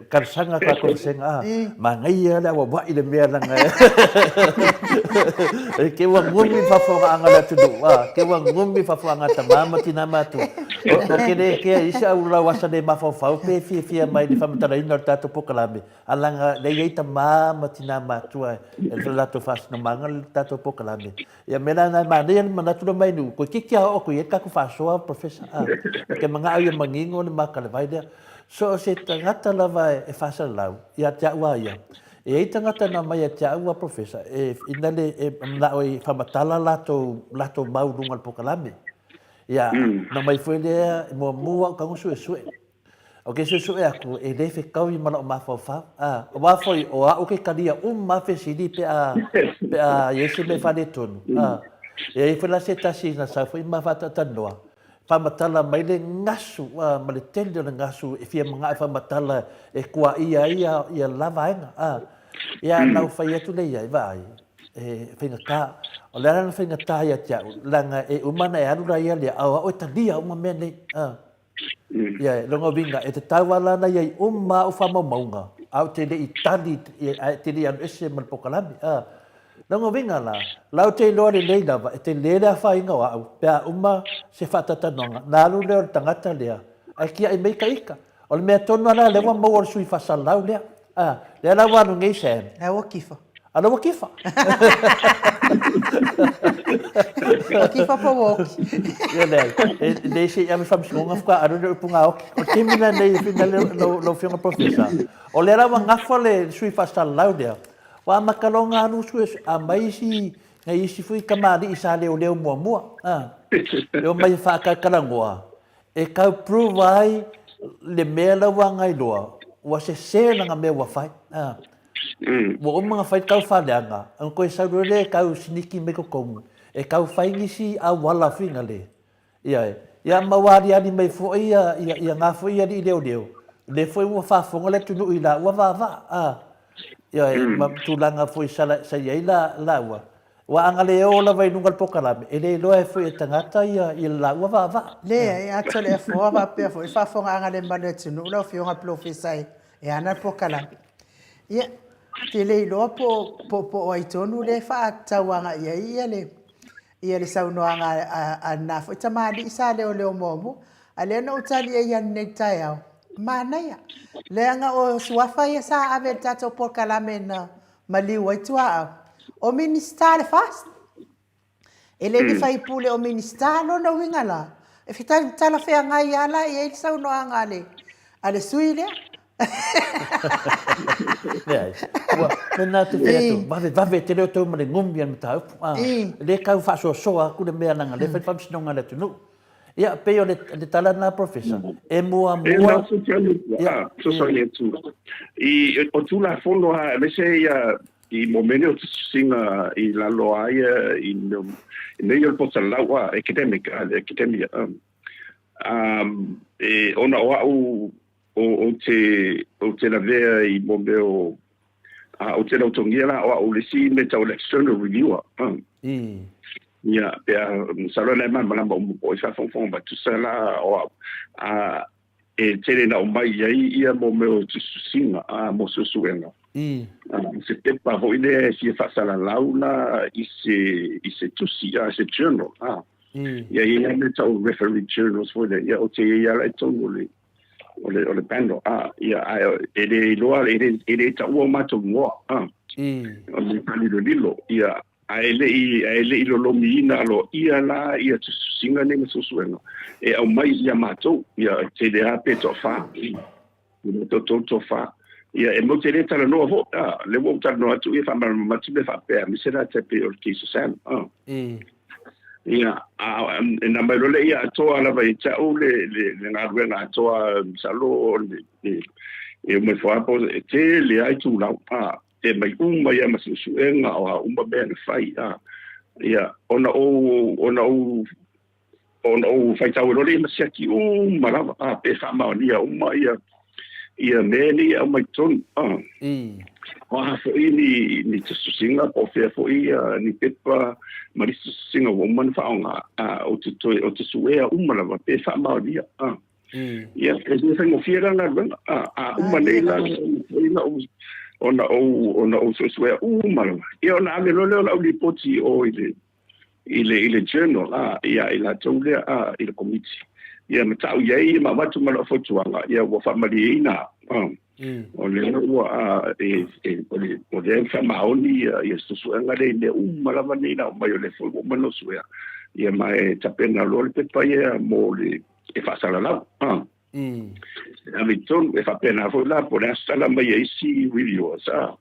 Talosaga ka kovesenga, a. Manaia le auauai le mea langa e. Ke ua ngumi faafofogaaga le atunuu, a. Ke ua ngumi faafofogaaga tama ma tina matua. O ke le kea i se au lau asa le mafaufau pe fiafia mai le faamatalaina o le tatou polokalame, a laga lea i ai tama ma tina matua e le latou faasinomaga le tatou polokalame. Ia mea la na e manaia le manatu lea mai nuu, koe kiki a oo atu i ai le tatou faasoa Professor, a, ke manao ia manino le maka le vai lea. So o se tagata lava e faasalalau ia te au a ia, e i ai tagata na aumai ia te au a Professor e ina le e manao e faamatala latou latou mau i luga o le polokalame. Ia, na mai foi lea, muamua au tago suesue. O ke suesue aku, e le fetaui ma la'u mafaufau. A, aua foi, o a'u ke talia uma a fesili pe a, pe a i ai se mea e faaletonu. A, e i ai foi la se tasi na sau foi ma faataatanoa, faamatala mai le gasu, a, ma le tele o le gasu e fia mana'o e faamatala e kuaia ai ia, ia la vaega. A, ia na ou fai atu lea i ai, vaai, e faigata. O le ala na faigata ia te au, leaga e uma ona e alu la ia lea, a o au e talia uma mea nei. A. Ia, lona uiga, e tatau lava la ona i ai uma a'u faamaumauga, a ou te le i tali, ae te le i alu ese ma le polokalame. A. Lona uiga la, la ou te iloa lelei lava, e tele le afaina o a'u pe a uma se faataitanoaga, ona alu lea o le tagata lea, ae tia'i mai ka ita. O le mea tonu lava la lea ua maua o le sui faasalalau lea. A, lea la ua alu nei Sam. Lea ua kifa. A lea ua kifa. Ua kifa po ua oki. Ia leai, e leai se i ave faamasinoga faatoa alu lea o le upu oki. O le taimi lenei e finau lau Afioga Professor, o lea la ua gafa le sui faasalalau lea, ua amata loa ona alu aumai isi, nai isi foi tamalii sa leoleo muamua, a, e omai e faatalatalanoa E tau prove ai le mea la ua gailoa, ua sese lana mea ua fai. A. Ua uma ona fai le tau faaleaga, ona toe sau loa lea e tau siniki mai totonu, e tau fai nisi auala fuiga le. Ia, ia ma ua aliali mai foi ia, ia, ia nga foi alii leoleo, lea foi ua faafofoga le atunuu i laua vaavaa. A. Ia, ma tulaga foi sa, sa i ai la, laua. Ua ana le o lava i luga o le polokalame, e le iloa e foi e tagata ia le laua vaavaa. Leai, atu le afoa faapea foi faafofogaaga le mamalu o le atunuu lau Afioga i le Polofesa e ana le polokalame. Ia, ou te le iloa po o ai tonu lea e faatatau agai i ai ia le ia le saunoaga a lena foi tamalii sa leoleo muamua. A lea na ou tali ai ananei i le taeao, manaia, leaga o suafa ia sa ave i le tatou polokalame na maliu ai tuaau. O Minisita le FAST. E le ni faipule o Minisita lona uiga la, e talafeagai lava la i ai le saunoaga a le, a le sui lea. Leai. Ua, mena te fai atu, vave vave te leo tau ma le gumi a le mataupu. Ah, le kau faasoasoa aku le mea langa le fai faamasinoga a le atunuu. Ia, pei o le, le tala lena, Professor, e muamua... E na fesoasoani, fesoasoani atu. I, o Tulafono lava, aemaise ia i mo mea nei o tusitusiga i lalo a ia i mea i mea ia o le potalau a, academic a, le academia a. Um, e, ona o au o, o te, o te lavea i mo mea o, a, o te lautogia la o au le isi mea tau le external reviewer. Ia, pe a, masalo na e malamalama uma po o i faafogafoga mai, tusa la o au, a, e tele na aumai i ai ia mo mea o tusitusiga, a, mo suesuega. A, se pepa foi lea e fia faasalalau la i se, i se tusi, a, se journal, a. Ia, e i ai mea tau referee journals foi lea, ia, ou te i ai lava la i totonu o le, o le, o le panel, a, ia, ae e le iloa, e le, e le taua o matou igoa, a. O le faalilolilo, ia, Ae le i, ae le i lolomiina aloaia la ia tusitusiga nei ma suesuega e aumai ia matou, ia e tele lava pe toafa, pe toatolu toafa. Ia e matou te le talanoa foi, a, lea ua ou talanoa atu ia faamalamalama atu mea faapea, aemaise la tai pei o le case o Sam, a. Ia, a, e na mai loa lea ia atoa lava ia te au le, le, le galuega atoa, masalo o le, le, e uma ifo lava po o, e tele lava itulau, a. e mai uma ia ma suesuega o a uma mea na fai, a, ia, ona ou, ona ou, ona ou faitau loa lea ma siaki uma lava, a, pe faamaonia uma ia, ia mea nei e aumai totonu, a. O a foi ni, ni tusitusiga po o fea foi ia, ni pepa ma nisi tusitusiga ua uma ona faaaoga, a, ou te toe, ou te suea uma lava pe faamaonia, a. Ia, e le faigofie la galuega. A, a uma nei la, ona ou, ona ou suesuea uma lava. Ia, ona ave loa lea o lau lipoti i o i le, i le, i le journal, a, ia i latou lea, a, i le komiti. Ia, ma tau i ai, ma avatu ma lau fautuaga, ia, ua faamalieina, a. O lea ua, a, e, e, o le, o lea e faamaoni ia, ia suesuega lea i mea uma lava nei na aumai o lea foi ua uma ona suea. Ia, ma e tapena loa le pepa ia mo le, e faasalalau. A. E ave i totonu, e faapena foi la, po o le a se tala mai a isi reviewers, a.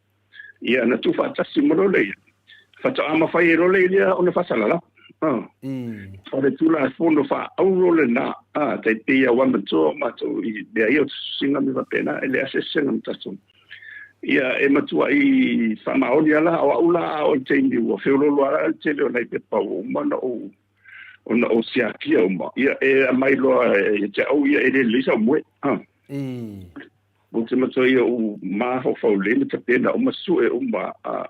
Ia, na tuufaatasi uma loa lea. Faatoa mafai ai loa lea ona faasalalau. A. O le Tulafono faaauuro lena, a, tai pei a ua matua o matou i mea ia o tusitusiga ma mea faapena, e leai se eseesega ma tatou. Ia, e matuai faamaoni lava la, o au la a oo i le taimi ua feoloolo lava le tele o nai pepa ua uma ona ou ona ou siakia uma, ia e aumai loa ia te au ia e le lelei sau moe. Ha. Ou te matua ia ou mafaufau lelei ma tapena uma sue uma a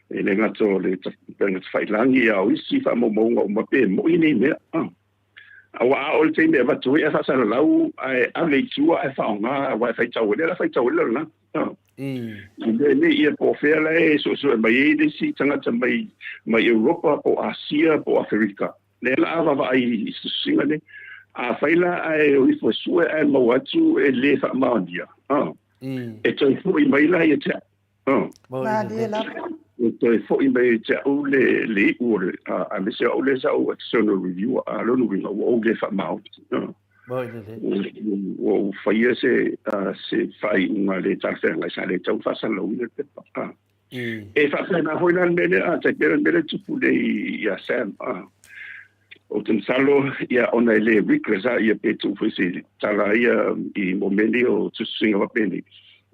e le gata o le upega tafailangi a o isi faamaumauga uma pe moi nei mea. Ha. Aua a oo i le taimi e avatu ai ae faasalalau ae ave i tua ae faaaoga aua e faitau ai lea la faitau ai le lalolagi. Ha. I mea nei ia po o fea la e suesue mai ai le isi tagata mai mai Europa po o Asia po o Aferika. Lea la a vaavaai i tusitusiga nei. Afai la ae o ifo e sue ae maua atu e le faamaonia, e toe foi mai la ia te au. Malie lava. E toe foi mai ia te au le le iu o le aemaise o au lea sa ou external reviewer, a lona uiga ua ou le faamaoni. Ua ou faia se se faaiuga le talafeagai sa le tatau ona faasalalauina le pepa. E faapena foi la le mea lea, tai pei o le mea lea e tupu nei ia Sam. Ou te masalo ia ona e le rigorous a ia pe tuu foi se tala ia i mo mea nei o tusitusiga faapenei.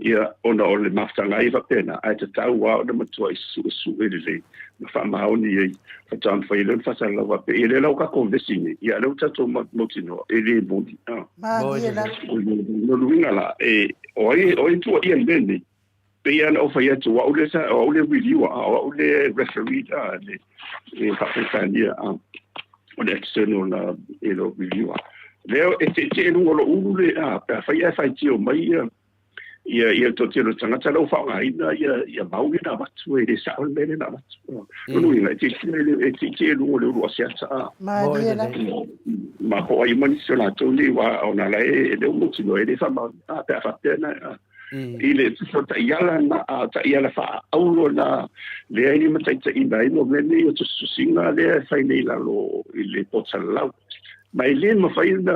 Ia, ona o le mafutaga ai e faapena, ae tatau lava ona matuai suesue lelei ma faamaoni ai, faatoa mafai ai lea ona faasalalau faapea, ia lea la ua tatou vevesi nei, ia a o lea ua tatou mautinoa, e le moni. Malie lava. O lona uiga la, e, o ai, o ai e tuuaia i le mea lenei? Pei lava ona ou fai atu, o au lea sa, o au le reviewer, a o au le referee, a, le, le faa-Peretania, a, o le external, you know, reviewer. Lea e tietie i luga o lou ulu le, a, pe afai ae faitio mai ia, ia ia toatele o tagata la ua faaaogaina ia ia mau ia na avatu e le sao le mea lea na avatu. Lona uiga e tietie e tietie i luga o le ulu asiata a. Malie lava. Ma po o ai uma nisi o latou nei aua ona la e le ua mautinoa e le faamaonia a pe a faapea na a. I le tusa o taiala na, a taiala faaauro na lea e limataitaiina ai mo mea nei o tusitusiga lea e fai nei i lalo i le poto salalau. Ma e le mafai ona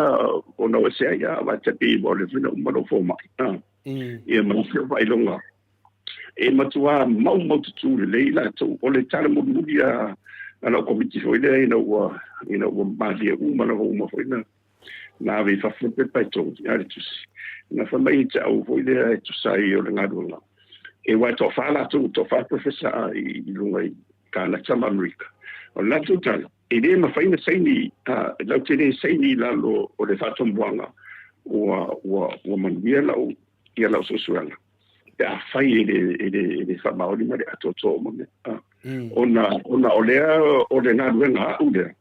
ona o ese ai, a aua e tai pei o lea foi na uma lou fomai, a, ia ma nisi o faailoga. E matuā maumaututu lelei latou. O le tala mulimuli a a lau komiti foi lea ina ua ina ua malie uma lava uma foi na na ave i fafo le pepa e togi a le tusi. Na fai mai te au foi lea e tusa ai o le galuega. E aua e toafa latou, toafa professor a i luga i Kanata ma Amerika. O le latou tala, e le mafai ona saini, latou te le saini i lalo o le faatomuaga ua ua ua manuia lau ia lau suesuega pe afai e le e le e le faamaoni ma le atoatoa uma mea. Ona ona o lea o le galuega a au lea,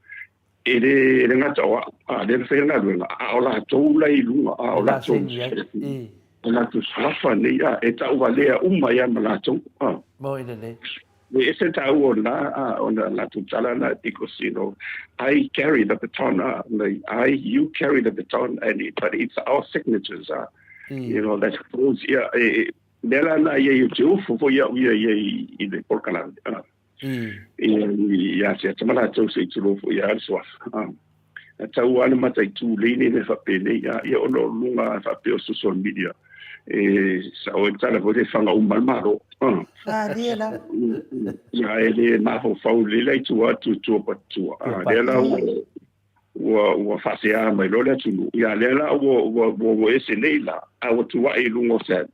E le le gata o au, a lea na faia le galuega, a o latou la i luga, a o latou, o latou suafa nei, a, e tauvalea uma ai lava ma latou, a. Moi lelei. E ese taua o lena, a, ona latou tala lena, because, you know, I carry the baton, a, like, I, you carry the baton, and it, but it's our signatures, a, you know, that goes, ia, e, mea la na ia i te ufo foi au ia ia i le polokalame, a. Ia te ata ma latou se i tulou foi ia le suafa. A tau lava le mataitu lelei nei mea faapenei, a ia ona o luga faapea o social media e sao ai le tala foi lea e faga uma le Malo. Malie lava. Ia e le mafaufau lelei la i tua atu i tua o Patatua. A lea la ua ua ua faasea mai loa le atunuu, ia lea la ua ua ua ese nei la, a ua tuai i luga o se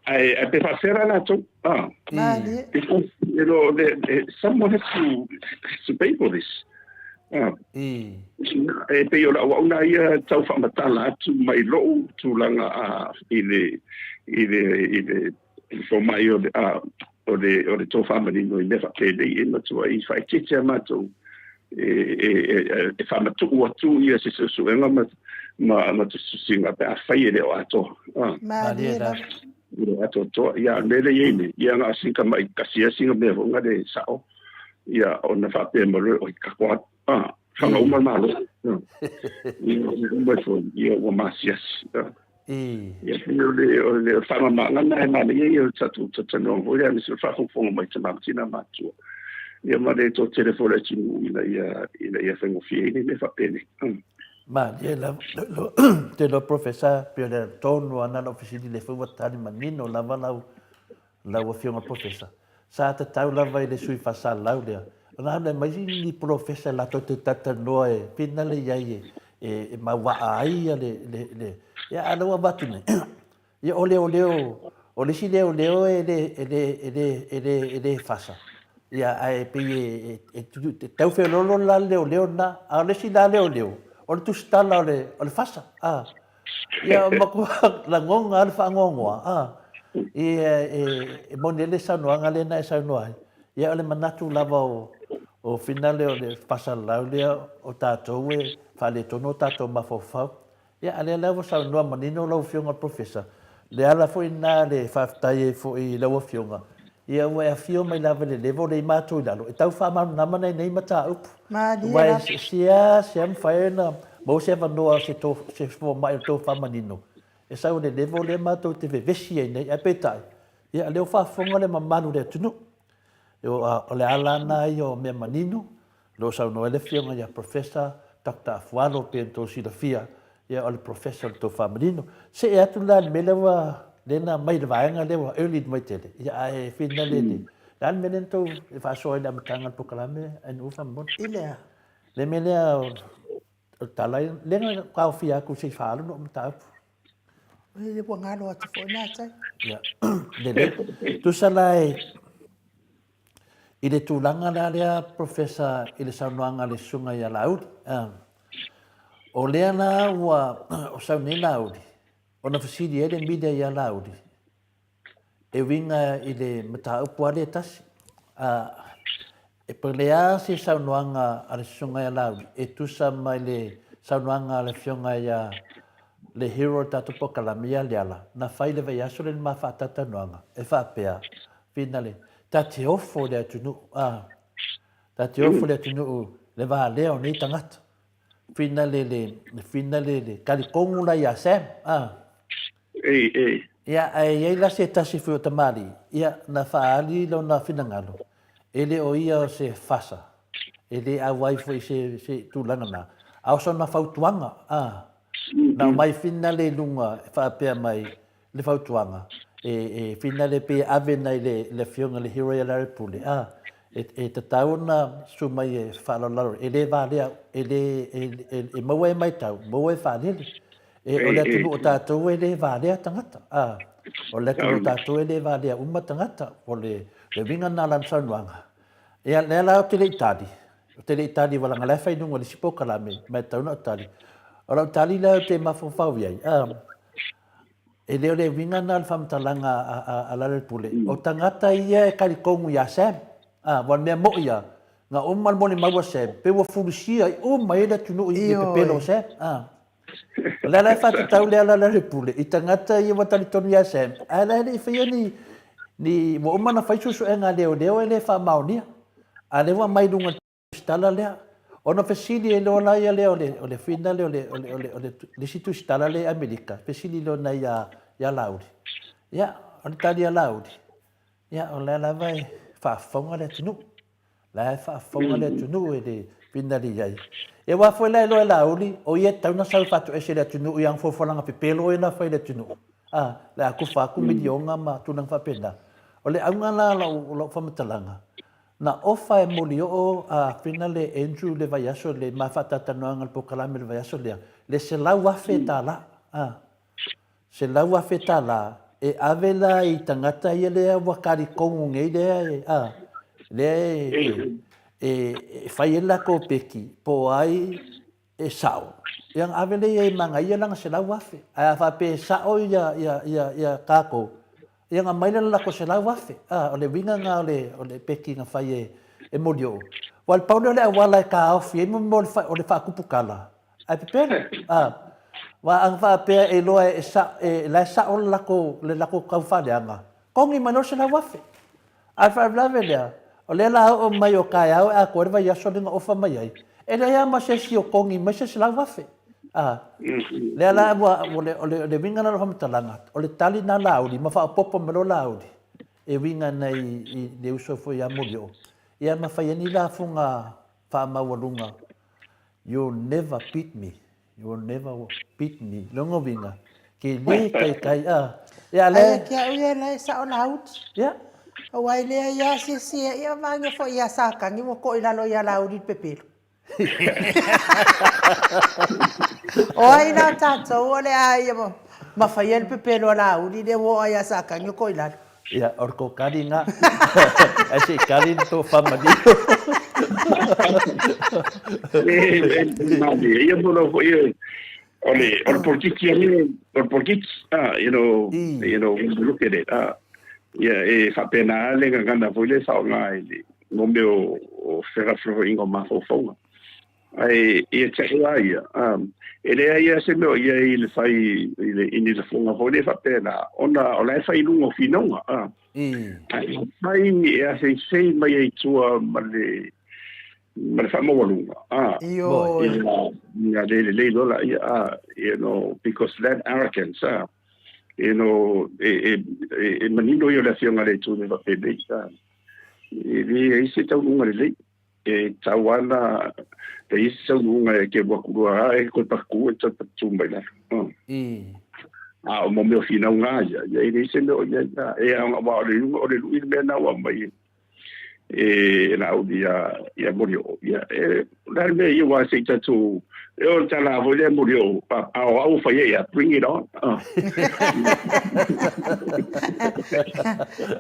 Ae ae pe faapefea la latou? Ah. Malie. Because, you know, the, someone has to, has to pay for this. Ah. E pei o lau au na ia tau faamatala atu mai lou tulaga a i le i le i le i le fomai o le a o le o le tofa manino i mea faapenei e matua i faaeteete a matou e e e e faamatuu atu ia se suesuega ma ma ma tusitusiga pe afai e le o atoa. Ah. Malie lava. E le o atoatoa. Ia, o le mea lea e i ai nei, ia na o sina tamai tasi lava sina mea foi lea e sao, ia ona faapea mai loa, oi, tatou alu, ah, faga uma le Malo. Ah. Ia, uma ifo, ia ua masiasi. Ah. Ia, pei o le, o le faamamaga lena e manaia ia o le tatou talanoaga foi lea, aemaise o le faafogafoga mai tama ma tina matutua. Ia ma le toatele foi o le atunuu ina ia, ina ia faigofie ai nei mea faapenei. Malie lava, te iloa Professor, pei o le tonu lava lena o lau fesili lea foi ua tali manino lava lau, lau Afioga Professor. Sa tatau lava i le sui faasalalau lea ona alu aumai ni polofesa latou te talatalanoa e finale i ai e, e, e mauaa ai ia le, le, le, ia a o lea ua avatu nei. Ia o leoleo, o le isi leoleo e le, e le, e le, e le, e le fasa. Ia ae pei e, e, e, e tau feoloolo la le leoleo lena, a o le isi la leoleo, o le tusitala o le, o le fasa. A. Ia matua lagona lava le faanoanoa, a. Ia e, e moni ai le saunoaga lea na e saunoa ai. Ia o le manatu lava o, o finale o le faasalalau lea o tatou e faaletonu o tatou mafaufau. Ia, a lea la ua saunoa manino lau Afioga i le Professor, le ala foi lena le faafetai ai foi i lau Afioga, ia ua e afio mai lava i le level lea i matou i lalo, e tau faamalamalama nai nei mataupu. Malie Aua lava. e sea mafai ona maua se avanoa o se to, se fomai o le tofa manino, e sau i le level lea matou te vevesi ai nei, ae peitai, ia lea ua faafofoga le mamalu o le atunuu. O le ala lena ia o mea manino, O lo o saunoa ai le Afioga ia Professor Doctor Afualo pei ona outou silafia, ia o le Professor o le Tofāmanino. See atu la i le mea lea ua, lea na aumai i le vaega lea ua early mai tele, ia ae finale le, le a le mea lea na outou e faasoa ai i le amataga o le polokalame ae faamolemole? I le a? Le mea lea o le tala, lea na taofia atu se i faaalu lou mataupu. Oi, ua galo atu foi na tai. Ia, lelei. Tusa la e, i le tulaga la lea, Professor, i le saunoaga a le Susuga ia Laauli, o lea la ua o sau nei Laauli, ona fesili ai le media ia Laauli, e uiga i le mataupu lava lea e tasi. E pele a se saunoaga a le Susuga ia Laauli e tusa mai le saunoaga a le Afioga ia le hero o le tatou polokalame ia Leala, na fai i le vaiaso lea i le ma faatautanoaga, e faapea, Finale, ta te ofo i le atunuu, a, ta te ofo i le atunuu le valea o nei tagata. Finale le, finale le, talitonu la ia Sam, a. Ei, ei. Ia, ae i ai la se tasi foi o tamalii, ia, na faaali lona finagalo, e le o ia o se fasa, e le auai foi i se, se tulaga na, a o sona fautuaga, a, na aumai finale i luga e faapea mai le fautuaga, e, e finale pei e ave nai le, le afioga i le Hero ia Larry Pule, a, e, e tatau ona susu mai e faalalolalo, e le valea, e le, e, e, e maua e maitau, maua e faalele. E, o le atunuu o tatou e le valea tagata. A, o le atunuu o tatou e le valea uma tagata. O le, le uiga lena o lana saunoaga. Ia, lea la ou te le i tali, ou te le i tali ua leaga la e fai i luga o le isi polokalame, ma e tatau ona ou tali. O lau tali lea ou te mafaufau i ai, a, e le o le uiga lena o le faamatalaga a, a, a Lalolepule. O tagata ia e talitonu iā Sam. A, ua o le mea moʻi lava, na uma le molimau a Sam, pei ua fulisia uma ai le atunuu i le pepelo o Sam. A. O le ala e faatatau le ala le pule i tagata ia ua talitonu ia Sam, ae la e le i faia ni, ni, ua uma ona fai suesuega a leoleo e le faamaonia. A lea ua aumai i luga o le tusitala lea. Ona fesili ai loa la ia lea o le, o le whina lea o le, o le, o le, o le, le isi tusitala lea i Amerika, fesili loa ia, ia Laauli. Ia, o le tali a Laauli, ia, o lea lava e faafofoga le atunuu. La e faafofoga le atunuu e le finali ai. E aua foi la e iloa e Laauli, o ia e tatau ona sau e faatoese le atunuu i ana fuafualaga pepelo ia na fai i le atunuu. A, le a kufa atu miliona ma tulaga faapena. O le auga la o lau faamatalaga, na ofa e Molioo a finale Andrew le vaiaso le ma faatalatalanoaga i le polokalame i le vaiaso lea, le $100,000. A. $100,000 e ave la i tagata ia lea ua talitonu nei lea e, a, lea e, e, e fai ai le latou peki po o ai e sao, ia ona ave lea i ai e manaia lana $100,000. Ae a faapea e sao ia, ia, ia, ia tatou, ia ona aumai lea o le latou $100,000. A, o le uiga lena o le, o le peki na fai e, e Molioo. Aua o le pau lea o le auala e taofi ai mo le, o le faatuputala, Ae pepelo, a. Aua ana faapea e iloa e sa, e, la e sao le latou, le latou tau faaleaga, togi mai loa le $100,000. A o le faalavelave lea, o lea la oo mai o taeao e atoa ai le vaiaso lea na ofa mai ai, e leai lava ma se isi o togi mai se $100,000. A. Lea la ua, o le, o le, o le uiga lena o lau faamatalaga, o le tali lena a Laauli, ma faaopoopo mai loa Laauli, e uiga ana i, i le uso foi ia Molioo, ia ma fai ai ni lafoga faamaualuga You'll never beat me. You will never beat me. Lona uiga, ke lē taitai a. Ia le. Aia ke au ia la e sao Laauli. Ia. Aua e leai lava se isi e ia vaega foi ia Satani ua to'i lalo ia Laauli le pepelo. O ai la tatou o le a ia ma faia le pepelo a Laauli lea ua oo lava ia Satani o to'i lalo. Ia, o le tou kali lena. Ae se i kali le tou faamalie. E malie, ia mo lau foi o le o le polokiki a le o le polokiki ah you know you know when you look at it ah ia e faapena le gagana foi le faaaoga i le mo mea o felafolafoaiga o mafaufauga. Ae ia te au lava ia, e leai lava se mea o i ai i le fai i le i ni lafoga foi lea faapena, ona o la e fai i luga o finauga, a. Ae afai e aseisei mai ai i tua ma le ma le faamaualuga, a, Ioe. ia, ia le lelei loa laia, a, you know, because that arrogance, a, you know, e, e, e, e manino ia o le Afioga i le Atua i mea faapenei, a, e leai se taunuuga lelei. E tau ana te isi taunuuga e keu aku loa a e koe paku e toe patu mai lalo. A o mo mea o finauga ia, ia e leai se mea o i ai a e aoga aua o le iuga o le lui le mea na ua aumai e Laauli ia ia Molioo. Ia e o le a le mea ia aua se i tatou e o le tala foi lea Molioo a o au ua fai ai ia bring it on.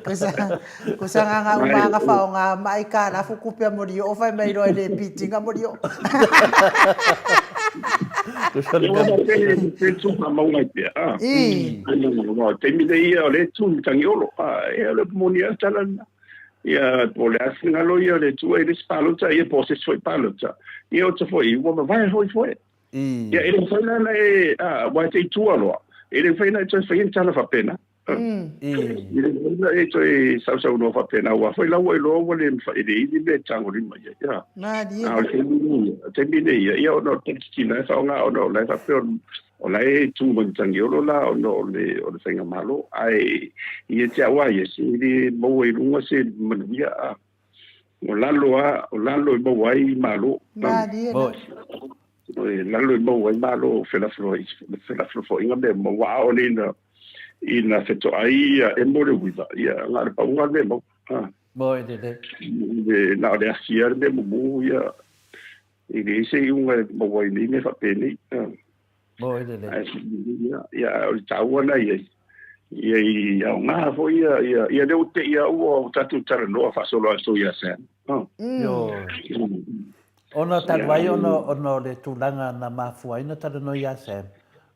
Kusa nga nga uma nga whaonga mai ka la fuku pia mori o whai mai roa le pitinga mori o. Kusa le mea te tu ka maunga i pea. Ah. I. Te mi le ia o le tu tangi olo. Ah, e o le moni a tala na. Ia po le asinga ngalo ia le tu e le palota ia po se foi palota. Ia o te foi ua mavae foi foi. Ia e le whai na e ah, wa te i tua loa. E le whai na e toe whai tala whapena. I le mea e toe sausaunoa faapena, aua foi la ua iloa ua le mafai e leai ni mea e tagolima i ai. Malie. A o le taimi nei, o le taimi nei, ia ona o le politiki la e faaaoga ona o la e faapea o la e tu mai Matagiolo la ona o le o le faigamalo, ae ia te au lava ia, se e le maua i luga se manuia, a o lalo lava, o lalo e maua ai malo. Malie la. O lalo e maua ai malo felafolafoaiga mea uma, aua a oo nei ina ina fetoai ia emo le uiva, ia na o le pauga le mea e maua. A. Moe lelei. Na o le asi lava le mea mumu ia, e leai se iuga e maua ai nei mea faapenei. Moe lelei. Ae ia, o le taua na i ai, ia i aoga foi ia, ia, ia lea ua te i lava ua tatou talanoa faasolo atu ia Sam. Ioe. Ona talu ai ona, ona o le tulaga na mafua ai ona talanoa ia Sam,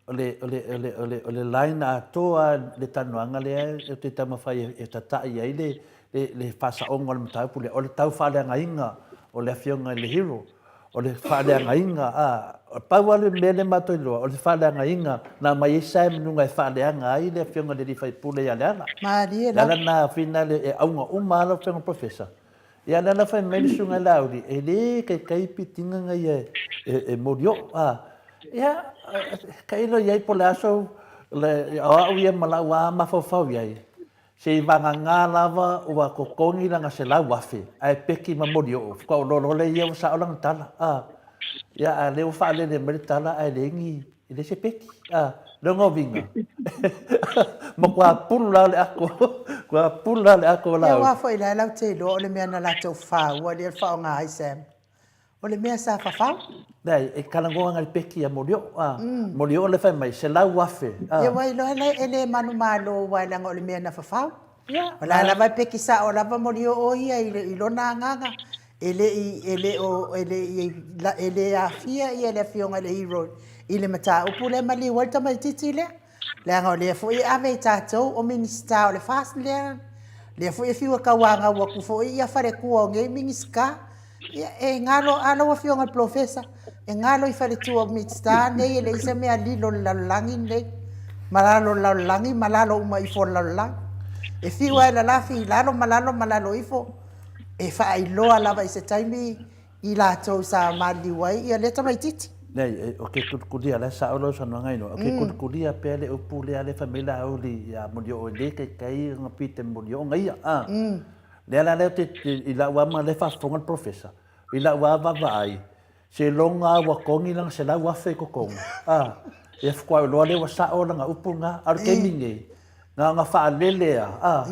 o le, o le, o le, o le, o le line atoa le talanoaga lea ou te taumafai e tatai ai le, le, le faasaoga o le mataupu lea, o le tau faaleagaina o le Afioga i le Hero, o le faaleagaina, a, pau lava le mea lea matou iloa, o le faaleagaina na aumai ai Sam i luga e faaleaga ai le Afioga i le alii faipule ia Leala. Malie lava. O le ala lena, finale e auga uma lava lau Afioga i le Professor. Ia lea la fai mai le susuga i Laauli, e le kaikai pitiga na ia e molioo. A, ia, tailo i ai po o le a sou, o au ia ma lau lava mafaufau i ai, se i vagana lava ua totogi lana 100,000 ae peki ma molioo, faatoa ou iloa loa lea ia ua sao lana tala. A, ia a o lea ua faalele mai le tala ae leai ni, E leai se peki. A, lona uiga, matua pulu la le ako, matua pulu la le ako o Ia aua foi la e latou te iloa o le mea na latou faua lea e faaaoga ai Sam. O le mea sa fafau. Leai, e talanoa nai peki ia Molioo. A, Molioo le fai mai, 100,000. A. Ia ua iloa e le manumalo aua leaga o le mea na fafau. O la lava e peki sao lava Molioo ia i lona agaga. E le i, e le o, e le i, e le aafia ia le Afioga i le Hero i le mataupu lea e maliu ai le tamaitiiti lea. Leaga o lea foi e ave i tatou o Minisita o le FAST lea, lea foi e fiu e tauanau atu foi ia faletua o nei Minisita. Ia, e galo, a lau Afioga i le Polofesa, e galo i faletua o Minisita nei e leai se mea lilo i le lalolagi lenei, ma lalo o le lalolagi ma lalo uma ifo o le lalolagi. E fiu lava e lalafi i lalo ma lalo ma lalo ifo, e faailoa lava i se taimi i latou sa maliliu ai ia lea tamaitiiti. Leai, o ke kulikulia, la e sao lau saunoaga Inoa, o ke kulikulia pea le upu lea lea fai mai Laauli ia Molioo e le kaikai ona pite Molioo na ia, a. Lea la lea ou te, i lau lava ma lea e faafofoga le Professor, i lau lava vaavaai, seiloga lava ua togi lana 100,000 i totonu, a, ia faatoa iloa lea ua sao lana upu lena, a o le taimi nei, na ona faalele lava, a.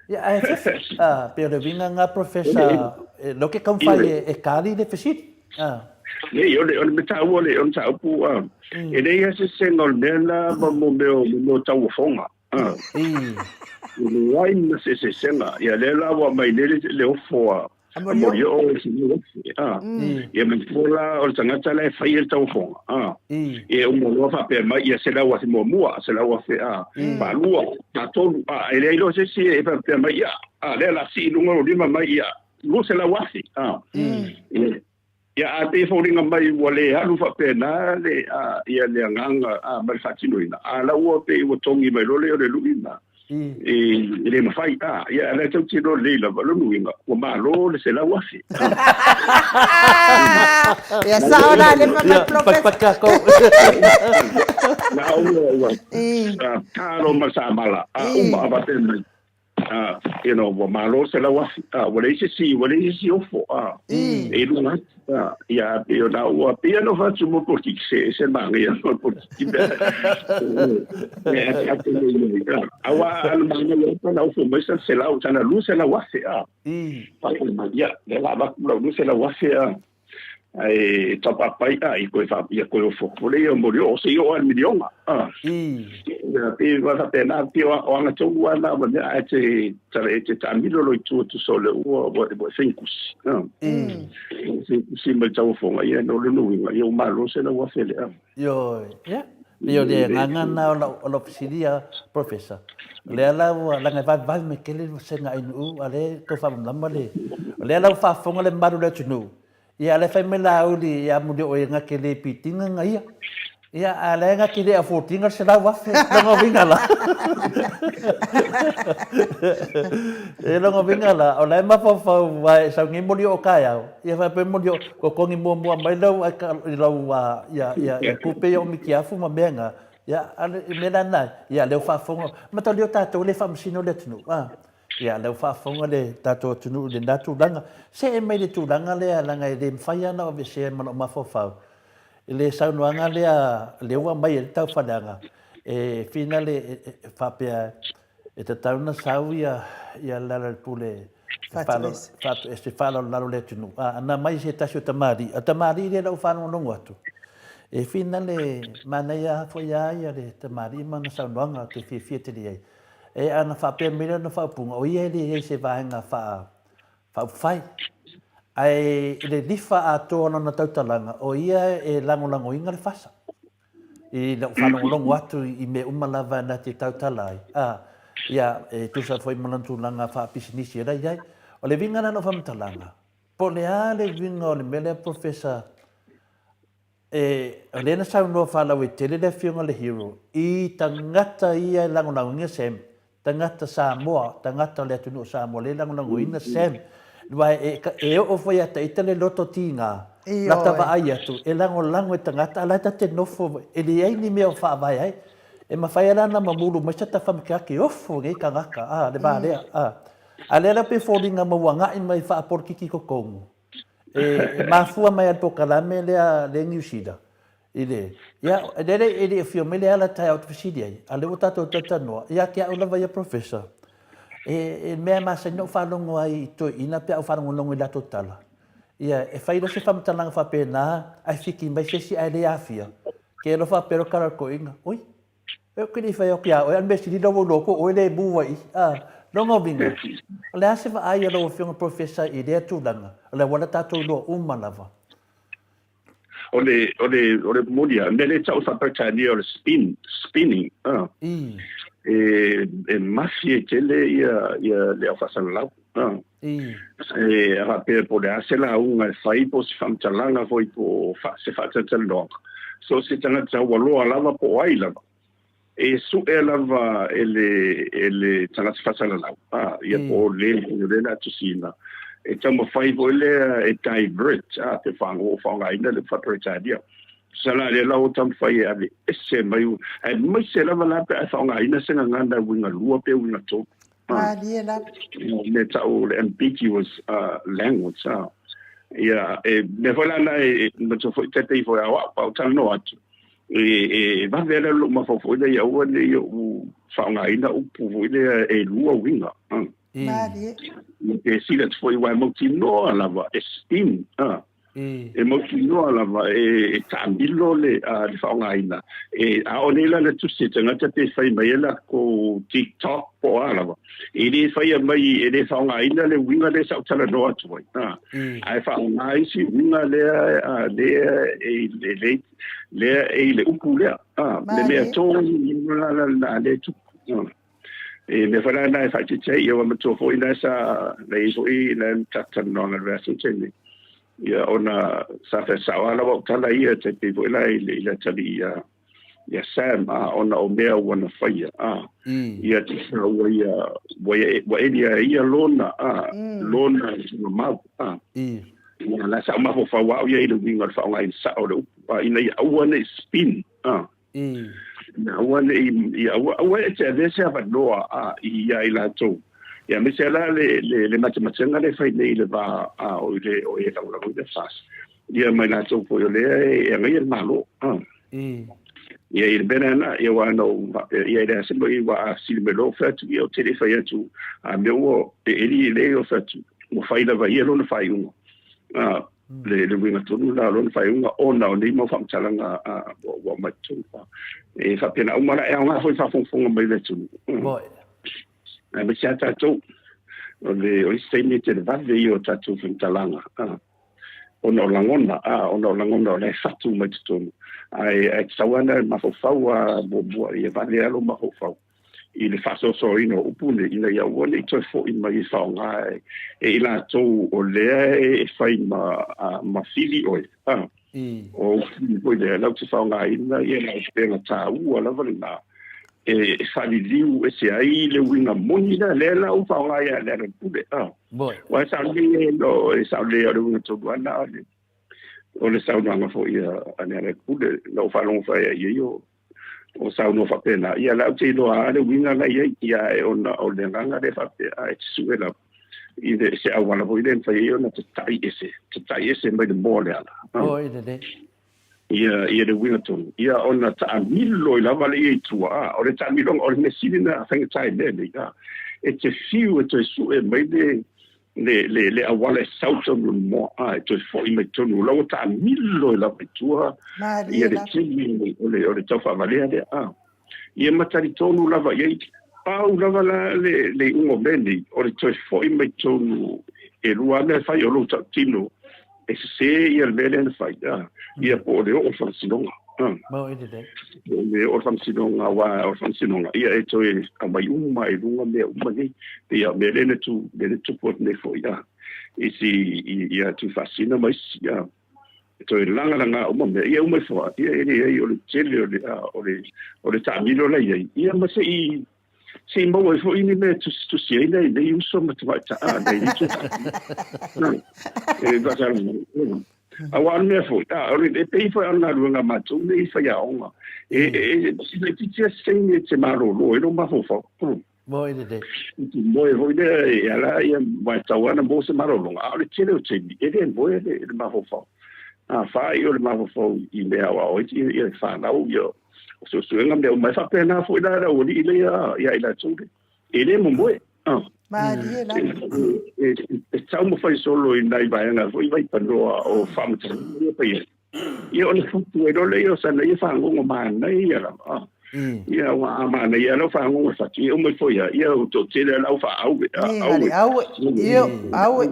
Ia, ae fefe, a, pei o le uiga lena Professor, e leo ke taumafai e tali le fesili. A. Nei, o le, o le mea taua o le, o le mataupu, a, e leai lava se sega o le mea lena ma mo mea o, mo mea o tauofoga. A. E leai ma se eseesega. Ia, lea la ua aumai nei le, le ofo a, A Molioo. A Molioo a. Ia manatua la o le tagata la e faia le tauofoga, a. Ia e uma loa faapea mai, ia 100,000 muamua, 100,000 a, faalua, faatolu, a, e leai loa se isi e faapea mai, ia, a, lea o le a sii i luga lou lima mai, ia, 200,000, a. Ia, a pei e foliga mai ua le alu faapena le, a, ia le agaga, a, ma le faatinoina, a la ua pei ua togi mai loa lea o le lui lena. E le mafai, a, ia, la e tau tino lelei lava, lona uiga, ua malo le 100,000. Ia sao la le fai mai Professor. Na ua, ua, talo ma samala, a, uma, a faapea mai. You know, ua malo 100,000, ua leai se isi, ua leai se isi ofo, e i luga atu, ia, pei ona ua, pei ona fai atu mo polokiki, se, se manaia mo polokiki mea. Aua a na manaia atu na ofo mai sana selau, sana 200,000, ia, lea o le a avatu lau 200,000, Ae taupapai a i koe wha ia koe ofo. O le ia mori o se i o al miliona. A. Ia pe wa faapena pe o o anga tonu a na wa mea ae te tara e te taamilo lo i tua tusa o le ua ua ua e feinkusi. A. Feinkusi mai tauofoga ia no lona uiga ia ua malo 100,000 le a. Ioe, ia. Pei o le agaga lena o lau, o lau fesili ia, Professor. O lea la ua, leaga e vavevave mai tele le vasega ainuu, a o lea e tau faamalamalama le... O lea la ua faafofoga le mamalu o le atunuu, ia a o lea e fai mai Laauli ia Mulioo e na te le pitiga na ia. Ia, a le ga te le affordinga le 100,000, loga uiga la. E loga uiga la, o la e mafaufau ae sau nei moli o taeao, ia faapea moli o totogi muamua mai lau i lau ia ia ia tupe ia o mitiafu ma mea na, ia a le mea la na, ia lea ua faafofoga, mataulia o tatou le faamasino le atunuu, a. Ia lea ua faafofoga le tatou atunuu i lena tulaga. See mai le tulaga lea leaga e le mafai lava ona aveesea ma lou mafaufau i le saunoaga lea lea ua aumai ai le taufaleaga e finale e faapea e tatau ona sau ia ia Lealailepule e faalalolalo le atunuu. A na aumai se tasi o tamalii, a tamalii lea lau faalogologo atu e finale manaia foi a ia le tamalii ma ana saunoaga ou te fiafia tele i ai. E ana faapea mai lana faaupuga, o ia e leai se vaega faaupufai. Ae i le lifa atoa o lana tautalaga, o ia e lagolagoina le FASA. I lau faalogologo atu i mea uma lava na te tautala ai, a, ia, e tusa foi ma lona tulaga faapisinisi e la i ai. O le uiga la o lau faamatalaga, po o le a le uiga o le mea lea Professor, E, o lea na saunoa faalauaitele le Afioga le Hero i tagata ia e lagolagoina Sam, tagata Samoa, tagata o le atunuu o Samoa lea e lagolagoina Sam. Aua e, e oo foi ia ta ita le loto tiga, lata vaai atu, e lagolago e tagata, a la e ta te nofo, e leai ni mea o faavae ai. E mafai lava la ona mamulu mai se ta faamatalaga, ofo nei tagata, a, le va lea, a. A lea la pei e foliga mai ua agai mai faapolokiki i totonu, E mafua mai a le polokalame lea le Niu Sila i le, ia, lele e le i afio mai le ala taeao ou te fesili ai, a o lea ua tatou talatalanoa, ia te au lava ia Professor, e mea e masani ona ou faalogo ai i toeaiina pe a ou faalogologo i latou tala, ia, e fai loa se faamatalaga faapena ae fiki mai se isi ae le aafia, ke alofa faapea loa le tala a le toeaina, oi, Ou te le i fai atu ia oe, a o le mea sili lea ua iloa atu o oe lea e mu ai i. A, lona uiga, o le a se vaai a lau Afioga Professor i lea tulaga, o le auala tatou iloa uma lava. O le, o le, o le moni lava, mea lea e tau faa-Peretania o le spin, spinning, a. E, e mafi e tele ia, ia le au faasalalau, a. E faapea po o le a se lauga e fai po o se faamatalaga foi po o se faatalatalanoaga, so o se tagata ua loa lava po o ai lava, e sue lava e le, e le tagata faasalalau, a, ia po o le o le a tusiina, e taumafai foi lea e divert, a, pe faaaogaina le faa-Peretania. Sala lea la ua taumafai e ave ese mai, aemaise lava la pe a faaaogaina se gagana uiga lua pe uiga tolu. Malie lava. Mea tau le ambiguous language. Ia, e mea foi la na e matua foi tete ifo e au au talanoa atu. E vave ala lou mafaufau ina ia aua ne i ou faaaogaina upu foi lea e lua uiga. Malie. Pe sila atu foi aua e mautinoa lava e spin. E mautinoa lava e taamilo le le faaaogaina e a o nei la le tusi e tagata pe fai mai e lakou TikTok po o a lava e le faia mai e le faaaogaina le uiga lea sa ou talanoa atu ai ae faaaoga isi uiga lea lea e le lea e i le upu lea le mea tonu la la le tupu. E mea foi la lena e faaeteete ai, ia ua matua foi la sa na i ai foi la talatalanoaga i le vaiaso na tea nei. Ia ona sa faasao lava lau au tala ia tai pei foi la i le i le atalii ia ia Sam a ona o mea ua na faia a ia tusa ua ia ua ia ua eli e ia lona a lona mamau a ia la sa ou mafaufau au ia i le uiga o le faaaogaina sao o le upu a ina ia aua ne i spin a Ia aua ne i, ia aua, aua e te avea se avanoa a, i a i latou. Ia aemaise la le, le, le matematega lea e fai nei i le va a, o i le, o e lagolagoina FAST. Ia ma i latou foi o lea e, e agaia le Malo. A. Ia i le mea lena, ia aua na ou faapea, ia e leai se mea aua a fesili mai loa ou fai atu, ia ou te le i fai atu, a mea ua e eli e le ou fai atu, ua fai lava e ia lona faaiuga. A. Le le uiga tonu la o lona faaiuga ona o nei mau faamatalaga ua aumai totonu. E faapena uma la, e aoga foi faafogafoga mai le atunuu. Aemaise lava tatou, o le o isi taimi e televave ia o tatou faamatalaga ona o lagona, ona o lagona o la e fatu mai totonu. Ae ae tatau lava ona mafaufau lava muamua ia vave lava lou mafaufau i le faasoasoaina o upu nei, ina ia aua ne i toe foi mai e faaaoga e i latou o lea e fai ma fili oe. O upu foi lea latou te faaaogaina ia lau upega taua lava lena e faaliliu ese ai le uiga moni lea, lea la ua faaaoga ia Lealailepule. Aua e sao lelei e sao lelei o le uiga tonu lava lena o le saunoaga foi a Lealailepule. Na ou faalogo foi i ai o saunoa faapena, ia la ou te iloa lava le uiga la e i ai, ia ae ona o le agaga lea faapea, a e te sue lava i le, se auala foi lea e mafai ai ona tata'i ese, tata'i ese mai le moa o le ala. Oi lelei. Ia, ia le uiga tonu, ia ona taamilo ai lava lea i tua, a, o le taamiloga, o le mea sili lena faigata i mea nei, a, e te fiu e toe sue mai le, le, le, le auala e sau tonu i le moa, a, e toe fo'i mai tonu, la ua taamilo ai lava i tua, Malie ia le lava. tele o le, o le taufaavale'a lea, a. Ia ma talitonu lava i ai, pau lava la le, le iuga o mea nei, o le toe fo'i mai tonu e lua lava mea e fai, o lou tautino e sesē ia le mea lea na fai, a, ia po o le oo i le faamasinoga, a. Mau e lelei. Po o le oo i le faamasinoga, aua o le faamasinoga, ia e toe aumai uma i luga mea uma nei, pei o mea lea na tu, lea na tupu atu nei foi, a, i si, i, ia Tuifaasina ma isi, a. E toe lagalaga uma mea, ia uma ifo lava, ia e leai o le tele o le, o le, o le taamilo la e i ai, ia ma se i, se i maua ai foi ni mea e tusitusi ai nai nei uso ma tamaitaa nai nei tuafaatino. E faasalaga. Aua o le mea foi, a, o le, e pei foi o le galuega a matou nei faiaoga, e, e, e, e laitiiti lava se taimi e te malolo ai lou mafaufau. Moe lelei. I te moe foi lea e ala ia ma e tatau lava ona maua se malologa, a o le tele o taimi, e le moe le, le mafaufau. A fai o le mafaufau i mea aoao ai ia, ia fanau, ia o suesuega mea uma. E faapena foi la le aualii lea ia i latou le, e le momoe. Ah. Malie lava. E, e, e taumafai solo i nai vaega foi vaipanoa o faamatalaga ia pai ai. Ia ona futu ai loa lea o sana ia fagogo manaia lava. Ah. Ia ua a manaia lau fagogo fatu ia uma foi ia ia o toatele a lau faaue. Ni hale aue. Io aue.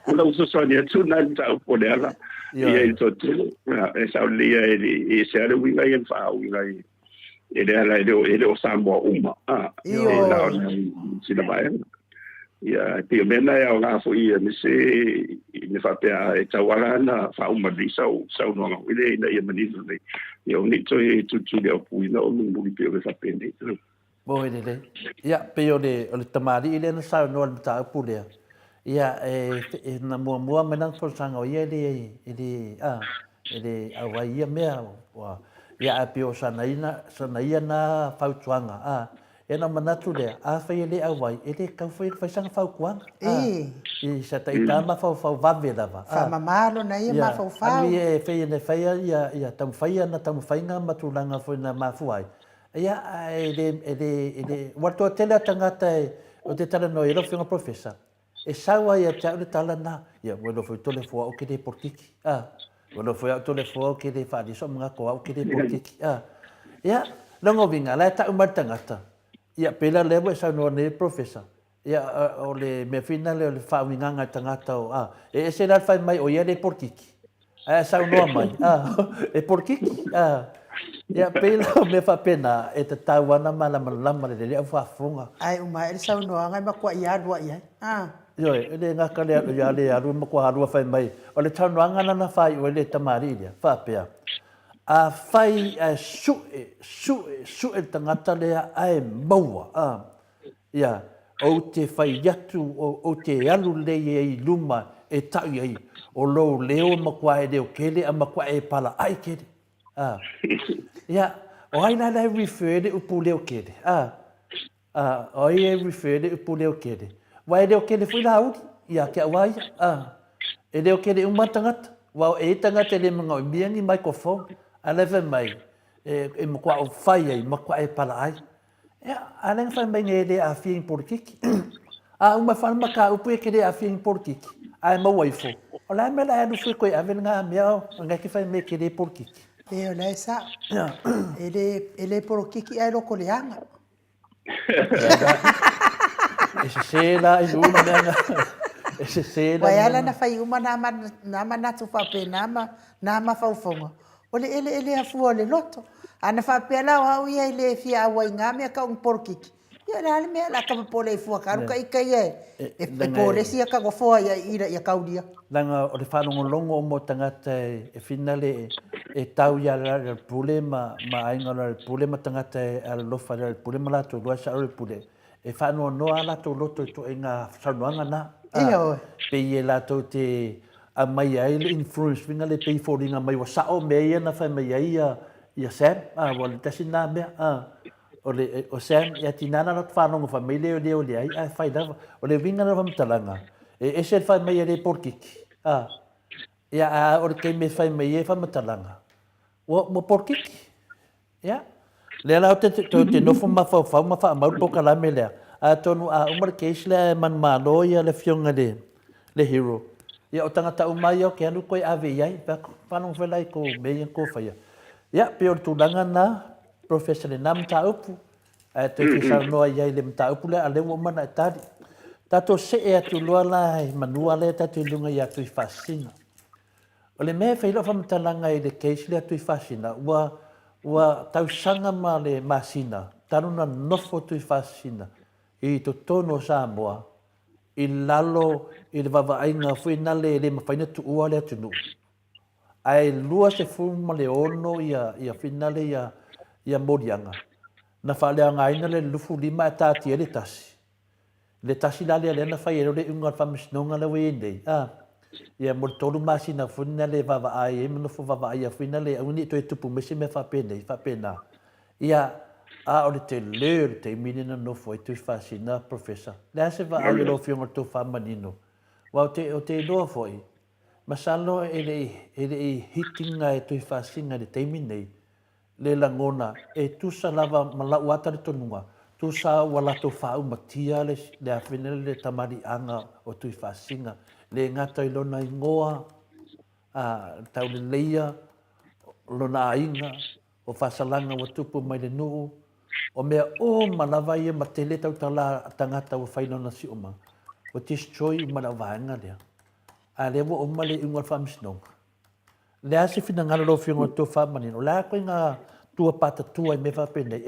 O lau fesoasoani atu na le mataupu o Leala ia i le toatele. E sao lelei ia e ese lava le uiga ia na faaauiga i e Leala e le o Samoa uma. Io. E na o sina vaega. Ia, e pei o mea na e aoga foi aemaise i mea faapea e tauala ana faauma lelei sau saunoaga foi lea ina ia manino lelei. Ia aua ne i toe tulituliaupuina o mulimuli pei o mea faapenei. Moe lelei. Ia, pei o le, o le tamalii lea na saunoa i le mataupu lea, ia, e, e na muamua mai lana folasaga o ia e le, e le, a, e le auai i ia mea, ua, ia, ae pei o sana ina, sana ia na fautuaga, a, Ia ona manatu lea, afai e le auai, e le tatau foi ona fai sana fautuaga. Ii. I sa taita mafaufau vave lava. Faamama lona ia mafaufau. Ia, alu ia e fai e fai ia, ia taumafai ana taumafaiga ma tulaga foi na mafua ai. Ia, ae le, e le, e le, ua toatele a tagata e, ou te talanoa i ai lau Afioga Professor, E sau ai ia te au le tala na, ia ua iloa foi to le foa au ke le polokiki, a. Ua iloa foi au to le foa au ke le faali soʻo manatu o au ke le polokiki, a. Ia, lona uiga, la e taʻu mai le tagata, ia, pei la lea ua e saunoa nei le Professor, ia, o le mea foi lena o le faauigaga i le tagata o, a, e ese la le fai mai o ia le polokiki, Ae saunoa mai, a, e polokiki, a. Ia, pei la o mea faapena, e tatau ana malamalama lelei le au faafofoga. Ae uma ae le saunoaga e matuai alu a i ai, a. Ioe, e le gata le alu, ia le alu, e matua alu a fai mai. O le saunoaga lena na faaiu ai le tamalii lea, faapea, Afai ae sue, sue, sue le tagata lea ae maua, a. Ia, ou te fai atu, ou te alu lelei ai i luma e taʻu i ai, o lou leo e matua e leo kele a matua e palaʻai kele. A. Ia, o ai la la e refer le upu leo kele? A. A, o ai e refer le upu leo kele? Wa e leo kele foi Lāuli, ia te au a ia. A. E leo kele uma tagata. Wa e i tagata e le manaomia ni microphone, a la e fai mai, e, e matua ou fai ai, matua e palaʻai. Ia, a lea na fai mai nei e le aafia i ni polokiki. A uma e whai mataupu e ke le aafia i ni polokiki, a e maua ifo, o le a mea la e alu fua koe e ave lena mea o ngai ke fai mai e ke le polokiki. E, o la e sao. E le, e le polokiki ae loko leaga. E sese la i luna mea na. E sese la. Ua e ala na fai uma nā, nā manatu faapena ma nā mafaufauga. O le eleelea fua o le loto. A na faapea la o au ia e le fia auai i ngā mea kau ni polokiki. Ia o le a le mea o le a ka popole ai fua ka alu ka ika ia e polesi ia ka nofoa ia i ina ia kaulia. Leaga o le faalogologo uma o tagata e finale e tau ia Lealailepule ma aiga o Lealailepule ma tagata e alolofa i Lealailepule ma latou iloa e sao Lealailepule, e faanoanoa lava latou loto i ituaiga saunoaga na. Ioe. Pei e latou te aumaia ai le influence uiga lea pei e foliga mai ua sao mea ia na fai mai ai ia Sam, aua o le tasi lena mea. O le, o Sam, ia tiga na latou faalogo fai mai lea lea o leai, ae fai lava. O le uiga lena o le faamatalaga, e ese le fai mai e le polokiki, a, ia, a o le taimi e fai mai ai faamatalaga, ua polokiki. Ia, lea la ou te, ou te nofo mafaufau ma faamau le polokalame lea, atonu a uma le case lea e manumalo ia le afioga i le, le hero, ia o tagata uma ia ou te alu toe ave i ai, fai atu, faalogo foi la i tou mea ia na tou faia. Ia, pei o le tulaga lena, Professor lena mataupu, ae toe fia saunoa i ai i le mataupu lea, a o lea ua uma ona e tali. Tatou see atu loa la i manua lea tatou i luga ia Tuifaasisina. O le mea e fai ai lau faamatalaga i le case lea Tuifaasisina, ua tausaga ma le masina talu ona nofo Tuifaasisina i totonu o Samoa i lalo i le vaavaaiga foi nale e le mafai ona tuua le atunuu. Ae 26 ia finale ia moliaga na faaleaogaina le 25 ae taatia ai le tasi. Le tasi la lea lea na fai ai loa le iuga o le faamasinoga lea ua i ai nei, a, ia mo le tolu masina foi na le vaavaai ai ma nofo vaavaaia foi na le aua ne i toe tupu mai se mea faapenei, faapena. Ia, a o le tele o le taimi lea na nofo ai Tuifaasina, Professor. O le a se vaai a lau Afioga i le tou faamanino? Aua ou te iloa foi, Masalo e le i hitiga e Tuifaasina i le taimi nei le lagona e tusa lava ma lau lava talitonuga, tusa ua latou faaumatia le afine le tamaliiaga o Tuifaasina, le gata i lona igoa, tauleleia, lona aiga, o faasalaga ua tupu mai le nuu, o mea uma lava ia ma tele tautala tagata ua fai lona siomaga, ua destroy uma le auvaega lea. A lea ua uma le iuga o le faamasinoga. O le a se finagalo o lau Afioga o le tofa manino? O le a koiga tua patatua i mea faapenei?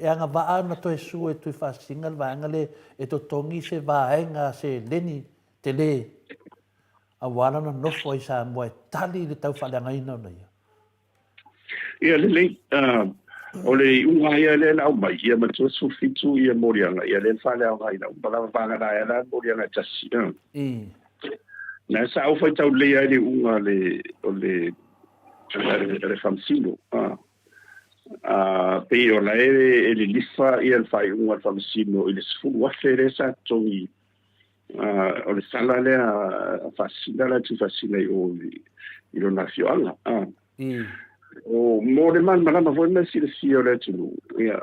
E agavaa ona toe sue e Tuifaasisina le vaega lea e totogi se vaega seleni tele aua lana nofo ai i Samoa e tali i le tau faaleagaina ona ia. Ia lelei, o le iuga ia lea na aumai, ia matua 17 ia moliaga, ia lea na faaleaogaina uma lava vagana ai la moliaga e tasi. Na sa ou faitau lelei ai le iuga le o le le faamasino. Pei o la e lilifa ia le faaiuga a le faamasino i le 10,000 lea sa totogi. O le sala lea a Faasisina la e Tuifaasisina i o i lona afioaga. O mo le malamalama foi ma silafia o le atunuu, ia,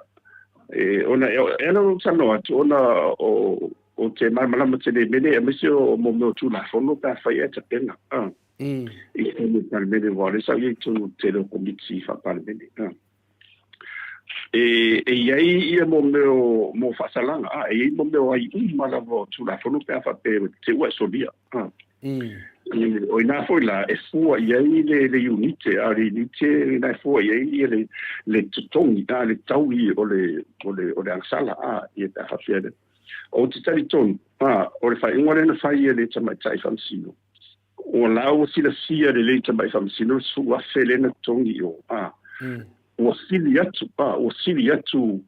e, ona e ala ona ou talanoa atu, ona o, o te malamalama tele i mea nei, aemaise o mo mea o Tulafono pe afai e tapena, i totonu o le Palemene, aua o lea sa ou i ai i totonu o le tele o Komiti Faa-Palemene. E i ai ia mo mea o mo faasalaga, a, e i ai mo mea o ai uma lava o Tulafono pe a faapea te ua e solia. A. O ina foi la e fua i ai le iunite, a o le iunite ina e fua i ai ia le totogi, a, le taui o le o le o le agasala, a, ia pe a faapea le. Ou te talitonu, a, o le faaiuga lea na fai e le tamaitai faamasino, O la ua silafia lelei tamai faamasino le 10,000 lea na totogi i o, a, ua sili atu, a, ua sili atu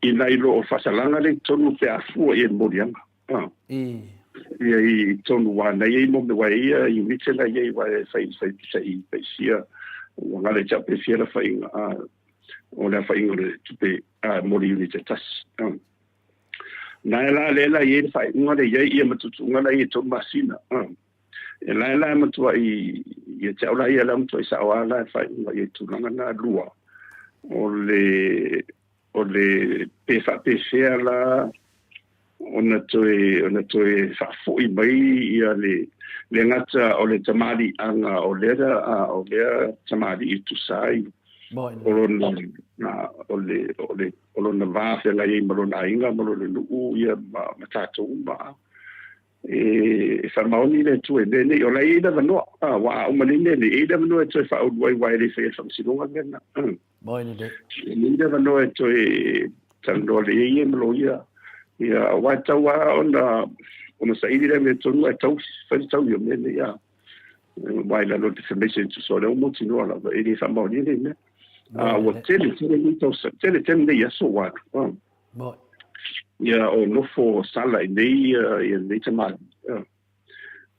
i nai lo o faasalaga lea i totonu pe a fua i ai le moliaga, a. Ia i totonu aua na i ai mo mea, ua i ai ia unite na i ai aua e fai, fai, fai, fai ua gala ia te au pe fia le aofaiga, a, o le aofaiga o le tupe, a, mo le unit e tasi, a. Na e la lea la i ai le faaiuga lea i ai ia ma tuutuuga la i ai e tolu masina, a. E la e la e matuai ia te au la ia la matuai sao a la e faaiuga i tulaga na lua o le o le pe faapefea la ona toe ona toe faafoi mai ia le le gata o le tamaliiaga o lea o lea tamalii e tusa ai o lona o le o le o lona va feagai ai ma lona aiga ma lona nuu ia ma tatou uma. E faamaoni le Atua i mea nei, o la e i ai le avanoa, aua a uma nei mea nei, e i ai le avanoa e toe faaulu ai, aua e le faia e le Faamasinoga le mea lena. Moi lelei. E i ai le avanoa e toe talanoa lelei ia ma loia. Ia, aua e tatau lava ona ona saili le amiotonu ae tau fai le taui o mea nei a. Aua i lalo o le defamation tusa o lea ua mautinoa lava e le faamaonia nei mea. A ua tele tele nei tausaga, tele tele nei aso ua alu. Ia o nofo sala i nei ia nei tamalii.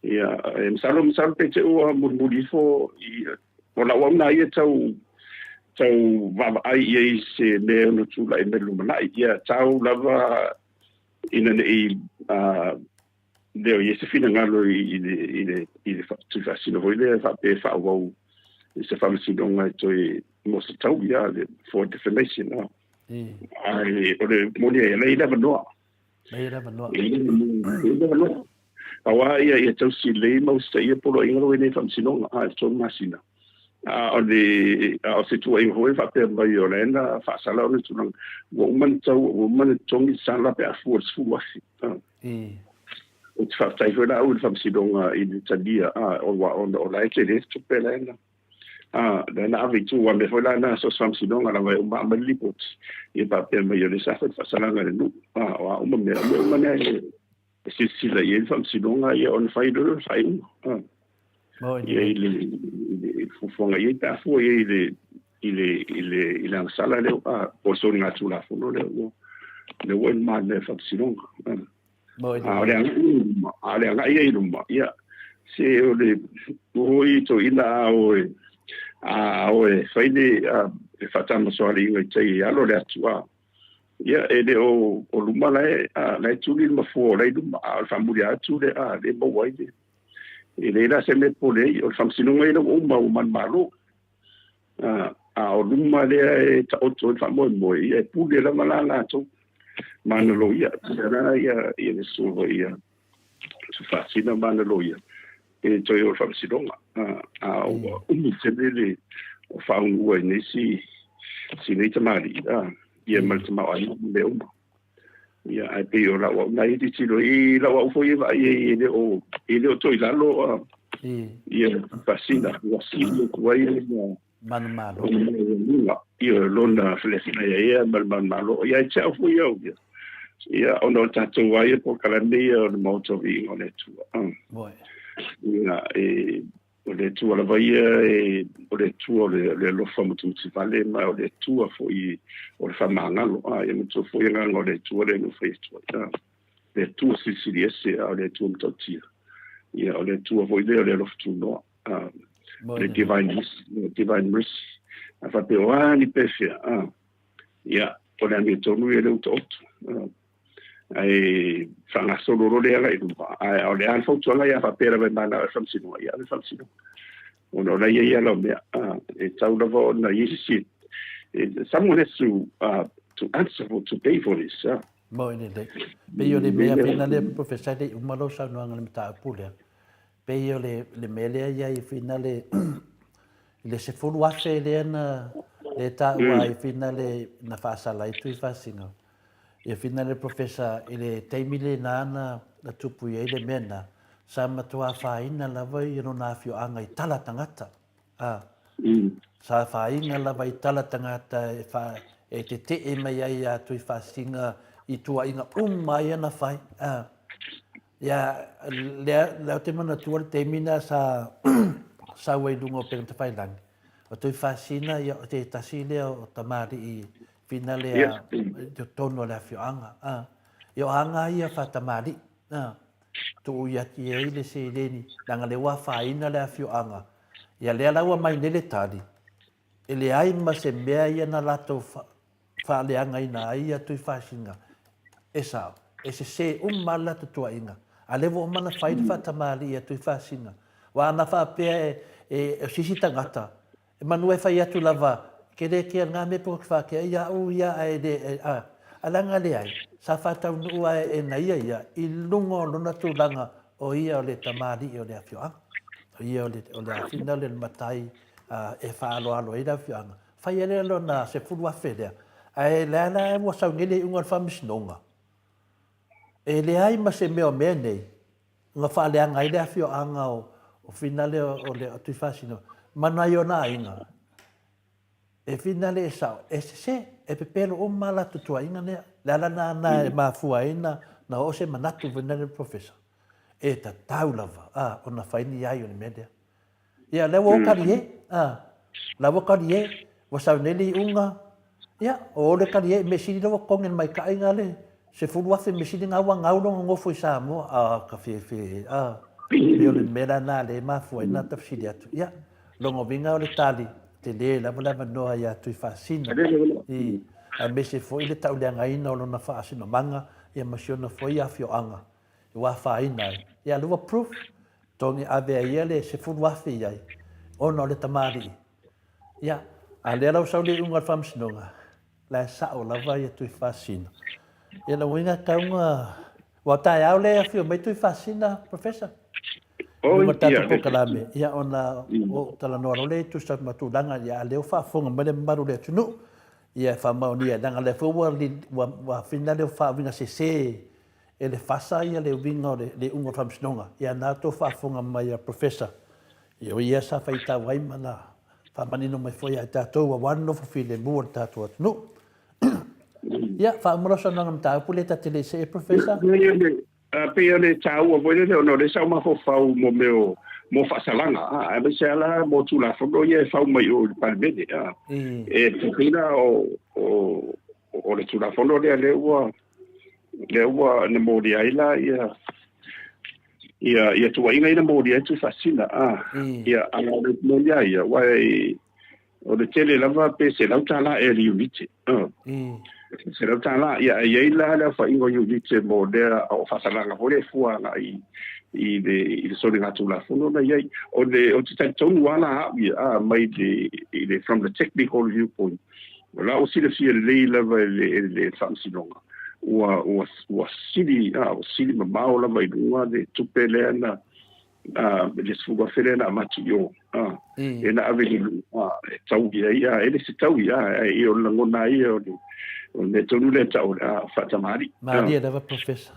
Ia, e masalo, masalo pe te ua mulimuli ifo, i, o lau au nā ia tau, tau vaavaai i ai se mea e ono tulai mai lumanai. Ia, tau lava ina ne'i leo i ai se finagalo i, i le, i le, i le tuifaasino foi lea faapea e faaauau i se faamasinoga e toe mo se tau, ia, for defamation. Ai, o le moni ai, e leai le avanoa. Leai le avanoa. Leai le avanoa. Aua ia ia tausi lelei ma usitaia poloaiga ua i nei faamasinoga a i le 3 masina. A o le a o se tuuaiga foi faapea mai o la na faasala ona tulaga ua uma ona tau ua uma ona totogi le sala pe a fua i le 10,000. Ou te faafetai foi la au i le faamasinoga i le talia a o ona o la e tele le tupe la e na A, lea na ave i tua, mea foi la na so se faamasinoga lava e uma aumai le lipoti, ia faapea mai o lea sa fai le faasalaga i le nuu. A, o a uma mea, o mea uma na e silasila i ai le faamasinoga, ia ona fai loa lea o le faaiuga. A, ia i le, i le fuafuaga i ai pe a fua i ai i le, i le, i le, i le agasala lea, a, po o le soligatulafono lea ua, lea ua i lumamea o le faamasinoga. A. A o le agai i luma, a o le agai ai i luma, ia, se o le oi toeaina a o e, a o e fai le, le faatamasoaliiga i tai e alo le atu, a, ia, e le o, o luma la e, a, la e tuli le mafua o la e i luma, a o le faamuli atu le, a, le maua ai le, e leai la se mea e popole ai, o le faamasinoga ia lea ua uma ua manumalo. A, a o luma lea e taoto ai le faamoemoe, ia e pule lava la latou. Ma ana loia, pule la ia, ia le susuga foi ia Tufaasina ma ana loia, e toe o le faamasinoga. A, a ua umi tele le o faaugua i nei si, si nei tamalii, a, ia ma le tamaoaiga ma mea uma. Ia, ae pei o lau au nai e tilotilo i lau au foi e vaai ai e le o, e le o toe i lalo a, ia Tufaasina, ua sili atu ai lona, Manumalo. Ia, lona felefeleaia ma le manumalo. Ia, e te au foi au ia. Ia, ona o tatou ai e polokalame ia o le Maota o Viiga o le Atua. Ia, e, o le Atua lava ia, e, o le Atua o le, le alofa matumativale, ma o le Atua foi o le faamagalo. A, ia matua foi agaga o le Atua lea na fai atu ai. A, le Atua silisili ese, a o le Atua matautia. Ia, o le Atua foi lea o le alofa tunoa. Le divine mercy, le divine mercy. A faapea, o a ni pefea, a, ia, o le amiotonu ia lea ua taoto. Ae faagasolo loa le ala i luma, ae o le a le fautuaga ia faapea lava e manao e faamasinoga, ia ave faamasinoga. Ona o la e i ai ala o mea, a, e tau lava ona i ai se isi, someone has to, to answer for, to pay for this. Moi lelei. Pei o le mea whina lea, Professor, e le i uma lou saunoaga i le mataupu lea. Pei o le, le mea lea i ai whina le, i le 10,000 lea na, le taua ai whina le, na faasala ai Tuifaasino. Ia whina le Professor, i le taimi lena na, na tupu i ai le mea na, sa matua afaina lava ia lona afioaga i tala tagata. Ā, sa afaina lava i tala tagata e wha, e tetee mai ai a Tuifaasino i tuaiga uma ai ana whai. Ā, ia, lea, lea o te manatua le taimi na sa sau ai lunga o Pengatawhailangi. O Tuifaasino, ia, o tētasi lea o tamalii whina lea i totonu o le afioaga. Ā, ia o anga ia whatamalii. Ā, tuu atu i ai le seleni, leaga lea ua afaina le afioaga. Ia lea la ua mai nei le tali, e leai ma se mea ia na latou faaleagaina ai ia Tuifaasina, e sao, e sesē uma lava le latou tuuaiga. A lea ua uma ona fai le faatamalii ia Tuifaasina. Aua ana faapea e o se isi tagata, E manu e fai atu lava, ke le kea nga mea po fa ke ia u ia ae le a a leaga leai, sa faataunuu ae e na ia ia i luga o lona tulaga o ia o le tamalii o le afioaga. O ia o le o le afina o le matai e faaaloalo ai le afioaga. Fai ai lea lona 10,000 lea, ae lea la ua sau nei le iuga o le faamasinoga. E leai ma se mea o mea nei na faaleaga ai le afioaga o Finale o le Tuifaasino ma nai ona aiga. E Finale e sao, e sese. E pepelo uma a latou tuuaiga lea. Le ala lena e mafua ai na oo se manatu foi lea i le Professor, e tatau lava ona fai ni ai o le mea lea. Ia, lea ua o talie, a, la ua talie, ua sau nei le iuga, ia, o o le talie, mea sili lea ua totogi e le maitaʻi le 10,000, mea sili na ua gau lona nofo i Samoa, a, ka fiafia, a, pei o le mea la lena lea e mafua ai na ta fesili atu. Ia, lona uiga o le tali, tele lava le avanoa ia Tuifaasina, i, aemaise foi le tauleagaina o lona faasinomaga, ia ma si ona foi afioaga ua afaina ai. Ia, lea ua proof, togi ave ai ia le 10,000 i ai, ona o le tamalii. Ia, a lea la ua sau le iuga o le faamasinoga, la e sao lava ia Tuifaasina. Ia, lona uiga e tatau ona... Aua o taeao lea e afio mai Tuifaasina, Professor. I luga o le tatou polokalame, ia ona ou talanoa loa lea e tusa ma tulaga, ia a lea ua faafofoga mai le mamalu o le atunuu, ia e faamaonia, leaga o lea foi ua ua finagalo lea ua faauiga sese e le FASA ia le uiga o le iuga o le faamasinoga. Ia na outou faafofoga mai a Professor, ia o ia sa faitau ai ma na faamanino mai foi ia i tatou aua le nofo filemu o le tatou atunuu. Ia, faauma lau saunoaga mataupu lea ta te le i see, Professor. Pei o le taua foi lele ona o lea sa ou mafaufau mo mea o mo faasalaga, aemaise lava la mo Tulafono ia e fau mai o i le Palemene. E pei la o le Tulafono lea lea ua na molia ai la ia ia ia tuuaiga ia na molia ai Tuifaasina a ia a o le molia ia aua o le tele lava pe $100 ea le iunite $100 ia e i ai la le aofaiga o iunite mo lea o faasalaga foi lea e fua agai i le i le soligatulafono na i ai o le o te talitonu lava la au ia a mai le i le from the technical viewpoint. O la ua silafia lelei lava e le, e le faamasinoga, ua, ua, ua sili, a, ua sili mamao lava i luga le tupe lea na, a, le 10,000 lea na avatu i o, a, e na ave i luga, a, e taui ai, a, e le se taui, a, e, o le lagona ai o le, o le mea tonu lea tau, a, faatamalii. Malie lava, Professor.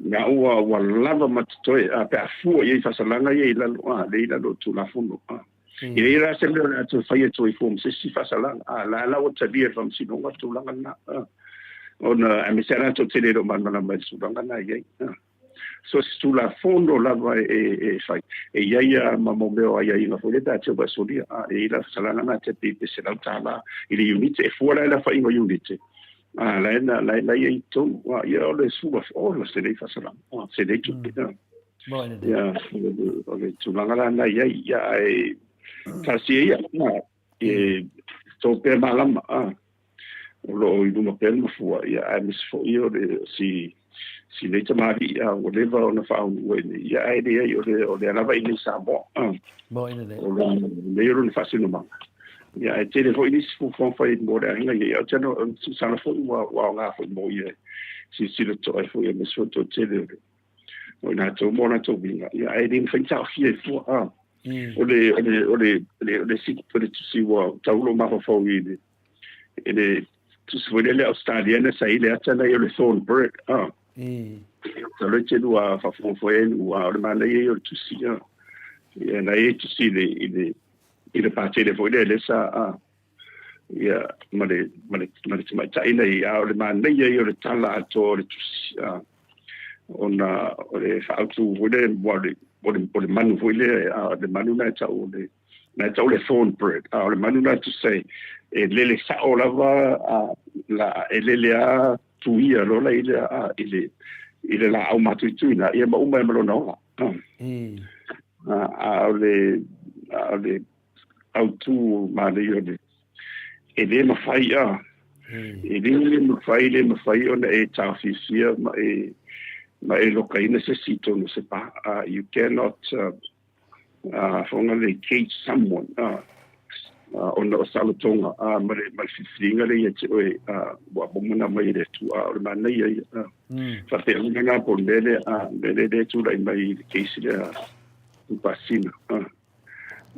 Na ua, ua lava ma totoe, a, pe a fua i ai faasalaga ia i lalo, a, lea i lalo o Tulafono, a. E leai la se mea o le a toe fai atu ai fua ma se isi faasalaga. A la la ua talia e le faamasinoga le tulaga lena. Ona aemaise lava latou te le o malamalama i le tulaga lena e i ai. So se Tulafono lava e fai, e i ai lava ma mo mea o aiaiga foi lea pe a te ua e solia. E i ai la faasalaga lena te pei pe $100 i le iunite. E fua la i le aofaiga o iunite. A la e la la i ai i totonu. Ia o le 10,000, ola se lei faasalaga, se lei tupe. Ia, o le tulaga la na i ai, ia, ae talosia ia, e tō pea malama, a, o lo o i luma pea le mafua, ia, aemaise foi o le, si, si nei tamalii, a, ua leva ona faaunua i nei, ia, ae leai, o le, o lea lava i nei Samoa, a, o lo, nei o lona faasinomaga. Ia, ae tele foi nisi fuafuaga fai mo le aiga, ia, ou te iloa, masalo foi ua, ua aoga foi mo ia, silasila totoa ai foi, aemaise foi o le toatele o le, o i latou ma o latou uiga, ia, ae le mafai ona taofia ai fua. A, o le, o le, o le, o le, isi, o le tusi ua tau lou mafaufau i le, i le tusi foi lea le Australiana sa i le ata nei o le Thornburg, a. Masalo e te lua faafofoga foi ai, ua o le manaia ia o le tusi, a. Ia, na e tusi i le, i le, i le patele foi lea lea sa, a, ia, ma le, ma le, ma le tamaitai nei, a o le manaia ia o le tala atoa o le tusi, a, ona o le faaautu foi lea, o le, o le, o le manu foi lea, a, le manu na e tau o le, na e tau le thorn bird, a o le manu na to say, e lele sao lava, a, la, e lele a tuia lola i le, a, i le, i le laau matuituina, ia ma uma e ma lona ola. A, a, a o le, a o le, autu manaia o le e le mafai a e le mafai le mafai ona e taofiofia ma e ma e lokaina se isi i totonu o se pa. You cannot foga le cage someone ona o saolotoga ma le ma le filifiliga lea ia te oe ua momona mai e le Atua. O le manaia ia. Faapea uma na po o le mea lea mea lea lea e tulai mai i le case lea Tupasina.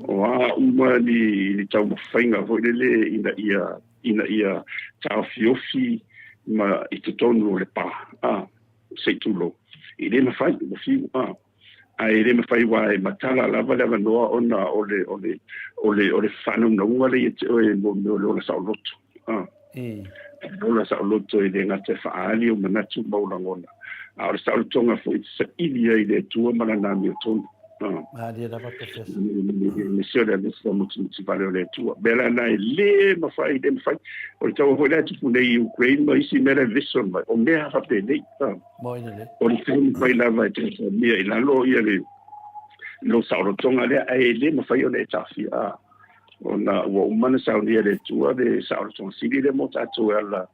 O a uma ni, ni taumafaiga foi lele ina ia, ina ia taofiofi ma i totonu o le pā, a, se i tulou. E le mafai, ua fiu, a. Ae le mafai aua e matala lava le avanoa ona o le, o le, o le, o le faanaunauga lea ia te oe mo mea o le ola saoloto, a. Ola saʻoloto e lē gata e faaali o manatu ma o lagona, a o le saʻolotoga foʻi e saʻili ai i le Atua ma lana amiotonu. Malie lava Professor. Aemaise o le alofa mutimiti vale o le Atua. Mea la na e lē mafai, lē mafai. O le taua foi la e tupu nei i Ukraine ma isi mea la e vevesi mai, o mea faapenei. Moi lelei. O le taumafai lava e taotaomia i lalo ia le lou saolotoga lea, ae le mafai ona e taofia, ona ua uma ona saunia e le Atua le saolotoga sili lea mo tatou e ala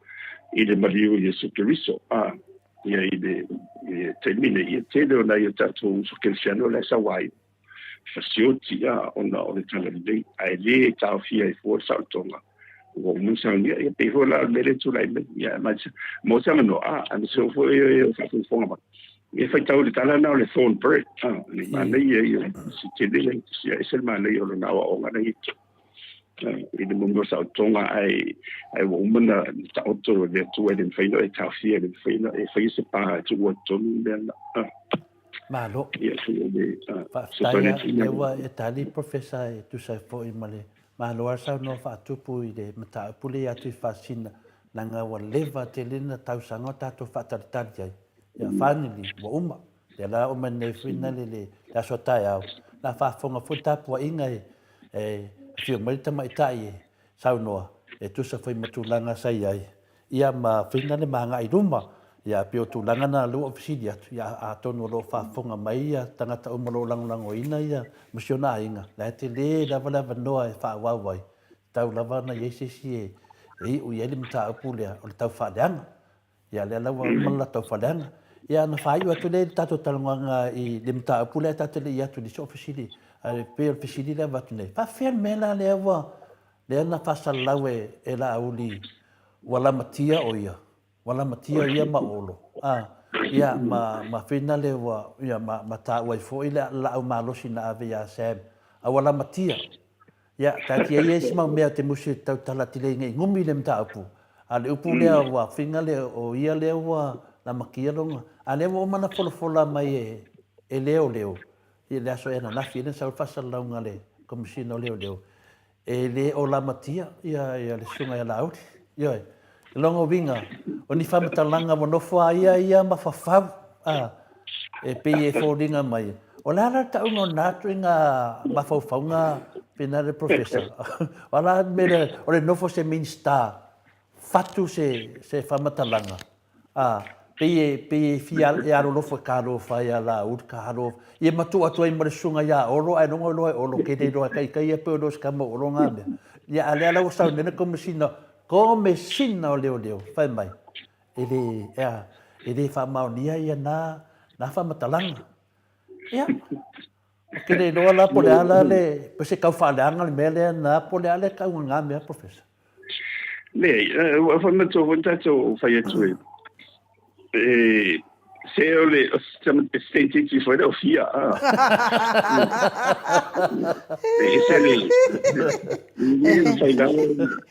i le maliu o Iesu Keriso. Ia i le taimi nei, ia tele o nai o tatou uso kerisiano la e sauaina fasioti ona o le talalelei, ae lē taofia ai fua le saolotoga ua uma ona saunia. Ia pei foi la o le mea lea e tulai mai, ia mo se avanoa, aemaise foi e o faafogafoga mai, ia faitau i le tala lena o le Thornberg, le manaia ia si tele le ia ese le manaia o lona aoaoga na ia i le mea o saolotoga, ae ua uma ona taoto e le Atua, e le mafai ona e taofia, e le mafai ona e faia se pa e tuua i totonu le mea lena. Malo. Ia, o le Faafetai lava, lea ua e tali Professor e tusa ai foi ma le Malo lava saunoa faatupu i le mataupu lea ia Tuifaasisina, leaga ua leva tele na tausaga o tatou faatalitali ai. Ia finally ua uma. Lea la uma nei foi na le le aso a taeao, na faafofoga foi le tapuaiga e e afio mai le tamaitai e saunoa e tusa foi ma tulaga sa i ai, ia ma fina le ma agai i luma. Ia pei o tulaga na lea ua ou fesili atu, ia atonu o lo o faafofoga mai ia tagata uma o lo o lagolagoina ia ma si ona aiga, la e tele lava le avanoa e faaauau ai, tatau lava ona i ai se isi e iu i ai le mataupu lea o le tau faaleaga. Ia lea la ua uma le latou faaleaga. Ia ona faaiu atu lea i le tatou talanoaga i le mataupu lea tatou te le i atu i le isi o fesili, ae pei o le fesili lea e avatu nei, faapefea le mea la lea ua lea na faasalalau e Laauli ua lamatia o ia, ua lamatia ia ma Olo, a, ia ma ma finale ua ia ma ma taua ai foi le laau malosi na ave ia Sam, a ua lamatia. Ia, taatia ia isi mau mea te musu e tautala atu lea nei gumi le mataupu, a o le upu lea ua finale o ia lea ua lamatia lona, a lea ua uma ona folafola mai e e leoleo i le aso ananafi lea na sau ai le faasalalauga a le Komesina o Leoleo, e le o lamatia ia le Susuga ia Laauli. Ioe. I lona uiga, o ni faamatalaga ua nofo a ia ia ma fafau, a, e pei e foliga mai, o le a la le tauga o na ituaiga mafaufauga pena le Professor? O a la le mea lea, o le nofo o se Minisita, fatu se, se faamatalaga, a, pei e, pei e fia e alolofa e talofa ia Laauli, talofa, ia ma tuu atu ai ma le susuga ia Olo, ae logo loa e Olo, ke le iloa e taitai ia pe o le o se tama o Olo na mea. Ia, a lea la ua sau nei le Komesina, Komesina o Leoleo, fai mai, e le, ea, e le faamaonia ia na, na faamatalaga. Ia, ou te le iloa la po o le a la le, po o se tau faaleaga le mea lea na, po o le a le tauga na mea, Professor? Leai, ua fai manatua foi na tatou fai atu e, e se o le se titi foi le o fia a. E se le le fai la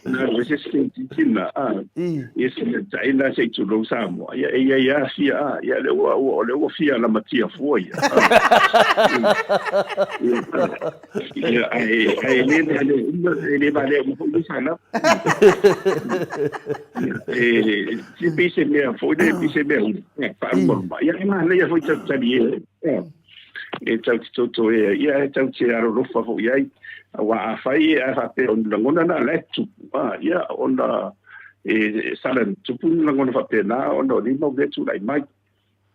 na o se se titi na a. Ia se le tai na se tu lo Samoa. Ia ia ia fia a. Ia le ua ua le ua fia la matia fua ia. Ia ai ai le le le le vale uma foi sa na. E se pei se mea foi le pei se mea e faalumaluma. Ia e manaia foi talitali e e tau te toto e ia e tau te alolofa foi ai. Aua afai e faapea o ni lagona na la e tupu, ia ona e sala tupu ni lagona faapena ona o nei mau mea tulai mai.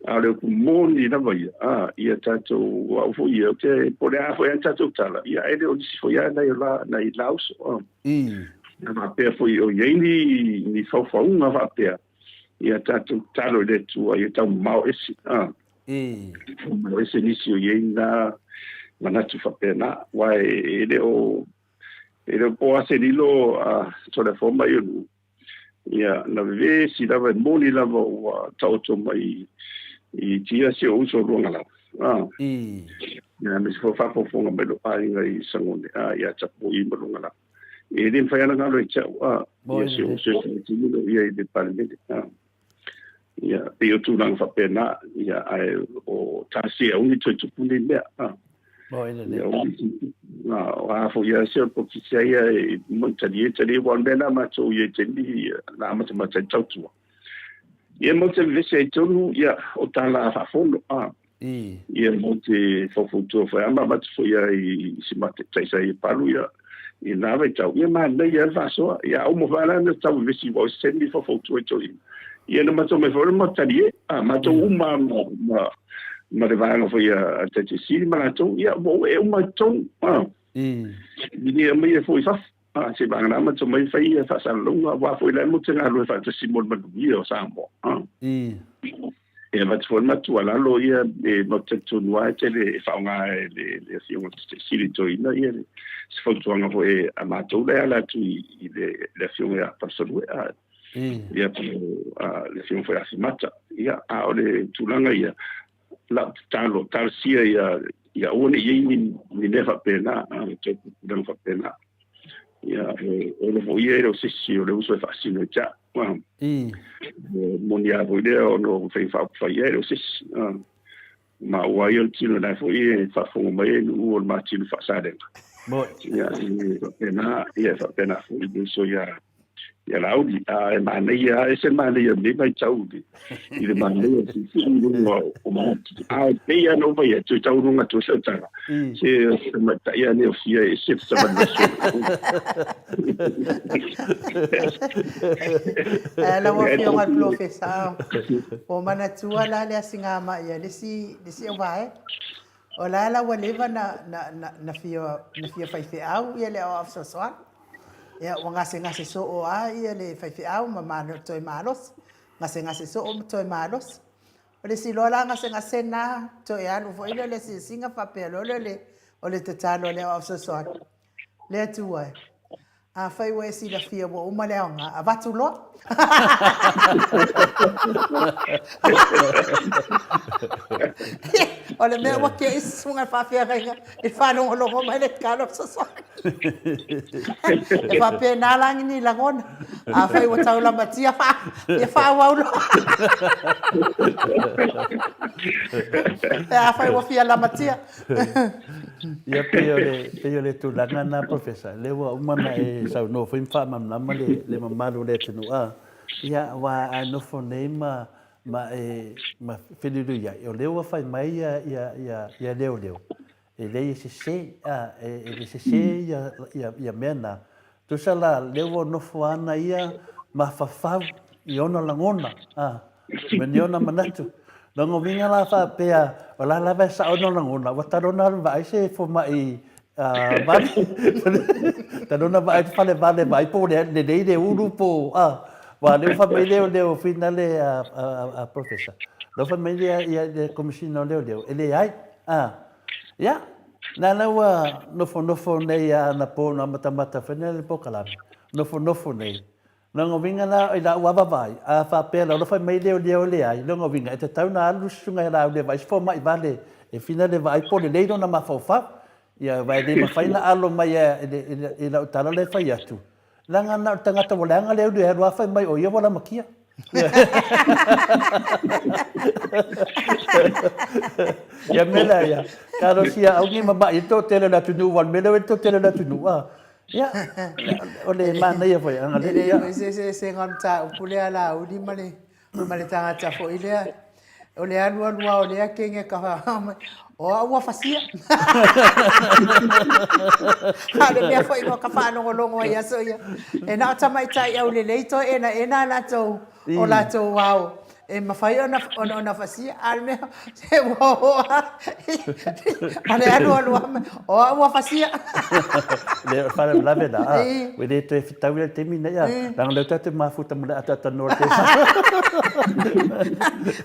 A o le upu moni lava ia, ia tatou au foi ia, ou te po o le a foi a le tatou tala, ia ae le o nisi foi lava nai o la, nai lauso. A faapea foi o i ai ni, ni faufauga faapea, ia tatou tatalo i le Atua ia taumamao ese, taumamao ese nisi o i ai na manatu faapena, aua e le o, e le o po lava se lilo a Toleafoa ma Ionuu, Ia, na vevesi lava, e moni lava ua taoto mai i tia si ou uso Luagalau. Ah. Ia, me se faafofoga mai lou aiga i Sagone, ah, ia Tapuai ma Luagalau. E le mafai lava ona galo ia te au, ah, ia si ou uso e faitino ia i le Palemene. Ah. Ia, pei o tulaga faapena, ia, ae o tasi e auni toe tupu nei mea. Ah. Ia, o a foi ia se o polokiki lava ia e moni talie talie, aua o le mea lena a matou i ai i le taimi na amatamata ai le tautua. Ia matou te vevesi ai i totonu, ia, o tala faafono, a. Ia matou te faufautua foi lava ma avatu foi lava i si matou taitai ia Palu, ia, i lena vaitau, ia manaia lava le faasoa. Ia a uma foi lava la ona tau vevesi aua o isi taimi faufautua i toeaiina. Ia na matou omai foi lea matou talie, a, matou uma lava ma, ma le vaega foi a le Taitaifono ma latou, ia ua e uma i totonu, a. E le aumaia foi i fafo. A, seivagana matou omai fai ia faasalalauga, aua foi la e matou te galulue faatasi mo le manuia o Samoa. A. E avatu foi le matou tuualalo, ia, e matou te talitonu lava e tele e faaaoga e le Afioga i le Taitaifono Toeaina ia se fautuaga foi a matou la e ala atu i le Afioga ia Palusalue, a, ia po o le Afioga foi ia Afimata. Ia, a o le tulaga ia, lau tatalo, talosia ia, ia aua ne i i ai ni mea faapena, tulaga faapena. Ia, o le foi ia e le o se isi o le uso e faasino i te au. Moni lava foi lea ona o faiga faaupufai ia e le o se isi. Ma ua ia o le tino la foi e faafofoga mai ai nuu o le matino faasalega. Ia, e faapena, ia e faapena foi le uso ia ia Laauli. A e manaia, e ese le manaia o lenei vaitau i le manaia o le siisii i luga o manatu. A e pei lava ona ou fai atu, e tau luga atu ai sau tala, se tamaitai lava lenei o Fia e ese le savali aso. Ae lau Afioga i le Polofesa, ua manatua la le asiga mai a le isi auvaega. O la la ua leva na fia faifeau ia le aoao fesoasoani. Ia ua gasegase soo lava ia le faifeau ma toe malosi, gasegase soo ma toe malosi. O le isi loa la gasegase lena, toe alu foi lea o le asiasiga faapea loa lea o le tatalo a le aoao fesoasoani, Le Atua e, afai ua e silafia ua uma le aoga, avatu loa. O le mea ua kei se susuga i le faafeagaiga i le faalogologo mai le tatalo fesoasoani. E faapena la ni lagona. Afai ua tau lamatia, ia faaauau loa. Pe afai ua fia lamatia. Ia, pei o le, pei o le tulaga lena, Professor, lea ua uma ona e saunoa foi ma faamalamalama le, le mamalu o le atunuu, a, ia, aua a nofo nei ma, ma e, ma feliuliuai, o lea ua fai mai ia, ia, ia, ia leoleo, e leai e sese, a, e, e le sese ia, ia, ia mea na. Tusa la, lea ua nofo ana ia mafaufau i ona lagona, a, ma ni ona manatu. Lona uiga la faapea, o la lava e sao ona lagona, ua talu ona alu vaai se fomai vale, talu ona vaai le fale vale vaai po o lelei le ulu po o, a, aua o lea ua fai mai leoleo finale a Professor, lea ua fai mai le Komesina o Leoleo, e leai, a. Ia, na la ua nofonofo nei a anapo na matamata foi nei le polokalame, nofonofo nei. Lona uiga la i lau lava vaai, a faapea la fai mai leoleo e leai, lona uiga e tatau ona alu le susuga ia Laauli e vaai se fomai vale e fina le vaai po o lelei lona mafaufau. Ia aua e le mafai ona alo mai i lau tala lea e fai atu, Leaga na o le tagata ua leaga le alu e alu lava fai mai o ia ua lamatia. Ia mea la ia, talosia aua ne i mama'i ai le toatele o le atunuu aua o le mea lea ua i ai le toatele o le atunuu a. Ia, o le manaia foi, agalelei. E leai foi se eseesega o le mataupu lea a Laauli ma le ma le tagata foi lea o le alu alu lava o lea kenge ka o au ua fasia. A o le mea foi ka faalogologo ai aso ia, e na o tamaitai aulelei toe enaena latou o latou ao e mafai ona fasia. A o le mea se ua oo lava ma le alu alu lava o au ua fasia. Le faalavelave la, a, ua le toe fetau ia i le taimi lenei, a, leaga o lea tatou te mafuta ma le ataata noa o le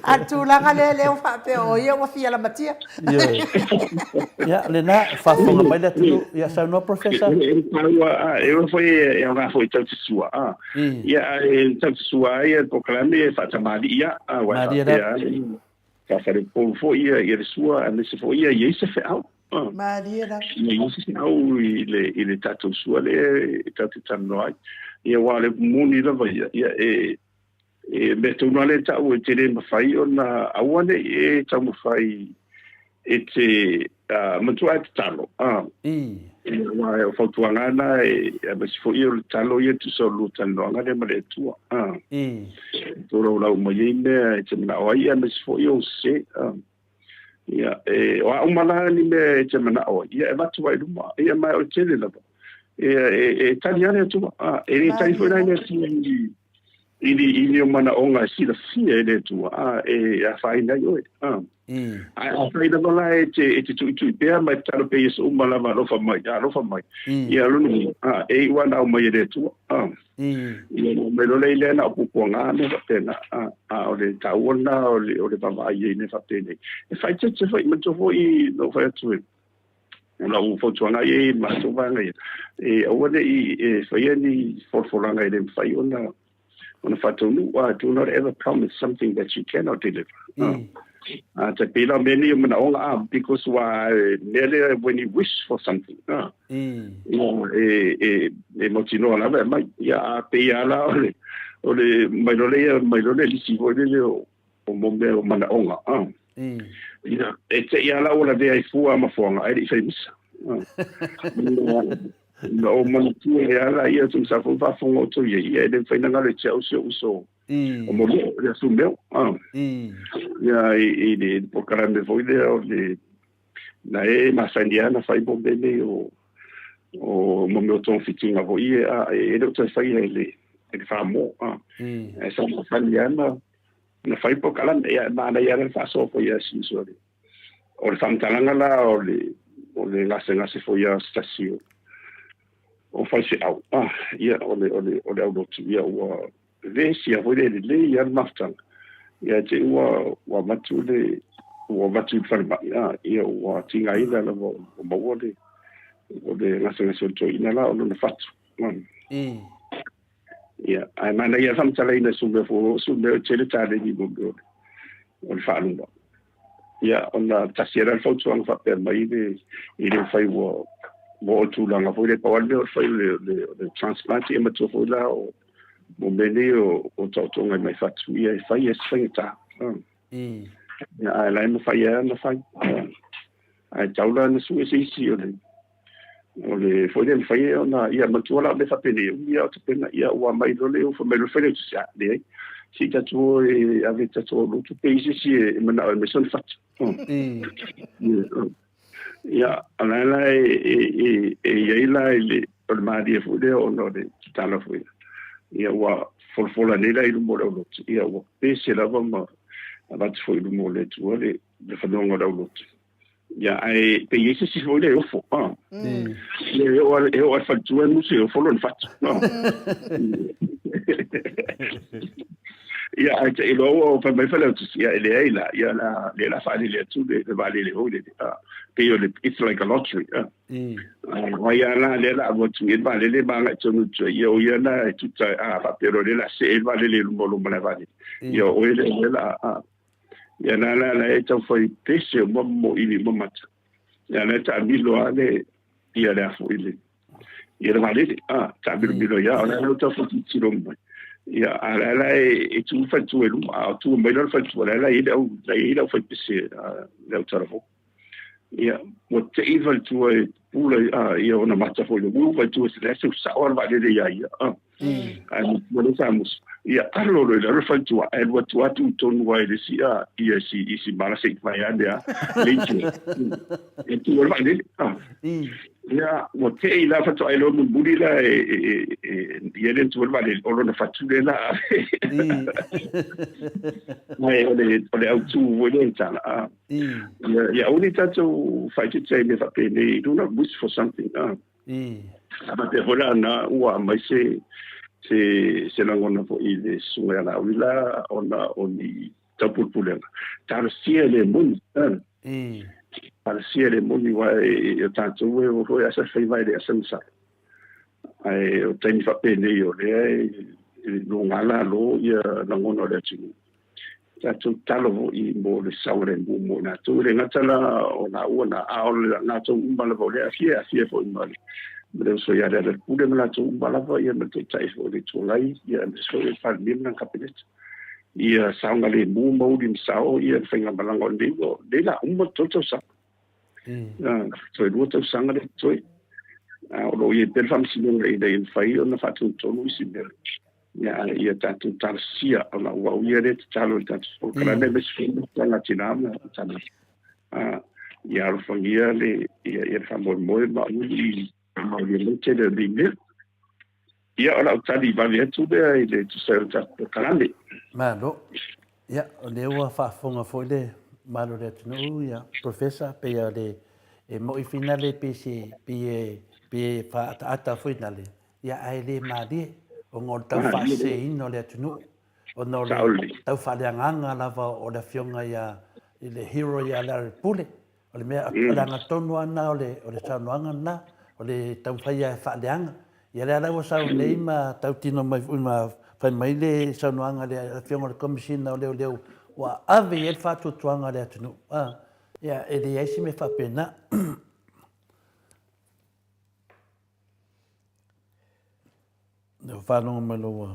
A o le tulaga lea, lea ua faapea o ia ua fia lamatia. Ioe. Ia, lena, faafofoga mai le atunuu. Ia, saunoa Professor. E taua, a, e ua foi e aoga foi tau te sua, a. Ia, e tau te sua ai le polokalame e faatamalii ia, a, ua e faapea faafalepolu foi ia, ia le sua, aemaise foi ia i ai se feau. Malie lava. Ia i ai se feau i le, i le tatou sua lea e tatou te talanoa ai. Ia, aua o le moni lava ia, ia e, e mea tonu lava lea e taua e te le mafai ona aua ne i e taumafai. E te matua e tatalo. Aua o fautuaga na e aemaise foi o le talo ia tusa o le lua talanoaga lea ma le Atua. Tolaulau mai ai mea e te manao ai, aemaise foi o sese. Ia, e, o a uma la ni mea e te manao ai, ia e avatu ai i luma. Ia, ma o le tele lava. Ia, e tali lava le Atua. E le tali foi la i le Atua i i ni manaoga e silafia e le Atua, a, e afaina ai oe. A. Ae afai lava la e te tuitui pea ma e tatalo pea i aso uma lava, alofa mai, alofa mai. Ia lona uiga, a, e iu lava ona aumai e le Atua. A. Ia ona aumai loa lea i lea na o puapuaga mea faapena. A, a o le taua lena o le vaavaai i ai mea faapenei. E faaeteete foi, manatua foi na ou fai atu e o lau fautuaga ia i matou vaega ia, e aua ne i e faia ni folafolaga e le mafai ona faataunuu. Do not ever promise something that you cannot deliver. Tai pei la o mea nei o manaoga, because ua mea lea when you wish for something, e mautinoa lava e aumai. Ia, a pei lava la o le mai loa lea, mai loa le lisi foi lele o mo mea o manaoga. Ia, e te i ala ua lavea ai fua ma foaga, ae le i fai misa. Na o manatua e ala ia tu sa fo faafofoga outou i ai, ia e le mafai ona galo ia te au si ou uso o Moleo, le asu meo. Ia, i le polokalame foi lea o le na e masani lava ona fai mo mea nei o mo mea o togafitiga foi ia, e le o toe faia e le Samoa. Ae sa masani lava na fai polokalame, ia e manaia lava le faasoa foi a si uso o le faamatalaga la o le gasegase foi a se tasi o faifeau, ia o le aulotu, ia ua vesia foi le lelei lava le mafutaga, ia te i ua avatu le ua avatu i le falemai, ia ua tigaina lava o maua le o le gasegase o le toeaina la o lona fatu. Ia, ae manaia le faamatalaina e Sumeo foi, o Sumeo e tele taleni mo mea o le faaluma. Ia, ona tasi ai la le fautuaga faapea mai le, e le mafai ua oo i le tulaga foi lea, pau lava le mea o le fai o le transplant, ia matua foi la o mo mea nei o taotoga mai fatu, ia e fai e se faigata. Ia, ae la e mafai lava ona fai. Ae tau la ona sue se isi o le o le foi lea mafai ai ona ia matua la o mea faapenei, e umi lava o tapena, ia ua aumai loa le fai mai loa le Failautusi, a leai, se i tatou o e ave tatou lotu pe i se isi e manao e aumai sona fatu. Ia, o la la e i ai la i le o le malie foi lea ona o le tatalo foi. Ia ua folafola nei la i luma o le aulotu, ia ua pese lava ma avatu foi i luma o le Atua le fanoga o le aulotu. Ia, ae pe i ai se isi foi lea e ofo. Ia, e oo e oo i le faletua e musu e ofo lona fatu. Ia, ae te iloa ua fai mai Failautusi, ia e leai la, ia la, lea la faalele atu le vaalele foi lele. Pei o le, it's like a lottery. O ai lava la lea la alu atu i ai le vaalele ma agai tonu atu ai, ia o ia la e tuta, a faapea loa lea la see le vaalele i luma o lou malae vaalele. Ia o oe lea lea la, Ia la la la e taufai pese o mo ili ma mata. Ia la taamilo lava le ia le a foi le ia le vaalele. Ah, taamilomilo ia o la la taufai tilotilo mai. Ia a la la e tu faletua i luma, a tu mai loa le faletua, la la e i ai le au la e i ai le aufai pese le au talafou. Ia ua tei le faletua e pula ia ona mata foi le ulu faletua se le se sao le vaalele ia ia. Ah. Ae matua lea sa musu. Ia alo loa i lalo le faletua, ae alu atu lava tu tonu ai i le isi a ia i si mala se i fai ane a le itu. E tu ai le vaalele. Ia ua tei la faatoa iloa mulimuli la e ia le tu ai le vaalele o lona fatu lea la. Ae o le autu foi lea i tala. Ia aua ne i tatou faaeteete ai i mea faapenei, do not wish for something. A faapea foi la na ua aumai se lagona foi i le susuga ia Laauli la ona o ni taupulepulega. Talosia le moni. Talosia le moni aua e o tatou e o foi asa faiva e le asa masalo. Ae o taimi faapenei o lea e luga lalo ia lagona o le atunuu. Tatou tatalo foi mo le saogalemu mo i latou. E le gata la o laua na, a o latou uma lava o lea e aafia, e aafia foi ma le uso ia Lealailepule ma latou uma lava, ia ma le Taitai foi o le Itu Agai, ia aemaise foi o le Palemia ma lana Kapeneta. Ia saogalemu ma uli ma sao ia le faigamalaga o lenei, ua, lenei la uma le 3 tausaga. Toe 2 tausaga lea e totoe. A o lo o i ai pea le faamasinoga ina ia mafai ona faatonutonu isi mea. Ia, ae ia tatou talosia, ona ua au ia lea e tatalo i le tatou polokalame aemaise foi le mafutaga a tina ma tamaitai. Ia alofagia le, ia, ia le faamoemoe ma aua ne i faamaonia mai le tele o nei mea. Ia, o lau tali vave atu lea i le tusa ai o le tatou polokalame. Malo. Ia, o lea ua faafofoga foi le mamalu o le atunuu, ia, Professor, pei o le, e mo'i finale pei se, pei e, pei e faaataata foi nale, ia, ae le malie, ona o le tau faaseseina o le atunuu, ona o le tau faaleagaga lava o le afioga ia, i le hero ia Lealailepule. O le mea, o le agatonu lava lena o le, o le saunoaga lena, o le taumafai lava e faaleaga. Ia lea la ua sau nei ma tautino mai foi ma fai mai le saunoaga a le Afioga i le Komesina o Leoleo ua ave i ai le faatuatuaga a le atunuu. A, ia, e leai se mea faapena. Ua faalogo mai lou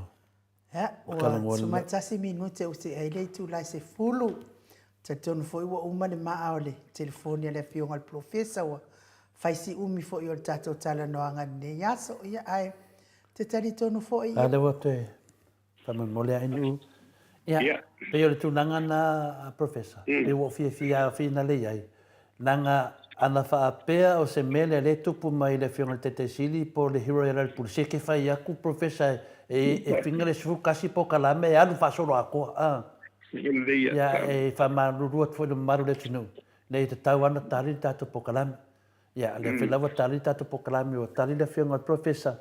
Ia, ua 11 minute ua tea ai le itula e 10. Talitonu foi ua uma le maa o le telefoni a le Afioga i le Polofesa, ua fai si umi foi o le tatou talanoaga i lenei aso. Ia, ae te talitonu foi... A lea ua toe faamolemole lava Nu'u. Ia, pei o le tulaga lena Professor, pei ua ou fiafia lava finale i ai, leaga ana faapea o se mea lea lea e tupu mai i le Afioga i le Taitai Sili po o le Hero ia Lealailepule, se e te fai atu Professor e finga le 11 polokalame e alu faasoloatoa. A. Ia, e faamalulu atu foi i le mamalu o le atunuu, leai e tatau lava ona tali le tatou polokalame. Ia, o lea foi la ua tali le tatou polokalame, ua tali le Afioga i le Professor,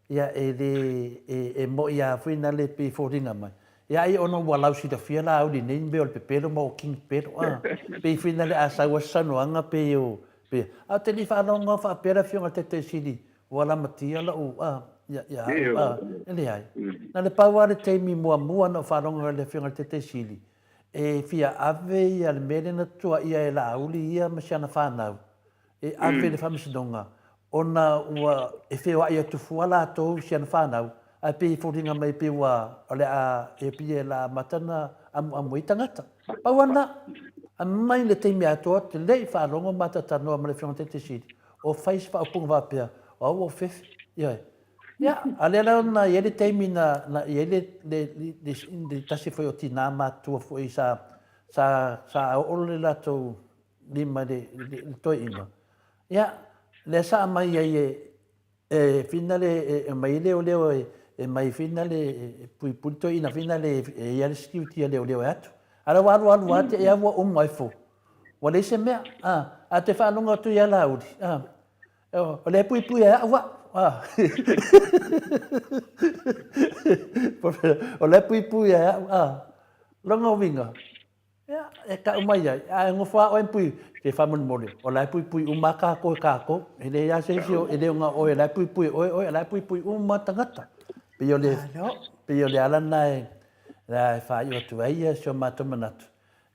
ia e le, e, e mo'i lava foi na le pei e foliga mai. Ia ai ona ua lausilafia Laauli nei mea o le pepelo ma o king pepelo, a, pei foi na le a sau ai se saunoaga pei o, pei, ae ou te le i faalogo lava faapea le Afioga i le Taitai Sili ua lamatia lou, a, ia, ia au, a, e leai. Na o le pau lava le taimi muamua na ou faalogo ai i le Afioga i le Taitai Sili, e fia ave ia le mea lea na tutuaia e Laauli ia ma si ana fanau, e ave i le Faamasinoga ona ua e feoai atu fua latou i si ana fanau, ae pei e foliga mai pei ua o le a e pei e la amata ona amuamu ai tagata. Pau lava lena, aumai le taimi atoa te le i faalogo ma talatalanoa ma le Afioga i le Taitai Sili o fai se faaupuga faapea, o au ua ou fefe. Ioe. Ia, a o lea la na i ai le taimi na, na i ai le, le, le, le tasi foi o tinā matutua foi sa, sa, sa oo le latou lima i le, le, le toeaina. Ia, lea sa aumai ai e, e finale e aumai ai leoleo e, e mai finale e puipui le toeaina finale e i ai le security a leoleo e atu. A lea ua alu alu lava te i ua uma ifo. Ua leai se mea. A, a te faalogo atu ia Laauli, a, o lea e puipui e au au. A. O lea e puipui e au. A. Lona uiga, Ia, e kau mai ai, a e nofo lava oe ma pui, te faamolemole, o la e puipui uma lava kākou e kākou. E leai lava se isi e le o na oe o la e puipui e oe oe, o la e puipui uma lava tagata. Pei o le, pei o le ala lena e, e faaiu atu ai si o matou manatu.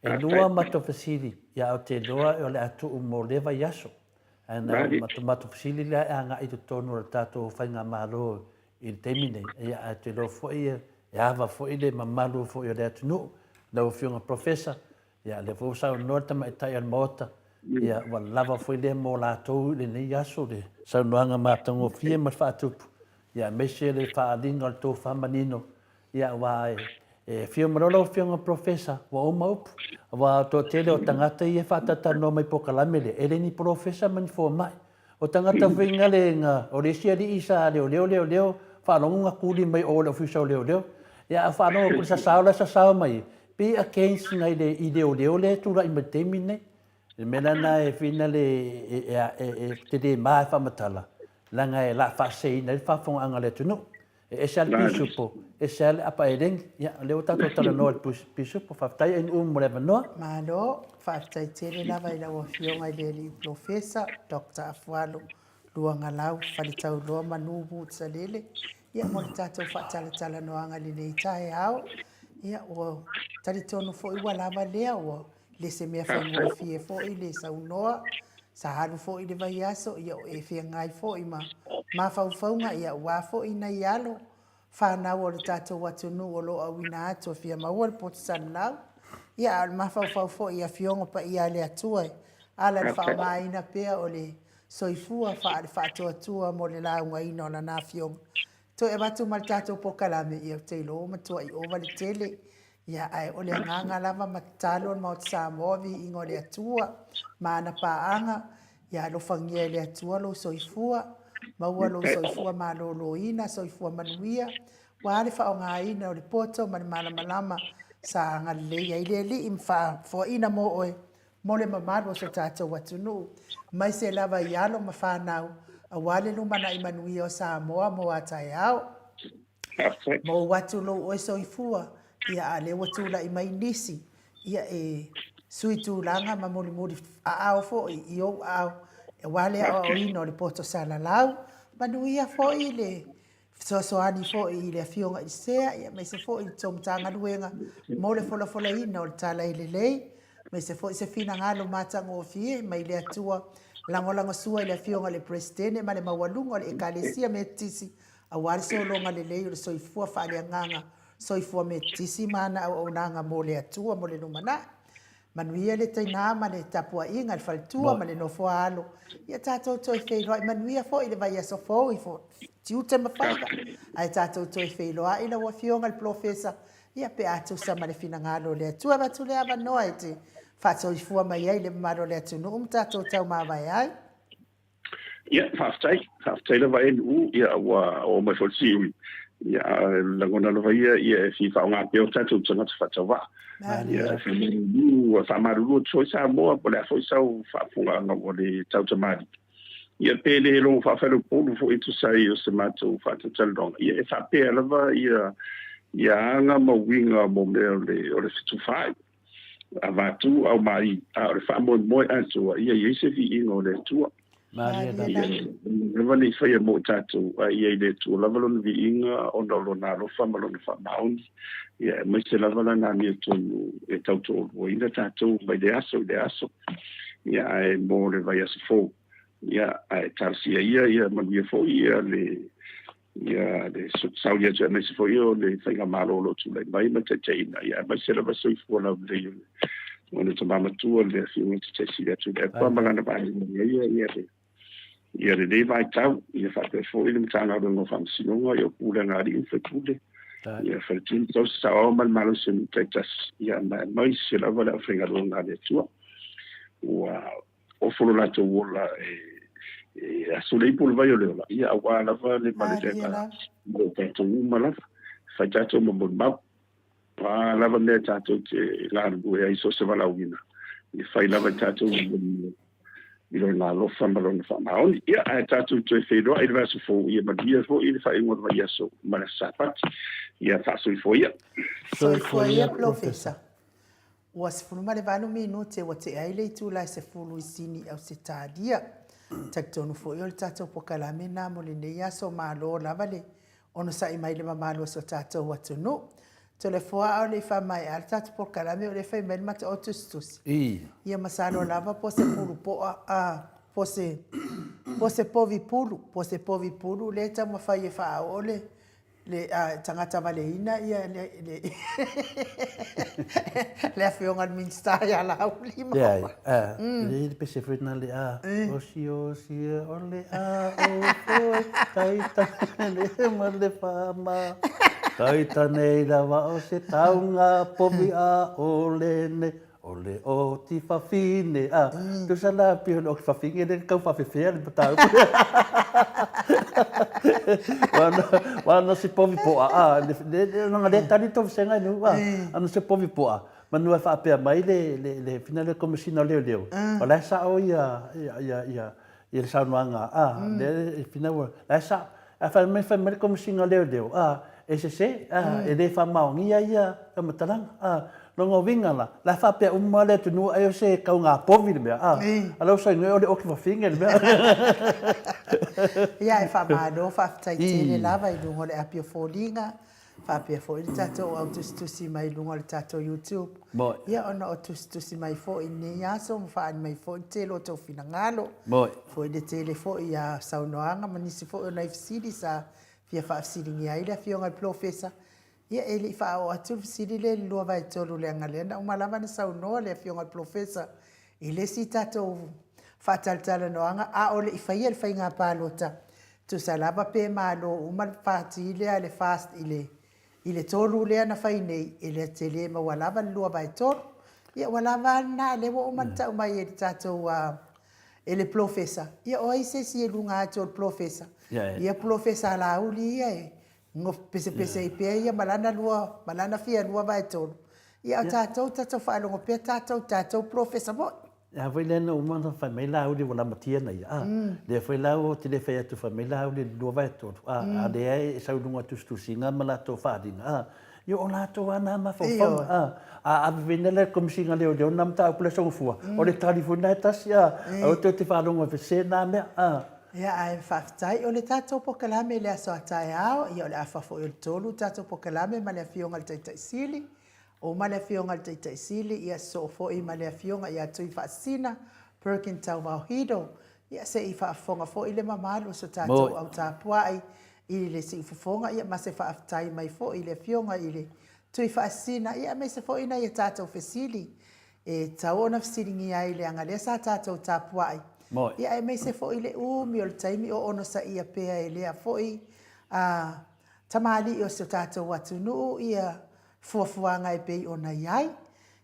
E lua matou fesili, ia ou te iloa o le a tuu mo lea vaiaso. Ae na o matou fesili lea e agai i totonu o le tatou faigamalo i le taimi nei, ia, ae ou te iloa foi e ava foi le mamalu foi o le atunuu, lau Afioga Professor, ia, lea foi ua saunoa le tamaitai o le Maota, ia, ua lava foi lea mo latou i lenei aso, le saunoaga matagofie ma le faatupu, ia, aemaise le faaaliga o le tofa manino, ia, aua e, e afio mai loa lau Afioga Professor, ua uma upu, aua o le toatele o tagata ia e faatatalanoa mai i polokalame lea, e le ni polofesa ma ni fomai. O tagata foi nga le nga o le isi alii sa leoleo leoleo faalogo nga kuli mai o le ofisa o leoleo ia a faalogo ku sasao la sasao mai be against nga ile i leoleo le tulai mai taimi nei le mea lana e fina le e e e te le ma e faamatala langa e la faaseseina ai le faafofogaaga a le atunuu E ese lava le pisupo, ese lava le apa eleni. Ia, o lea ua tatou talanoa i le pisupo. Faafetai Ainuu mo le avanoa. Malo, faafetai tele lava i lau Afioga i le Alii Polofesa, Doctor Afualo Luagalau Faletauloa Manu Vutsalele, ia mo le tatou faatalatalanoaga i lenei taeao. Ia, ua talitonu foi ua lava lea, ua le se mea faigofie foi le saunoa, sa alu foi le vaiaso, ia o e feagai foi ma mafaufauga, ia aua foi nai alo fanau o le tatou atunuu o lo o auina atu e fia maua le poto salalau, ia a o le mafaufau foi i Afioga Paia a le Atua e Ala i le faaaogaina pea o le soifua faale-faatoatoa mo le laugaina o lana Afioga. Toe avatu ma le tatou polokalame, ia ou te iloa ua matuai ova le tele. Ia, ae o le agaga lava ma tatalo le Maota Samoa, viiga o le Atua ma ana paaga, ia alofagia e le Atua lou soifua, maua lou soifua maloloina, soifua manuia, ua le faaaogaina o le poto ma le malamalama sa agalelei ai le Alii ma faafoaina mo oe mo le mamalu o so tatou atunuu, aemaise lava i alo ma fanau, aua le lumanai manuia o Samoa mo a taeao. Mou atu lou oe soifua, ia a lea ua tulai mai nisi, ia e sui tulaga ma mulimuli aao foi i ou aao, aua le aoaoina o le poto salalau. Manuia foi le fesoasoani foi i le Afioga i le Sea, aemaise foi i le tou Matagaluega mo le folafolaina o le Tala Lelei, aemaise foi se finagalo matagofie mai le Atua, lagolagosua i le Afioga i le Peresetene ma le maualuga o le Ekalesia Metotisi, aua le sologa lelei o le soifua faaleagaga, soifua Metotisi ma ana auaunaga mo le Atua mo le lumanai. Manuia le taina ma le tapuaiga, le faletua ma le nofo a alo. Ia tatou toe feiloai manuia foi i le vaiaso fou i tiute ma faiva. Ae tatou toe feiloai lau Afioga i le Polofesa, ia pe a tusa ma le finagalo o le Atua. E avatu le avanoa e te faasoifua mai ai i le mamalu o le atunuu ma tatou taumavae ai. Ia, faafetai, faafetai lava e Nu'u, ia ua oo mai foi le siui. Ia, a lagona lava ia, ia e fia faaaoga pea o tatou tagata faatauvaa. Ia, e faamalulu, faamalulu atu foi Samoa, po o le a foi sau faafofogaaga ua le tautamalii. Ia, pe le logo faafaleupolu foi e tusa ai o se matou faatalatalanoaga, ia e faapea lava ia, ia aga ma uiga mo mea o le, o le fetufaai. Avatu aumai, a o le faamoemoe atoa, ia i ai se viiga o le Atua. Ia lava ne i faia mo i tatou, a ia i le Atua lava lona viiga ona o lona alofa ma lona faamaoni, ia aemaise lava lana amiotonu e tautoaluaina tatou mai le aso i le aso, ia ae mo le vaiaso fou. Ia ae talosia ia ia manuia foi ia le ia le sauni atu aemaise foi o le faigamalo o lo o tulai mai ma taitaiina, ia aemaise lava soifua laulelei o le tama matua le Afioga i le Taitai Sili atu i le Atua ma lana vaega ia ia le ia lenei vaitau, ia faapea foi le Matagaluega o Faamasinoga, ia o Pulega a Alii ma Faipule, ia Faletua ma Tausi Saoao ma le malosi o nuu taitasi, ia ma aemaise lava le aufaigaluega a le Atua ua ofo lo latou ola e aso le ipu o le vai o le ola, ia aua lava le maleleaga mo tatou uma lava. Fai tatou ma molimau. O a lava mea tatou te galulue ai so o se valaauina, ia fai lava i tatou ma molimau i lona alofa ma lona faamaoni. Ia, ae tatou toe feiloai i le vaiaso fou, ia manuia foi le faaiuga o le vaiaso ma le aso Sapati. Ia faasoifua ia. Soifua ia, Polofesa. Ua 18 minute ua tea ai le itula e 10 i Sini, Ausetalia. Talitonu foi o le tatou pokalame lena mo lenei aso. Malo lava le onosai mai i le mamalu o si o tatou atunuu. Toleafoa a o le i faamaea le tatou pokalame o lea e fai mai le mata o tusitusi. Ia masalo lava po o se pulu poa, a, po se, po se povi pulu, po se povi pulu lea e taumafai e faaoo le le tagata valeina ia le le le afioga i le Minisita ia Laauli ma Leai, a, le le pese foi na le a, osi osi o le a o foe, tai tai le ma le wha ma, tai tane i rawa o se taunga povi a o le ne, O le oti fafine, a, tusa la pei o le oti fafine lea tau faafefea le mataupu. Wa no se povi poa, a, le, le, le tali to vasega nu, a, ano se povi poa, manu e faapea mai le, le, le fina le komesina o leoleo, o la e sao ia, ia, ia, ia, ia le saunoaga, a, le fina ua, la e sao, a fai mai, fai mai le komesina o leoleo, a, e sese, a, e le faamaonia ia faamatalaga, a, lona uiga la, la e faapea uma le atunuu ai o se kauga povi le mea, a, a la ua saunoa o le oki fafine le mea. Ia, e faamalo, faafetai tele lava i luga o le api o foliga, faapea foi le tatou au tusitusi mai luga o le tatou YouTube. Moi. Ia, ona o tusitusi mai foi i lenei aso ma faaali mai foi le tele o tou finagalo. Moi. Foi le tele foi ia saunoaga ma nisi foi o nai fesili sa fia faafesiligia ai le Afioga i le Polofesa. Ia, e le i faaoo atu le fesili lea i le 2/3 leaga lea na uma lava ona saunoa le Afioga i le Polofesa. i le isi tatou faatalatalanoaga, a o le i faia le faiga palota, tusa lava pe malo uma le pati lea le FAST i le 3 lea na fai nei, e le tele maua lava le 2/3. Ia ua lava a lena, lea ua uma ona tau mai e le tatou e le polofesa, ia o ai se isi e i luga atu o le polofesa? Ia polofesa Laauli ia e pesepese ai pea ia ma lana lua, ma lana fia 2/3. Ia a o tatou, tatou faalogo pea tatou i tatou polofesa foi. E a foi lea na uma ona fai mai Laauli ua lamatia na ia, a? Lea foi la ou te le fai atu fai mai Laauli i le 2/3, a? A o lea e sau i luga o tusitusiga ma latou faaaliga, a? Ia o latou lava na mafaufauga, a? A ave foi lea i le Komesina a Leoleo lena mataupu i le Aso Gafua, o le tali foi lena e tasi, a? Aua tou te faalogo e sese na mea, a? Ia, ae faafetai. O le tatou polokalame i le aso a taeao, ia o le afa foi o le 3 le tatou polokalame ma le Afioga i le Taitai Sili. Uma le Afioga i le Taitai Sili, ia sosoo foi ma le Afioga ia Tuifaasisina Perkin Tauvao Hido. Ia se i faafofoga foi le mamalu o so tatou au tapuai i le siufofoga, ia ma se faafetai mai foi i le Afioga i le Tuifaasisina, ia aemaise foi nai a tatou fesili e tatau ona fesiligia ai leaga lea sa tatou tapuai, ia aemaise foi le umi o le taimi o onosaia pea e lea foi tamalii o si o tatou atunuu ia fuafuaga e pei ona i ai.